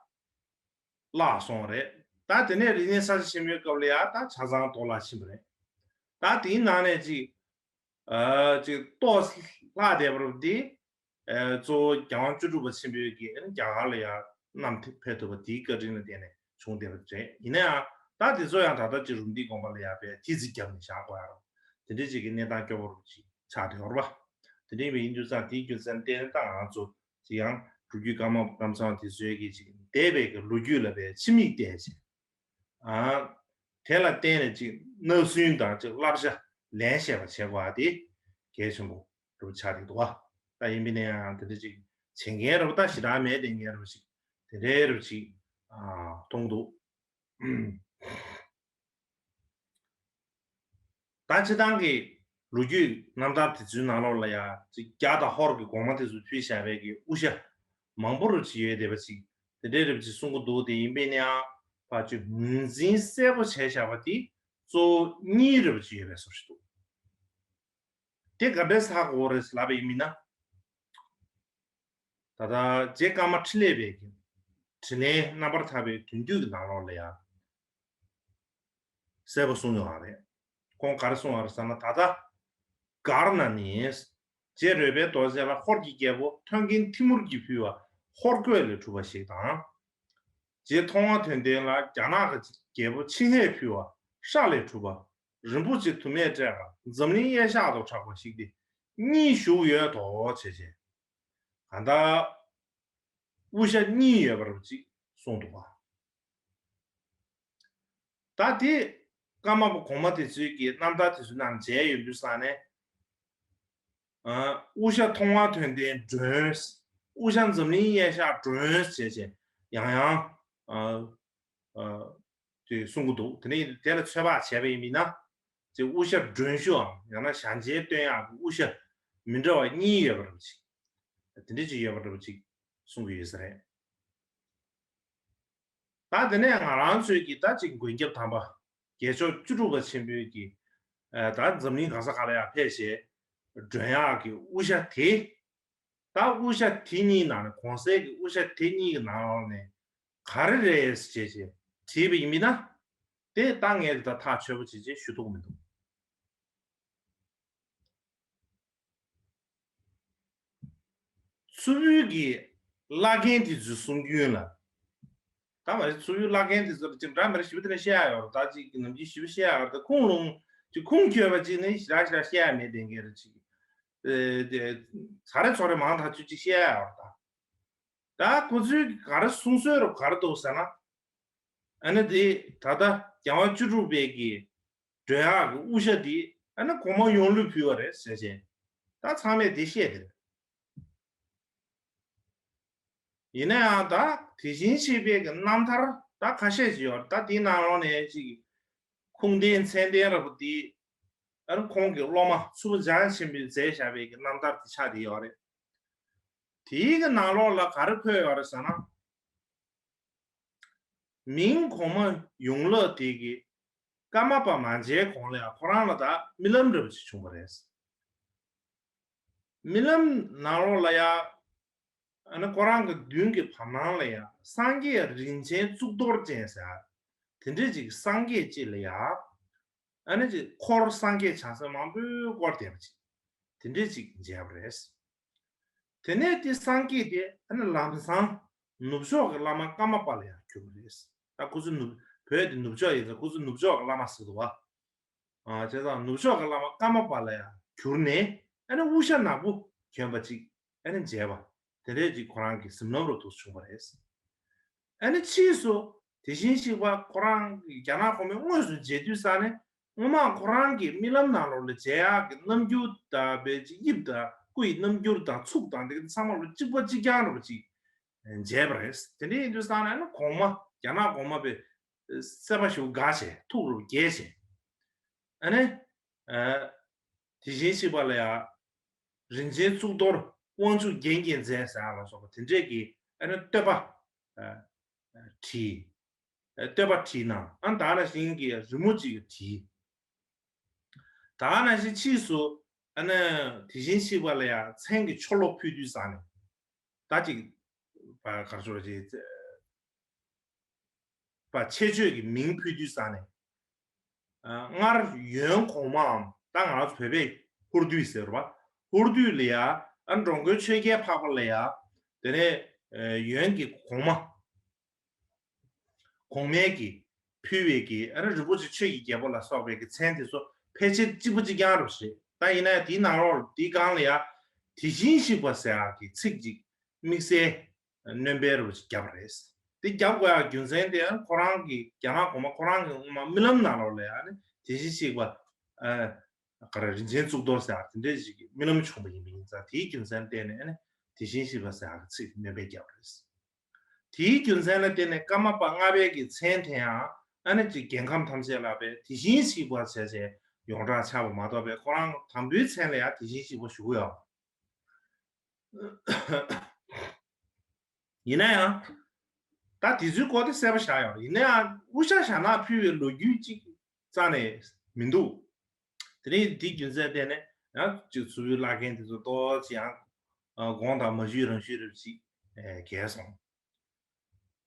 བརླག་སོང་བ་རེད། ད་དེ་ནས་རིག་གནས་ས་ཆ་ཆེན་མོའི་སྐབས་ལ་ཡང་ད་ཆ་ཚང་དོར་བརླག་ཕྱིན་པ་རེད། ད་དེའི་ནང་ནས་ཅིག་ཨ་ཅིག་ཏོག་ཙམ་ལྷག་བསྡད་པ་རུ་འདི་ཨ་གཙོ་བོ་རྒྱལ་དབང་བཅུ་དྲུག་པ་ཆེན་པོའི་གིས་ཨ་ནི་རྒྱ་གར་ལ་ཡང་བསྣམས་ཕེབས་ཐུབ་པ་དེའི་བཀའ་དྲིན་ལ་བརྟེན་ནས་བྱུང་བསྡད་པ་རེད། ཡིན་ན་ཡང་ད་དེ་ཚོ་ཡང་ད་ལྟ་ཅིག་རུམ་བཏེག་དགོན་པ་ལ་ཡང་དཔེ་ཐི་ཙི་བརྒྱབ་ནས་བཞག་དགོས་ཡ་རུ་དེ་འདྲའི་ཅིག་གི་གནས་སྟངས་སྐྱོ་པོ་རུ་ཅིག་ཆགས་བསྡད་ཡོད་རེད་པ། དེ་འདྲ་ཡིན་པ་ཡིན་དུས་ཙང་དེའི་རྒྱུ་མཚན་བརྟེན་ནས་ད་ང་ཚོ་ཅིག་ཡང་ སྒྲུབ་བརྒྱུད་ཀརྨ་པ་ཀམ་ཚང་དེ་ཚོའི་གི་ཅིག་འདས་པའི་གི་ལོ་རྒྱུས་ལ་བའི་ཕྱི་མིག་བལྟས་ཅིག་ཨ། དེ་ལ་བརྟེན་ནས་ཅིག་སྣང་ཚུལ་དང་ཅིག་བསླབ་བྱ་ལེན་ཤེས་པ་བྱེད་དགོས་པ་དེ་གལ་ཆེན་པོ་རུ་ཆགས་ཀྱི་འདུག་བ། ད་ཡིན་པས་ན་ཡང་དེ་འདྲ་ཅིག་བྱེད་མཁན་རུ་ད་ཞེ་དྲག་མེད་དེ་ངས་རུ་ཅིག་དེ་འདྲའི་རུ་ཅིག་ཨ་མཐོང་འདུག་ད་སྤྱི་བཏང་གི་ལོ་རྒྱུས་རྣམ་ཐར་དེ་ཚོའི་ནང་ལོགས་ལ་ཡང་ཅིག་རྒྱ་དང་ཧོར་གྱི་གོང་མ་དེ་ཚོ་ཕུལ་བཞག་པའི་གི་དབུ་ཞྭ་མང་པོ་རུ་ཅིག་ཡོད་བསྡད་པ་ཅིག་དེ་འདྲའི་རུ་ཅིག་གསུང་གི་འདུག་དེ་ཡིན་པས་ན་ཡང་ཕར་ཅིག་ངོས་འཛིན་གསལ་པོ་བྱས་བཞག་པ་དེ་གཙོ་བོ་གཉིས་རུ་ཅིག་ཡོད་པའི་བཟོ་ཞིག་འདུག་དེ་ག་འདྲས་ཧ་གོ་རེད་ལབ་པ་ཡིན་མིན་ན། ད་ལྟ་རྗེ་ཀརྨ་འཕྲིན་ལས་པའི་གི་དྲིན་ལན་རྣམ་པར་ཐར་པའི་དོན་བསྡུས་ཀྱི་ནང་ལོགས་ལ་ཡང་གསལ་པོ་གསུངས་ཡོད་རེད། ཁོང་ག་རེ་གསུངས་པ་རེད་ཟེར་ན། ད་ལྟ་གར་ན་ནི། རྗེ་རོལ་པའི་རྡོ་རྗེ་ལ་ཧོར་གྱི་རྒྱལ་པོ་ཐོན་མཁན་ཐི་མུར་གྱིས་ཕུལ་བ་ཧོར་གོས་ལས་གྲུབ་པ་ཞིག་དང་། རྗེ་མཐོང་བ་དོན་ལྡན་ལ་རྒྱ་ནག་གི་རྒྱལ་པོ་ཆིན་ཧེས་ཕུལ་བ་ཤ་ལས་གྲུབ་པ། རིན་པོ་ཆེ་དུ་མས་སྤྲས་པ་འཛམ་གླིང་གཡས་ཤག་ཏུ་གྲགས་པ་ཞིག་སྟེ་གཉིས་བཞུགས་ཡོད་དོ་བྱས་བྱས། གང་ལྟར་དབུ་ཞྭ་གཉིས་ཡོད་པ་རུ་ཅིག་གསུངས་འདུག་བ། ད་དེ་ཀརྨ་པ་གོང་མ་དེ་ཚོའི་གི་རྣམ་ཐར་དེ་ཚོའི་ནང་མཇལ་ཡོང་དུས་ཙང་ནས། ཨ། དབུ་ཞྭ་མཐོང་བ་དོན་ལྡན་སྒྲོན། དབུ་ཞྭ་འཛམ་གླིང་གཡས་ཤག་སྒྲོན་ཞེས་བྱས་ཡང་ཡང་ཨ་ཨ་དེ་གསུང་གི་འདུག་དེ་ནས་དེ་ལ་ཚོད་དཔག་བྱས་པ་ཡིན་མིན་ན། དེ་དབུ་ཞྭ་སྒྲོན་ཞུའམ་ཡང་ན་བྱ་མཇལ་སྟོན་ཡག་གི་དབུ་ཞྭ་མི་འདྲ་བ་གཉིས་ཡོད་པ་འདྲ་པོ་ཅིག་དེ་འདྲ་ཅིག་ཡོད་པ་འདྲ་པོ་ཅིག་གསུང་གི་ཡོད་ས་རེད། ད་དེ་ནས་ང་རང་ཚོའི་གི་ད་ཅིག་མགོན་སྐྱབས་དམ་པ་རྒྱལ་མཆོག་བཅུ་དྲུག་པ་ཆེན་པོའི་གི་ཨ་ད་འཛམ་གླིང་ག་ས་ག་ལ་ཡང་ཕེབས་བྱས་སྒྲོན་ཡག་གི་དབུ་ཞྭ་དེ། ད་དབུ་ཞྭ་དེ་གཉིས་ནང་ནས་གོང་གསལ་གྱི་དབུ་ཞྭ་དེ་གཉིས་ཀྱི་ནང་ལོགས་ནས་ག་རེ་རེད་ཟེར་བྱས་དྲིས་པ་ཡིན་མིན་ན། དེ་ད་ངས་དེ་ད་ཐག་ཆོད་པོ་བྱས་བྱས་ཞུ་ཐུབ་ཀྱི་མི་འདུག་མཚུར་ཕུའི་གི་བླ་རྒན་དེ་ཚོའི་གསུང་རྒྱུན་ལ། ད་མ་རེད། མཚུར་ཕུའི་བླ་རྒན་དེ་ཚོ་ལ་ཅིག་འདྲ་མ་རེད་ཞིབ་དེ་ནས་བཤད་ཡ་ཡོད་རེད། ད་ཅིག་གི་ནམ་རྒྱུན་ཞིབ་བཤད་ཡ་ཡོད་རེད། ད་ཁུངས་ལུང་ཅིག་ཁུངས་འཁྱོལ་བ་ཅིག་ནི་ཞེ་དྲག་ཞེ་དྲག་བཤད་ཡ་མེད་དེ་འགའ་རེ་ཅིག་ཨེ་དེ་ཚ་རེ་ཚོ་རེ་མང་ཐག་ཆོད་ཅིག་བཤད་ཡ་ཡོད་རེད་ད། ད་ཁོ་ཚོའི་ག་རེ་གསུང་སྲོལ་རུ་ག་རེ་འདུག་ཟེར་ན། ཨ་ནི་དེ་ད་ལྟ་རྒྱལ་བ་བཅུ་དྲུག་པའི་གི་སྒྲོན་ཡག་གི་དབུ་ཞྭ་དེ་ཨ་ནི་གོང་མ་ཡོངས་ལུས་ཕུལ་བ་རེད་ཟེར་བྱས། ད་ཚང་མས་དེ་བཤད་དེ་རེད། ཡིན་ན་ཡང་ད་དེ་བཞིན་གཤེགས་པའི་གི་རྣམ་ཐར་ད་ཁ་ཤས་ཅིག་ཡོད་རེད། ད་དེའི་ནང་ལོགས་ནས་ཅིག་ཁུངས་ལྡན་མཚན་ལྡན་ར་བོ་དེ་ཨ་ནི་ཁོང་གི་སློབ་མ་མཚུར་ཕུ་འཇམ་ཆེན་པོས་མཛད་བཞག་པའི་གི་རྣམ་ཐར་དེ་ཆགས་བསྡད་ཡོད་རེད། དེའི་གི་ནང་ལོགས་ལ་ག་རེ་འཁོད་ཡོད་རེད་ཟེར་ན། མིང་གོང་མ་ཡོངས་ལུས་དེ་གི་ཀརྨ་པ་མ་མཇལ་གོང་ལ་ཡང་ཁོ་རང་ལ་ད་རྨི་ལམ་འདྲ་པོ་ཅིག་བྱུང་བ་རེད། རྨི་ལམ་ནང་ལོགས་ལ་ཡང་ཨ་ནི་ཁོ་རང་གི་མདུན་གྱི་བར་སྣང་ལ་ཡང་སངས་རྒྱས་རིན་ཆེན་གཙུག་ཏོར་ཅན་ཟེར་དེ་འདྲས་ཅིག་སངས་རྒྱས་ཅིག་ལ་ཡང་ཨ་ནི་ཅིག་འཁོར་སངས་རྒྱས་བྱང་སེམས་མང་པོས་བསྐོར་བསྡད་པ་ཅིག་དེ་འདྲས་ཅིག་མཇལ་བ་རེད། དེ་ནས་དེ་སངས་རྒྱས་དེ་ཨ་ནི་ལམ་སང་ནུབ་ཕྱོགས་ཀྱི་བླ་མ་ཀརྨ་པ་ལ་ཡང་གྱུར་པ་རེད། ད་ཁོ་ཚོ་ནུབ་བོད་དེ་ནུབ་ཕྱོགས་ཡིན་ཙང་ཁོ་ཚོ་ནུབ་ཕྱོགས་ཀྱི་བླ་མ་ཟེར་འདུག་བ། ཨ་བྱས་ཙང་ནུབ་ཕྱོགས་ཀྱི་བླ་མ་ཀརྨ་པ་ལ་ཡང་གྱུར་ནས་ཨ་ནི་དབུ་ཞྭ་ནག་པོ་གྱོན་པ་ཅིག་ཨ་ནི་མཇལ་བ་དེ་འདྲས་ཅིག་ཁོ་རང་གི་གཟིམ་ལམ་རུ་འདུག་བྱུང་བ་རེད། ཨ་ནི་ཕྱིས་སུ་དེ་བཞིན་གཤེགས་པ་ཁོ་རང་གི་རྒྱ་ནག་གོང་མའི་དངོས་སུ་མཇལ་དུས་ཙང་ནས་སྔོན་མ་ཁོ་རང་གི་རྨི་ལམ་ནང་ལོགས་ལ་མཇལ་ཡག་གི་རྣམ་འགྱུར་དང་བའི་ཅིག་དབྱིབས་དང་སྐུ་ཡི་རྣམ་འགྱུར་དང་ཚུགས་དང་དེ་ཚང་མ་ལ་གཅིག་པ་གཅིག་རྐྱང་རུ་ཅིག་མཇལ་བ་རེད། དེ་འདྲ་ཡིན་དུས་ཙང་ནས་ཨ་ནི་གོང་མ་རྒྱ་ནག་གོང་མ་པའི་སྲས་པ་ཞིག་དགའ་བྱས་ཐུགས་རུ་དགྱེས་བྱས། ཨ་ནི། ཨ། དེ་བཞིན་གཤེགས་པ་ལ་ཡང་། རིན་ཆེན་གཙུག་ཏོར་དབང་ཕྱུག་རྒྱན་གྱིས་མཛེས་ཟེར་ཡ་ལ་སོགས་པ་དེ་འདྲས་ཀྱི་ཨ་ནི་བསྟོད་པ། ཨ། བྲིས། ཨ། བསྟོད་པ་བྲིས་གནང་། ཨ་ནི་ད་ག་ནང་བཞིན་གྱི་རི་མོ་གཅིག་བྲིས། ད་ག་ནང་བཞིན་ཕྱིས་སུ་ཨ་ནི་དེ་བཞིན་གཤེགས་པ་ལ་ཡང་མཚན་གྱི་མཆོད་གློག་ཕུལ་དུས་ཙང་ནས། ད་ཅིག་པ་གར་ཤོར་ཅིག་པ་ཆེ་ཤོས་ཀྱི་མིང་ཕུལ་དུས་ཙང་ནས། ཨ། སྔར་ཡོན་གོང་མའམ་ད་ང་རང་ཚོ་བོད་པས་ཧོར་བདུད་ཟེར་བ། ཧོར་བདུད་ལ་ཡ། ཨ། འགྲོ་མགོན་ཆོས་རྒྱལ་འཕགས་པ་ལ་ཡ། དེ་ནས་ཨ། ཡོན་གྱི་གོང་མ། གོང་མའི་གི་ཕུལ་བའི་གི་ཨ་ནི་རིན་པོ་ཆེ་ཆོས་ཀྱི་རྒྱལ་པོ་ལ་སོགས་པའི་གི་མཚན་དེ་ཚོ་ཕལ་ཆེར་གཅིག་པ་གཅིག་རྐྱང་རེད་པ་རེད། ད་ཡིན་ན་ཡང་དེའི་ནང་ལོགས་དེའི་སྒང་ལ་ཡ་དེ་བཞིན་གཤེགས་པ་ཟེར་ཡག་གི་ཚིག་ཅིག་དམིགས་བསལ་ སྣོན་པའི་རུ་བརྒྱབ་པ་རེད། དེ་བརྒྱབ་དགོས་ཡག་རྒྱུ་མཚན་དེ་ཁོ་རང་གི་རྒྱ་ནག་གོང་མ་ཁོ་རང་གི་སྔོན་མ་རྨི་ལམ་ནང་ལོགས་ལ་ཡང་ནི་དེ་བཞིན་གཤེགས་པ་ག་རེ་རིན་ཆེན་གཙུག་ཏོར་ཟེར་ཡག་དེ་འདྲས་ཞིག་གི་རྨི་ལམ་བྱུང་བ་ཡིན་པ་ཡིན་ཙང་དེའི་རྒྱུ་མཚན་བརྟེན་ནས་ནི་དེ་བཞིན་གཤེགས་པ་ཟེར་ཡག་གི་ཚིག་སྣོན་པའི་རྒྱབ་རེད། དེའི་རྒྱུ་མཚན་ལ་བརྟེན་ནས་ཀརྨ་པ་ལྔ་པའི་གི་མཚན་དེ་ཡང་ཨ་ནི་ཅིག་རྒྱལ་ཁམས་ཐམས་ཅད་ལ་བས་དེ་བཞིན་གཤེགས་པ་བྱས་བྱས་ཡོངས་གྲགས་ཆགས་པ་མ་གཏོགས་པས་ཁོ་རང་དང་པོའི་མཚན་ལ་ཡང་དེ་བཞིན་གཤེགས་པ་ཞུ་གི་ཡོད། ཡིན་ན་ཡང་། ད་དེ་ཚོའི་སྐོར་དེ་གསལ་པོ་བཞག་ཡོད་ཡིན་ན་ཡང་དབུ་ཞྭ་ཞྭ་ནག་ཕུལ་བའི་ལོ་རྒྱུས་གཅིག་རྩ་ནས་མི་འདུག་དེ་རིང་དེའི་རྒྱུ་མཚན་བརྟེན་ནས་ཡང་གཅིག་ཚུར་བུ་བླ་རྒན་དེ་ཚོ་ཏོག་ཙམ་ཡང་དགོངས་དག་མ་ཞུས་རང་ཞུས་རེ་ཅིག་གས་སོང་།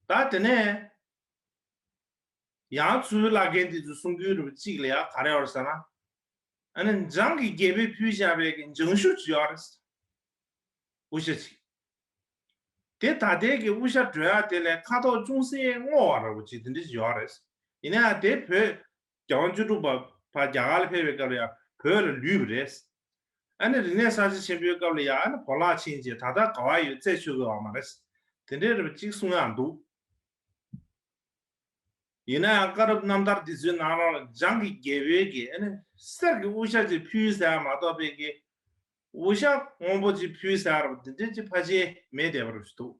ད་དེ་ནས་ཡང་ཚུར་བུ་བླ་རྒན་དེ་ཚོ་གསུང་རྒྱུན་རེ་གཅིག་ལ་ཡང་ག་རེ་ཡོད་ཟེར་ན། ཨ་ནི་འཇང་གི་རྒྱལ་པོས་ཕུལ་བཞག་པའི་གི་འཇང་ཤུ་ཅིག་ཡོད་རེད། དབུ་ཞྭ་ཅིག་དེ་ད་ལྟའི་གི་དབུ་ཞྭ་འགྲོ་ཡག་དེ་ལས་ཁ་དོག་ཅུང་ཟད་སྔོ་བ་འདྲ་བོ་ཅིག་དེ་འདྲ་ཅིག་ཡོད་རེད། ཡིན་ན་ཡང་དེ་བོད་རྒྱལ་དབང་བཅུ་དྲུག་པ་ཕར་རྒྱ་གར་ལ་ཕེབས་པའི་སྐབས་ལ་ཡང་བོད་ལ་ལུས་པ་རེད། ཨ་ནི་རིག་གནས་གསར་བརྗེ་ཆེན་པོའི་སྐབས་ལ་ཡང་ཨ་ནི་བོར་བརླག་ཕྱིན་རྗེས་ད་ལྟ་ག་བ་ཡོད་རྩད་ཆོད་ཀྱི་ཡོད་མ་རེད། དེ་འདྲའི་རེ་བ་གཅིག་གསུང་ཡག་འདུག་ཡིན་ན་ཡང་བཀའ་རབས་རྣམ་ཐར་འདི་ཚོའི་ནང་ལ་འཇང་གི་རྒྱལ་པོའི་གི་ཨ་ནི་གསེར་གྱི་དབུ་ཞྭ་ཅིག་ཕུལ་ཟེར་ཡག་མ་གཏོགས་པའི་གི་དབུ་ཞྭ་སྔོན་པོ་ཅིག་ཕུལ་ཟེར་ཡག་འདི་འདྲའི་ཅིག་ཕལ་ཆེར་མེད་བསྡད་པ་རུ་ཞིག་འདུག་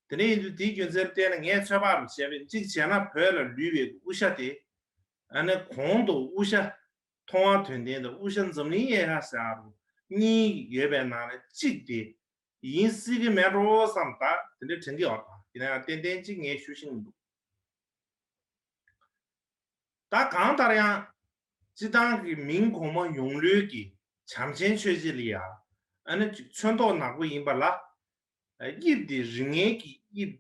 དེ་འདྲ་ཡིན་དུས་དེའི་རྒྱུ་མཚན་བལྟས་ན་ངས་ཚོད་དཔག་རུ་བྱས་པས་གཅིག་བྱས་ན་བོད་ལ་ལུས་པའི་དབུ་ཞྭ་དེ་ཨ་ནི་གོང་དུ་དབུ་ཞྭ་མཐོང་བ་དོན་ལྡན་དང་དབུ་ཞྭ་འཛམ་གླིང་གཡས་ཁ་ཟེར་ཡག་རུ་གཉིས་ཡོད་པའི་ནང་ནས་གཅིག་དེ་ཡིན་སྲིད་ཀྱི་མེད་འགྲོ་བསམ་ད་དེ་འདྲ་དྲན་གྱི་ཡོད་པ་ཡིན་ན་ཡང་ཏན་ཏན་གཅིག་ངས་ཞུ་ཤེས་མི་འདུག་ད་གང་ལྟར་ཡང་སྤྱི་བཏང་གི་མིང་གོང་མ་ཡོང་ལོས་ཀྱི་བྱམས་ཆེན་ཆོས་རྗེ་ལ་ཡང་ཨ་ནི་ཅིག་ཚོན་མདོག་ནག་པོ་ཡིན་པ་ལ་དབྱིབས་དེ་རིགས་ངན་གྱི་དབྱིབས་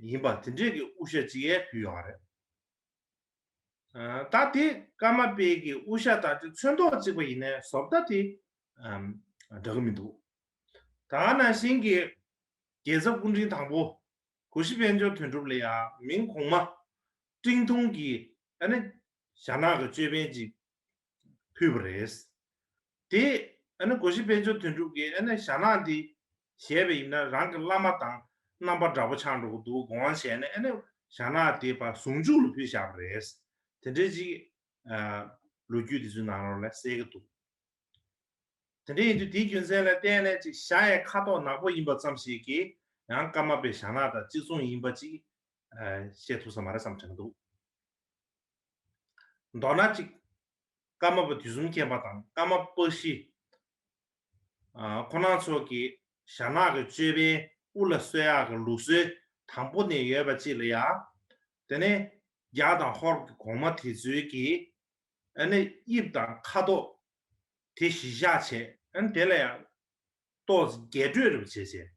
ཡིན་པ་དེ་འདྲས་ཀྱི་དབུ་ཞྭ་ཅིག་ཡང་ཕུལ་ཡོད་རེད། ད་དེ་ཀརྨ་པའི་གི་དབུ་ཞྭ་དང་དེ་ཚོན་མདོག་གཅིག་པ་ཡིན་ནའི་བཟོ་ལྟ་དེ་འདྲ་གི་མི་འདུག་ད་ག་ནང་བཞིན་གྱི་རྒྱལ་ཚབ་སྐུ་ཕྲེང་དང་པོ་གོ་ཤྲི་དཔལ་འབྱོར་དོན་གྲུབ་ལ་ཡང་མིང་གོང་མ་སྤྲིང་ཐུང་གི་ཨ་ནི་ཞྭ་ནག་གི་ཅོད་པན་ཅིག་ཕུལ་བ་རེད། དེ་ཨ་ནི་གོ་ཤྲི་དཔལ་འབྱོར་དོན་གྲུབ་ཀྱིས་ཨ་ནི་ཞྭ་ནག་འདི་བཞེས་པ་ཡིན་ན་རང་གི་བླ་མ་དང་རྣམ་པ་འདྲ་པོ་ཆགས་འགྲོ་གི་འདུག་དགོངས་བྱས་ནས་ཨ་ནི་ཞྭ་ནག་དེ་ཕར་ཟུང་འཇུག་ལ་ཕུལ་བཞག་པ་རེད། དེ་འདྲའི་ཅིག་ལོ་རྒྱུས་དེ་ཚོའི་ནང་ལོགས་ལ་གསལ་གི་འདུག་དེ་འདྲ་ཡིན་དུས་དེའི་རྒྱུ་མཚན་ལ་བརྟེན་ནས་ཅིག་ཞྭ་ཡི་ཁ་དོག་ནག་པོ་ཡིན་པ་ཙམ་ཞིག་གིས་ཡང་ཀརྨ་པའི་ཞྭ་ནག་དང་གཅིག་མཚུངས་ཡིན་པ་ཅིག་བཤད་ཐུབ་ས་མ་རེད་བསམ་དྲན་འདུག་མདོར་ན་ཅིག་ཀརྨ་པ་དུས་གསུམ་མཁྱེན་པ་དང་ཀརྨ་པ་ཤི། ཁོ་རང་ཚོ་གི་ཞྭ་ནག་གི་ཅོད་པན་དབུ་ལ་གསོལ་ཡག་གི་ལུགས་སྲོལ་དང་པོ་ནས་ཡོད་པ་ཅིག་ལ་ཡང་། དེ་ནས་རྒྱ་དང་ཧོར་གྱི་གོང་མ་དེ་ཚོའི་གི་ཨ་ནི་དབྱིབས་དང་ཁ་དོག་དེ་གཞི་བཞག་བྱས་ཨ་ནི་དེ་ལ་ཡང་ཏོག་ཙམ་རྒྱས་སྤྲོས་རེ་བྱས་བྱས།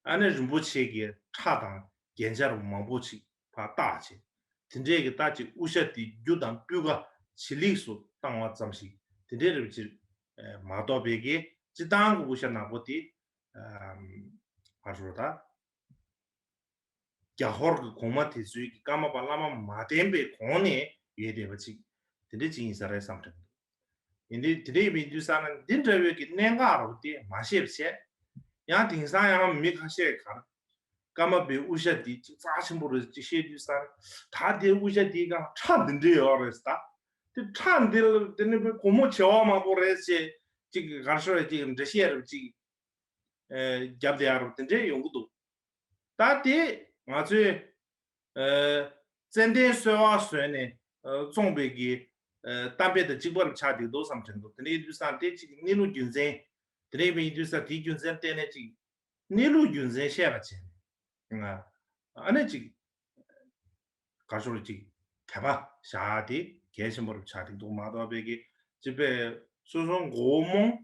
ཨ་ནི་རིན་པོ་ཆེ་གི་ཁྲ་དང་རྒྱན་ཆ་རུ་མང་པོ་ཅིག་ཕར་བཏགས་བྱས། དེ་འདྲས་ཀྱི་ད་ཅིག་དབུ་ཞྭ་དེ་རྒྱུ་དང་སྤུས་ཀ་ཇེ་ལེགས་སུ་བཏང་བ་ཙམ་ཞིག་དེ་འདྲས་རེ་བྱས་མ་གཏོགས་པའི་གི་སྤྱི་བཏང་གི་དབུ་ཞྭ་ནག་པོ་དེ་ཕར་རོ་ད། རྒྱ་ཧོར་གྱི་གོང་མ་དེ་ཚོའི་གི་ཀརྨ་པ་བླ་མ་མ་བསྟེན་པའི་གོང་ནས་ཡོད་བསྡད་པ་ཅིག་དེ་འདྲ་ཅིག་ཡིན་ས་རེད་བསམ་དྲན་འདུག་ཡིན་དུས་དེ་འདྲ་ཡིན་པའི་དུས་ས་ན་འདི་འདྲ་བའི་གི་གནད་འགག་རོ་དེ་མ་ཤེས་པ་བྱས། ཡང་དེང་སང་ཡང་མི་ཁ་ཤས་གར་ཀརྨ་པའི་དབུ་ཞྭ་དེ་ཅིག་རྩ་ཆེན་པོ་རེད་ཅིག་བཤད་དུས་ས་ན་ད་དེ་དབུ་ཞྭ་དེའི་སྒང་ཁྲ་འདི་འདྲ་ཡོད་རེད་ད། དེ་ཁྲ་འདི་ལ་དེ་ནི་པའི་སྒོར་མོ་བྱེ་བ་མང་པོ་རེད་ཅེས་ཅིག་གར་ཤོར་ཅིག་འགྲེལ་བཤད་རེ་ཅིག་རྒྱབ་བསྡད་ཡ་རོ་དེ་འདྲ་ཡོང་གི་འདུག་ད་དེ་ང་ཚོས་ཙན་དན་གསོལ་བ་བཟོས་ནས་བཙོངས་པའི་གི་གཏམ་དཔེ་དང་གཅིག་པ་རུ་ཆགས་བསྡད་འདུག་བསམ་དྲན་འདུག་དེ་འདྲ་ཡིན་དུས་ཙང་དེ་གཅིག་གནས་ལུགས་རྒྱུ་མཚན། དེ་འདྲ་ཡིན་དུས་ཙང་དེའི་རྒྱུ་མཚན་བལྟས་ནས་གཅིག་གནས་ལུགས་རྒྱུ་མཚན་བཤད་པ་བྱས་ནས་ཨ་ནི་གཅིག་ག་ཤོར་གཅིག་དད་པ་བཞག་དེ་གལ་ཆེན་པོ་རུ་ཆགས་བསྡད་འདུག་མ་གཏོགས་པའི་གི་སྤྱི་པའི་སོ་སོ་མགོ་བོ་རྨོངས།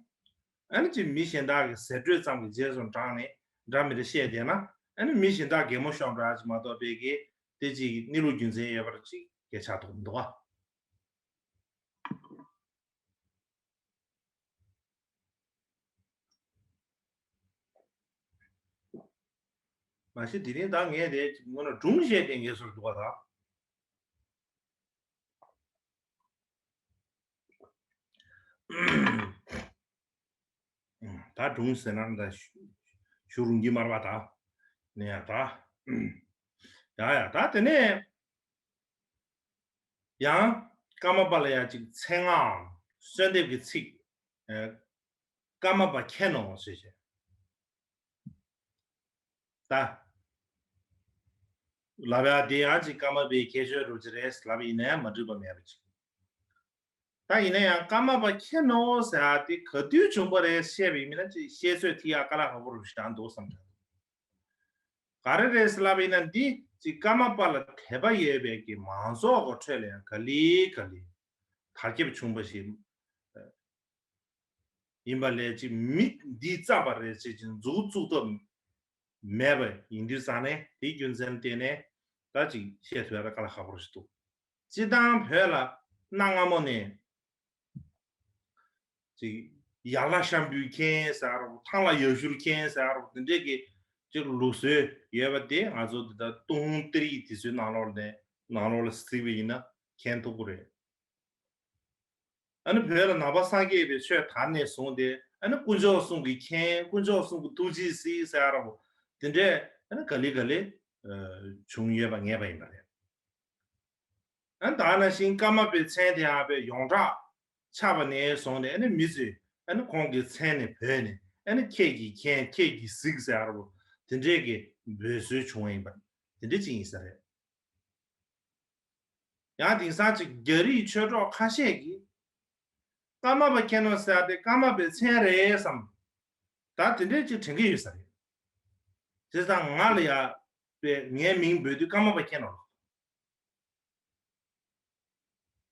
ཨ་ནི་ཅིག་མི་གཞན་དག་གི་ཟེར་སྒྲོས་ཙམ་གྱི་རྗེས་སུ་འབྲངས་ནས་འདྲ་མི་འདྲ་བཤད་བསྡད་ན་ཨ་ནི་མི་གཞན་དག་གད་མོ་ཤོར་འདྲ་ཅིག་མ་གཏོགས་པའི་གི་དེ་ཅིག་གནས་ལུགས་རྒྱུ་མཚན་ཡོད་པར་ཅིག་སྐད་ཆ་ཐོག་མི་འདུག་ཨ། མ་གཞི་དེ་རིང་ད་ངས་དེ་ཅིག་ངོ་ན་སྒྲུང་བཤད་དེ་ངས་ཟུར་འདུག་ག་ད། ད་སྒྲུང་ཟེར་ན་ད་ཞུ་ ཞུ་རུང་གི་མར་བ་ད། ནས་ཡ་ད། ཡ་ཡ་ད་དེ་ནས། ཡང་། ཀརྨ་པ་ལ་ཡ་ཅིག་མཚན་སྔགས་གསོལ་འདེབས་ཀྱི་ཚིག་ཀརྨ་པ་མཁྱེན་ནོ་ཞེས་བཤད། ད། ལབ་ཡ་དེ་ཡང་ཅིག་ཀརྨ་པའི་ཁྱད་ཆོས་རུ་ཅི་རེད་ལབ་ཡིན་ན་ཡང་མ་འགྲིག་པ་མེད་པ་ཅིག་ད་ཡིན་ན་ཡང་ཀརྨ་པ་མཁྱེན་ནོ་ཟེར་ཡ་དེ་ག་དུས་བྱུང་པ་རེད་བཤད་པ་ཡིན་ན་ཅིག་བཤད་ཚོད་ཐིག་ཡ་དཀའ་ལས་ཁག་པོ་རུ་བཞག་འདུག་བསམ་དྲན། ག་རེ་རེད་ཟེར་ལབ་ཡིན་ན་འདི་ཅིག་ཀརྨ་པ་ལ་དད་པ་ཡོད་པའི་གི་མང་ཚོགས་ཀྱི་ཁྲོད་ལ་ཡང་ག་ལེ་ག་ལེ་དར་ཁྱབ་བྱུང་པ་ཞིག་ཡིན་པ་ལས་ཅིག་མི་འདི་རྩམ་པ་རེད་ཅེས་ཅིག་མཛུབ་བཙུགས་ཐབས་མེད་པ་ཡིན་དུས་ཙང་ནས་དེའི་རྒྱུ་མཚན་བརྟེན་ནས་ད་ཅིག་བཤད་ཐུབ་ཡ་ལ་དཀའ་ལས་ཁག་པོ་ཞིག་འདུག་སྤྱིར་བཏང་བོད་ལ་གནའ་སྔ་མོ་ནས། ཅིག་ཡར་ལྷ་ཤམ་བུའི་མཁན་ཟེར་རོ། ཐང་ལྷ་ཡ་ཤུར་མཁན་ཟེར་རོ། དེ་འདྲས་ཀྱི་ཅིག་ལུགས་སྲོལ་ཡོད་པ་དེ་ང་ཚོ་འདི་ལྟར་ཏུན་ཧོང་གཏེར་ཡིག་དེ་ཚོའི་ནང་ལོགས་ནས་ནང་ལོགས་ལ་གཟིགས་པ་ཡིན་ན་མཁྱེན་ཐུབ་ཀྱི་རེད། ཨ་ནི་བོད་ལ་ནང་པ་སངས་རྒྱས་པའི་ཆོས་དར་ནས་བཟུང་སྟེ་ཨ་ནི་དཀོན་མཆོག་གསུམ་གྱི་མཁན། དཀོན་མཆོག་གསུམ་གྱི་ཐུགས་རྗེས་གཟིགས་ཟེར་རོ། དེ་འདྲས་ཨ་ནི་ག་ལེ་ག་ལེ་བྱུང་ཡོད་པ་ངེས་པ་ཡིན་པ་རེད། ཨ་ནི་ད་ནང་བཞིན་ཀརྨ་པའི་མཚན་དེ་ཡང་པའི་ཡོངས་གྲགས་ཆགས་པ་ནས་བཟུང་ནས་ཨ་ནི་མི་ཚོས་ཨ་ནི་ཁོང་གི་མཚན་ནས་བོས་ནས་ཨ་ནི་ཁྱེད་ཀྱིས་མཁྱེན། ཁྱེད་ཀྱིས་གཟིགས་ཟེར་བ་དེ་འདྲས་ཀྱི་འབོད་སྲོལ་བྱུང་བ་ཡིན་པ་དེ་འདྲས་ཅིག་ཡིན་ས་རེད། ཡང་དེང་སང་ཅིག་རྒྱ་རིགས་ཆོས་གྲོགས་ཁ་ཤས་ཀྱིས་ཀརྨ་པ་མཁྱེན་ནོ་ཟེར་ཏེ་ཀརྨ་པའི་མཚན་རེད་བསམ། ད་དེ་འདྲས་ཅིག་དྲན་གྱི་ཡོད་ས་རེད། བྱས་ཙང་ང་ལ་ཡ་པའི་ངའི་མིང་འབོད་དུས་ཀརྨ་པ་མཁྱེན་ནོ།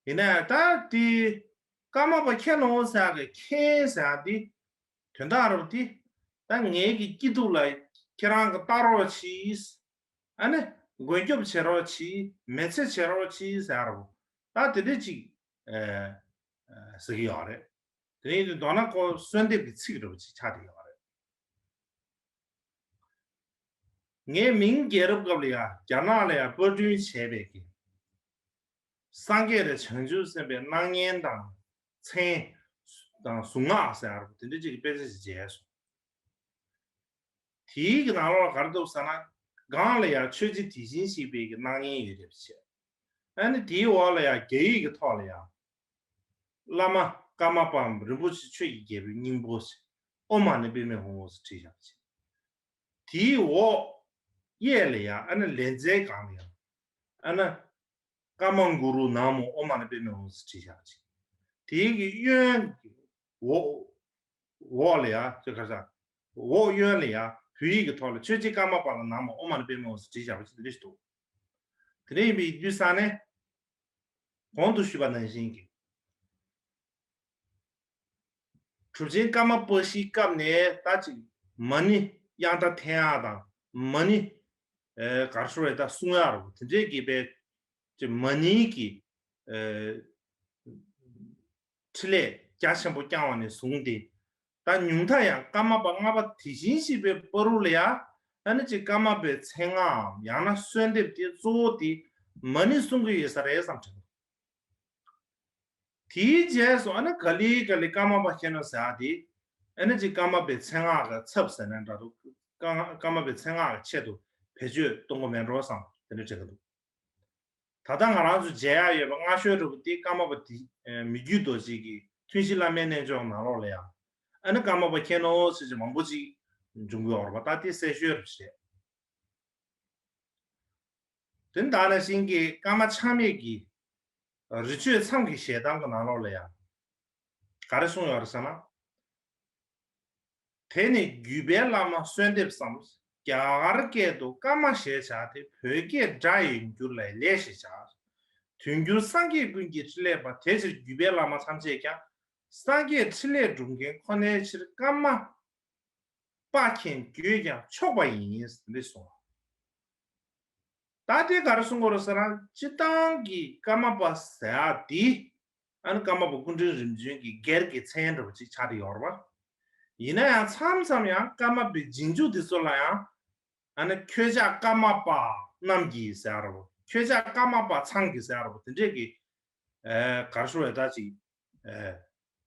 ཡིན་ནའི་ད་དེ་ཀརྨ་པ་མཁྱེན་ནོ་ཟེར་གི་མཁྱེན་ཟེར་དེ་དོན་དག་རོ་དེ་ད་ངའི་གི་སྐྱིད་སྡུག་ལ་ཁྱེད་རང་གི་ལྟ་རོགས་གྱིས། ཨ་ནི་མགོན་སྐྱོབ་བྱེད་རོགས་གྱིས། མི་ཚེ་བྱེད་རོགས་གྱིས་ཟེར་རོ། ད་དེ་འདྲ་ཅིག་ཨ་ཟེར་གི་ཡོད་རེད། དེ་ཡིན་དུས་མདོར་ན་ཁོ་གསོལ་འདེབས་ཀྱི་ཚིག་འདྲ་པོ་ཅིག་ཆགས་བསྡད་ཡོད་རེད། ངའི་མིང་རྒྱལ་རབས་སྐབས་ལ་ཡ་རྒྱ་ནག་ལ་ཡ་པར་སྐྲུན་བྱས་པའི་གི་སངས་རྒྱས་དང་བྱང་ཆུབ་སེམས་དཔའི་སྣང་བརྙན་དང་མཚན་དང་གཟུངས་སྔགས་ཟེར་བ་དེ་འདྲ་ཅིག་གི་དཔེ་ཆ་ཞིག་མཇལ་སོང་། དེའི་གི་ནང་ལོགས་ལ་ག་རེ་འདུག་ཟེར་ན། སྒང་ལ་ཡ་ཆོས་རྗེ་དེ་བཞིན་གཤེགས་པའི་གི་སྣང་བརྙན་ཡོད་རེད་པ་བྱས། ཨ་ནི་དེའི་འོག་ལ་ཡ་རྒྱ་ཡིག་གི་ཐོག་ལ་ཡ། བླ་མ་ཀརྨ་པ་རིན་པོ་ཆེ་ཆོས་ཀྱི་རྒྱལ་པོའི་སྙིང་པོ་ཞེས་ཨོཾ་མ་ཎི་པདྨེ་ཧཱུྃ་ཟེར་བྲིས་བཞག་པ་བྱས། དེའི་འོག་གཡས་ལ་ཡ་ཨ་ནི་ལས་མཛད་སྒང་ལ་ཡ་ཨ་ནི་ཀརྨ་གུ་རུ་ན་མོ་ཨོཾ་མ་ཎི་པདྨེ་ཧཱུྃ་ཟེར་བྲིས་བཞག་པ་བྱས། དེའི་གི་གཡོན་གི་འོག་འོག་ལ་ཡ་ཅེས་ག་ས། འོག་གཡོན་ལ་ཡ་བོད་ཡིག་གི་ཐོག་ལ་ཆོས་རྗེ་ཀརྨ་པ་ལ་ན་མོ་ཨོཾ་མ་ཎི་པདྨེ་ཧཱུྃ་ཟེར་བྲིས་བཞག་པ་ཅིག་དེ་འདྲ་ཞིག་འདུག་དེ་འདྲ་ཡིན་པའི་དུས་ས་ནས་གོང་དུ་ཞུས་པ་ནང་བཞིན་གྱི་གྲུབ་ཆེན་ཀརྨ་པ་བཞིའི་སྐབས་ནས་ད་ཅིག་མ་ཎི་དབྱངས་སྒྲ་འཐེན་ཡག་དང་མ་ཎི་ཨེ་གར་ཤོར་བའི་ད་གསུང་ཡག་རུ་དེ་འདྲའི་གི་པའི་ཅིག་མ་ཎིའི་གི་ཨེ་ཕྲིན་ལས་རྒྱ་ཆེན་པོ་བསྐྱངས་པ་ནས་བཟུང་སྟེ། ད་ཉུང་མཐའ་ཡང་ཀརྨ་པ་ལྔ་པ་དེ་བཞིན་གཤེགས་པའི་བར་དུ་ལ་ཡང་ཨ་ནི་ཅིག་ཀརྨ་པའི་མཚན་སྔགས་ཡང་ན་གསོལ་འདེབས་དེ་གཙོ་བོ་དེ་མ་ཎི་གསུང་གི་ཡོད་ས་རེད་བསམ་དྲན། དེའི་རྗེས་སུ་ཨ་ནི་ག་ལེ་ག་ལེ་ཀརྨ་པ་མཁྱེན་ནོ་ཟེར་ཡག་དེ་ཨ་ནི་ཅིག་ཀརྨ་པའི་མཚན་སྔགས་ཀྱི་ཚབ་ཟེར་ན་འདྲ་འདུག་ཀརྨ་པའི་མཚན་སྔགས་ཀྱི་ཆེད་དུ་བེད་སྤྱོད་གཏོང་གི་མེད་འགྲོ་བསམ་དེ་འདྲ་དྲན་གྱི་འདུག་ད་ལྟ་ང་རང་ཚོ་མཇལ་ཡག་ཡོད་པ་སྔ་ཤོས་འདྲ་པོ་དེ་ཀརྨ་པ་དེ་མི་བསྐྱོད་རྡོ་རྗེ་གི་ཐུན་བཞི་བླ་མའི་རྣལ་འབྱོར་ནང་ལོགས་ལ་ཡང་ཨ་ནི་ཀརྨ་པ་མཁྱེན་ནོ་ཟེར་གྱི་མང་པོ་ཅིག་འབྱུང་གི་ཡོད་རེད་པ། ད་དེ་གསལ་ཤོས་རེད་པ་བྱས། དེ་ནི་ད་ནང་བཞིན་གྱི་ཀརྨ་ཆགས་མེད་ཀྱི་རི་ཆོས་མཚམས་ཀྱི་ཞལ་གདམས་ཀྱི་ནང་ལོགས་ལ་ཡང་ག་རེ་གསུངས་ཡོད་རེད་ཟེར་ན། དེ་ནི་བརྒྱུད་པའི་བླ་མ་གསོལ་འདེབས་སམ། རྒྱ་གར་སྐད་དུ་ཀརྨ་ཞེས་བྱ་སྟེ། བོད་སྐད་སྒྲ་ཡི་འགྱུར་ལས་ལས་ཞེས་བྱ། དོན་གྱུར་སངས་རྒྱས་ཀུན་གྱི་ཕྲིན་ལས་པ། དེ་ཕྱིར་བརྒྱུད་པའི་བླ་མ་ཐམས་ཅད་ཀྱང་། སངས་རྒྱས་ཕྲིན་ལས་སྒྲུབ་མཁན་ཁོ་ནའི་ཕྱིར། ཀརྨ་པ་མཁྱེན་བརྗོད་ཀྱང་ཆོག་པ་ཡིན། འདི་གསུངས། ད་དེ་ག་རེ་གསུང་གི་ཡོད་རེད་ཟེར་ན། སྤྱིར་བཏང་གི་ཀརྨ་པ་ཟེར་ཡག་འདི་ཨ་ནི་ཀརྨ་པ་སྐུ་ཕྲེང་རིམ་བྱོན་གྱི་སྒེར་གྱི་མཚན་འདྲ་པོ་ཅིག་ཆགས་བསྡད་ཡོད་རེད་པ། ཡིན་ན་ཡང་མཚམས་མཚམས་ཡང་ཀརྨ་པའི་རྗེས་འཇུག་འདི་ཚོ་ལ་ཡང་ཨ་ནི་ཁྱོད་ཅག་ཀརྨ་པ་རྣམས་ཀྱིས་ཟེར་རོ། ཁྱོད་ཅག་ཀརྨ་པ་ཚང་གིས་ཟེར་རོ། དེ་འདྲས་ཀྱི་ཨེ་གར་ཤོར་བའི་ད་ཅིག་ཨེ་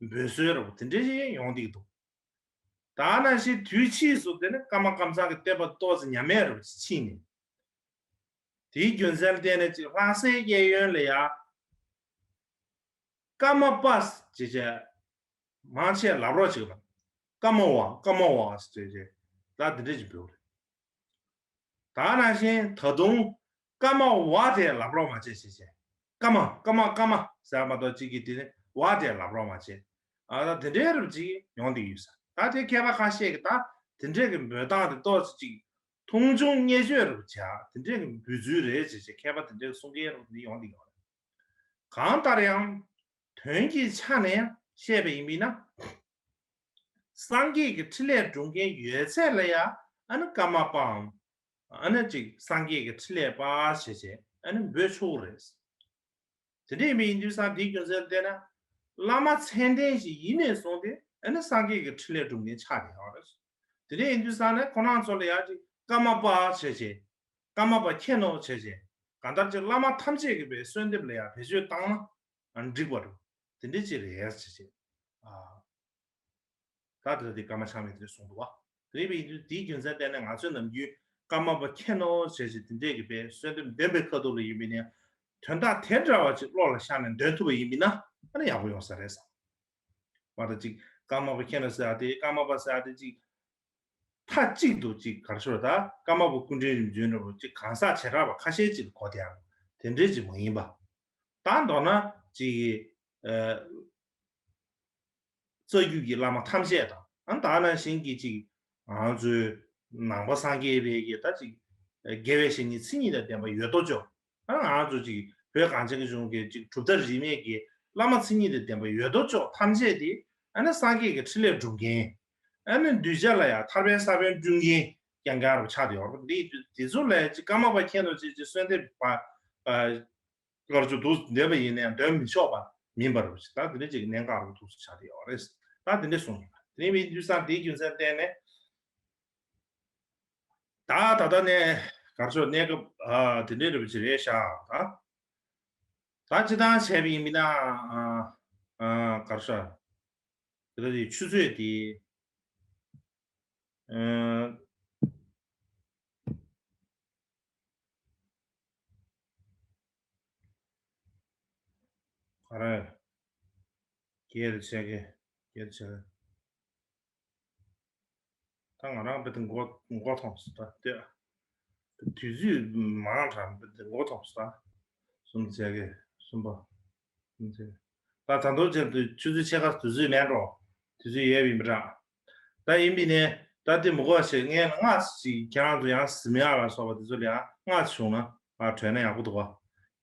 འབོད་སྲོལ་རོ། དེ་འདྲས་ཞིག་ཡོང་བསྡད་ཀྱི་འདུག་ད་ནང་བཞིན་དུས་ཕྱིས་སུ་དེ་ནི་ཀརྨ་ཀཾ་ཚང་གི་བསྟན་པ་ཏོག་ཙམ་ཉམས་དམས་རུ་ཕྱིན་ནས། དེའི་རྒྱུ་མཚན་ལ་བརྟེན་ནས་ཅིག་ལྷ་སའི་གཡས་གཡོན་ལ་ཡ། ཀརྨ་པ་ཞེས་བྱས། མང་ཆེ་ལབ་རོགས་བྱེད་པ། ཀརྨ་པ་ཀརྨ་པ་ཞེས་བྱས། ད་འདི་འདྲ་ཅིག་འབོད་རེད། ད་ནང་བཞིན་ད་དུང་ཀརྨ་པ་དེ་ལབ་རོགས་མ་བྱེད་ཞེས་བྱས། ཀརྨ་ཀརྨ་ཀརྨ་ཟེར་མ་གཏོགས་གཅིག་གིས་དེ་ནི་པ་དེ་ལབ་རོགས་མ་བྱེད། ཨ་ད་དེ་འདྲའི་རབ་ཅིག་ཡོང་བསྡད་ཡོད་ས། ད་དེ་མཁས་པ་ཁ་ཤས་ཀྱིས་ད་དེ་འདྲས་ཀྱི་འབོད་སྟངས་དེ་ཏོག་ཙམ་ཅིག་མཐོང་ཆུང་བརྙས་བཅོས་རབ་བྱ། དེ་འདྲས་ཀྱི་འབོད་ཚུལ་རེད་ཅེས་བྱས་མཁས་པ་དེ་འདྲས་གསུང་མཁན་རབ་ནི་ཡོང་བསྡད་ཡོད་རེད། གང་ལྟར་ཡང་། དོན་གྱི་ཆ་ནས་བཤད་པ་ཡིན་པས་ན། སངས་རྒྱས་ཀྱི་ཕྲིན་ལས་སྒྲུབ་མཁན་ཡོད་ཚད་ལ་ཡང་ཨ་ནི་ཀརྨ་པའམ། ཨ་ནི་ཅིག་སངས་རྒྱས་ཀྱི་ཕྲིན་ལས་པ་ཞེས་བྱས་ཨ་ནི་འབོད་ཆོག་གི་རེད། དེ་འདྲ་ཡིན་པ་ཡིན་དུས་ཙང་དེའི་རྒྱུ་མཚན་བལྟས་ན། བླ་མ་མཚན་ལྡན་ཞིག་ཡིན་ནས་བཟུང་སྟེ་ཨ་ནི་སངས་རྒྱས་ཀྱི་ཕྲིན་ལས་སྒྲུབ་མཁན་ཆགས་བསྡད་ཡོད་རེད། དེ་འདྲ་ཡིན་དུས་ཙང་ནས་ཁོ་རང་ཚོ་ལ་ཡང་ཅིག་ཀརྨ་པ་བྱས་བྱས། ཀརྨ་པ་མཁྱེན་ནོ་བྱས་བྱས། གང་ལྟར་ཅིག་བླ་མ་ཐམས་ཅད་ཀྱི་པའི་གསོལ་འདེབས་ལ་ཡང་བེད་སྤྱོད་བཏང་ན་འགྲིག་པ་འདུག་དེ་འདྲ་ཅིག་རེད་ཟེར་བྱས། ཨ། ད་དེ་དེ་ཀརྨ་ཆགས་མེད་དེ་གསུངས་འདུག་བ། དེ་རེད་པས་ཡིན་དུས་དེའི་རྒྱུ་མཚན་བལྟས་ནས་ང་ཚོས་ནམ་རྒྱུན་ཀརྨ་པ་མཁྱེན་ནོ་ཞེས་ཞེས་དེ་འདྲས་ཀྱི་པའི་གསོལ་འདེབས་འདོན་པའི་ཁ་ཐུག་ལ་ཡིན་པས་ནས། དོན་དག་དེ་འདྲ་བ་ཅིག་བློ་ལ་ཤར་ནས་འདོན་ཐུབ་པ་ཡིན་པས་ན་ཨ་ནི་ཡག་པོ་ཡོང་ས་རེད་བསམ། མ་གཏོགས་ཅིག་ཀརྨ་པ་མཁྱེན་ནོ་ཟེར་ཡ་དེ་ཀརྨ་པ་ཟེར་ཡ་དེ་ཅིག་མཐའ་གཅིག་ཏུ་ཅིག་ག་རེ་ཞུ་དགོས་རེད། ད་ཀརྨ་པ་སྐུ་ཕྲེང་རིམ་བྱོན་འདྲ་བོ་ཅིག་གང་ཟག་བྱེ་བྲག་པ་ཁ་ཤས་ཅིག་ལ་གོ་བསྡད་ཡ་དེ་འདྲས་ཅིག་མ་ཡིན་པ། ད་མདོར་ན་ཅིག་ཨ། རྩ་རྒྱུད་ཀྱི་བླ་མ་ཐམས་ཅད་དང་། ཨ་ད་ནང་བཞིན་གྱི་ཅིག་ང་ཚོའི་ནང་པ་སངས་རྒྱས་པའི་གི་ད་ཅིག་དགེ་བའི་བཤེས་གཉེན་མཚན་ཉིད་དང་ལྡན་པ་ཡོད་དོ་ཅོག་ཨ་ང་ཚོ་ཅིག་བོད་གངས་ཅན་གྱི་ལྗོངས་ཀྱི་ཅིག་གྲུབ་མཐའ་རིས་མེད་ཀྱི་བླ་མ་མཚན་ཉིད་དང་ལྡན་པ་ཡོད་དོ་ཅོག་ཐམས་ཅད་དེ་ཨ་ནི་སངས་རྒྱས་ཀྱི་ཕྲིན་ལས་སྒྲུབ་མཁན། ཨ་ནི་གདུལ་བྱ་ལ་ཡང་ཐར་པའི་ས་བོན་སྤྲུལ་མཁན་རྐྱང་རྐྱང་རུ་ཆགས་བསྡད་ཡོད་རེད། འདི་འདི་ཚོ་ལ་ཅིག་ཀརྨ་པ་མཁྱེན་ནོ་ཅེས་ཅིག་གསོལ་འདེབས་པ། ཨ། སྐར་ཆུ་འདུག་བསྡད་པ་ཡིན་ནའང་འདོན་མི་ཆོག་པ་མིན་པར་ད་དེ་འདྲ་ཅིག་གནད་འགག་རུ་འདུག་ཆགས་བསྡད་ཡོད་རེད། ད་དེ་འདྲ་གསུངས་ཡོད་པ་དེ་ནི་མི་འདུས་སང་དེའི་རྒྱུ་མཚན་བརྟེན་ནས། ད་ད་ལྟ་ནས་གར་ཆོག་གནས་སྐབས་ཨ་དེ་འདྲའི་རེ་བ་ཅིག་རེད་ཤག་ད་ད་སྤྱི་བཏང་བྱས་པ་ཡིན་མིན་ན་ཨ་ཨ་གར་ཤག་དེ་ལྟ་དེ་ཆུ་ཚོད་དེ་ཨ། ག་རེ། སྐད་ཆ་གི་སྐད་ཆ། ད་ང་རང་བེད་མགོ་མགོ་ཐོམས་ད་ལྟ། དུས་ཚོད་མང་དྲགས་བེད་མགོ་ཐོམས་ད། གསུམ་བྱས་གི་གསུམ་པ། གསུམ་བྱས། ད་ད་དུང་ཅན་དུ་ཆུ་ཚོད་ཕྱེད་ཀ་དུས་ཚོད་མེད་འགྲོ། དུས་ཚོད་ཡོད་པ་ཡིན་པ་འདྲ། ད་ཡིན་པས་ནས་ད་དེ་མི་གོ་ཞེས་ངས་སྔགས་ཤིག་ཁྱེད་རང་ཚོ་ཡང་ཟིན་ཡག་ལ་སོགས་པ་དེ་ཚོ་ལ་ཡང་སྔགས་བྱུང་ན་ཨ་གྲོལ་ན་ཡག་པོ་འདུག་ག་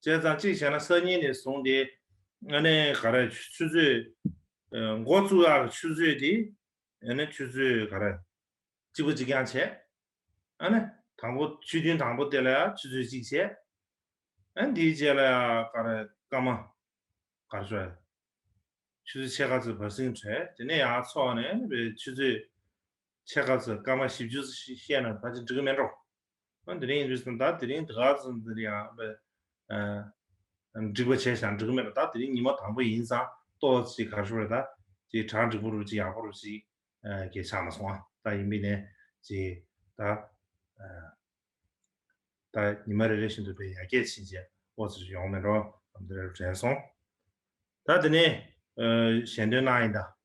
བྱས་ཙང་གཅིག་བྱས་ན་སང་ཉིན་ནས་བཟུང་སྟེ་ཨ་ནི་ག་རེ་ཆུ་ཚོད་འགོ་བཙུགས་ཡག་གི་ཆུ་ཚོད་དེ་ཨ་ནི་ཆུ་ཚོད་ག་རེ་གཅིག་པ་གཅིག་རྐྱང་བྱས། ཨ་ནི་དང་པོ་ཆུ་ཐུན་དང་པོ་དེ་ལ་ཡང་ཆུ་ཚོད་གཅིག་བྱས། ཨ་ནི་དེའི་རྗེས་ལ་ཡང་ག་རེ་སྐར་མ་ག་རེ་ཞུ་ཡ། ཆུ་ཚོད་ཕྱེད་ཀ་ཙམ་བར་སྲིང་གྲོལ། དེ་ནས་ཡང་ཚོགས་ནས་ཆུ་ཚོད་ཕྱེད་ཀ་ཙམ་སྐར་མ་བཞི་བཅུ་ཙམ་བཤད་ན་ཕལ་ཆེར་འགྲིག་གི་མེད་འགྲོ། ཨ་དེ་རིང་ཡིན་དུས་ཙམ་ད་དེ་རིང་དེ་ག་ཙམ་དེ་ཡང་འགྲིག་པ་བྱས་ཤག་འགྲིག་གི་མེད་འགྲོ། ད་དེ་རིང་ཉི་མ་དང་པོ་ཡིན་ཙང་ཏོག་ཙམ་ག་རེ་ཞུ་རེད་ད་ཅིག་གྲ་འགྲིག་པོ་རུ་ཅིག་ཡག་པོ་རུ་ཅིག་གས་ཆགས་མ་སོང་ཨ། ད་ཡིན་པས་ནས་ཅིག་ད། ད་ཉི་མ་རེ་རེ་བཞིན་དུ་དཔེ་ཡར་རྒྱས་ཕྱིན་རྗེས་ཨོ་ཙི་ཡོང་མེད་འགྲོ་ཨམ་དེ་རེ་དྲན་སོང་། ད་དེ་ནས་ཞལ་འདོན་གནང་ཡིན་ད་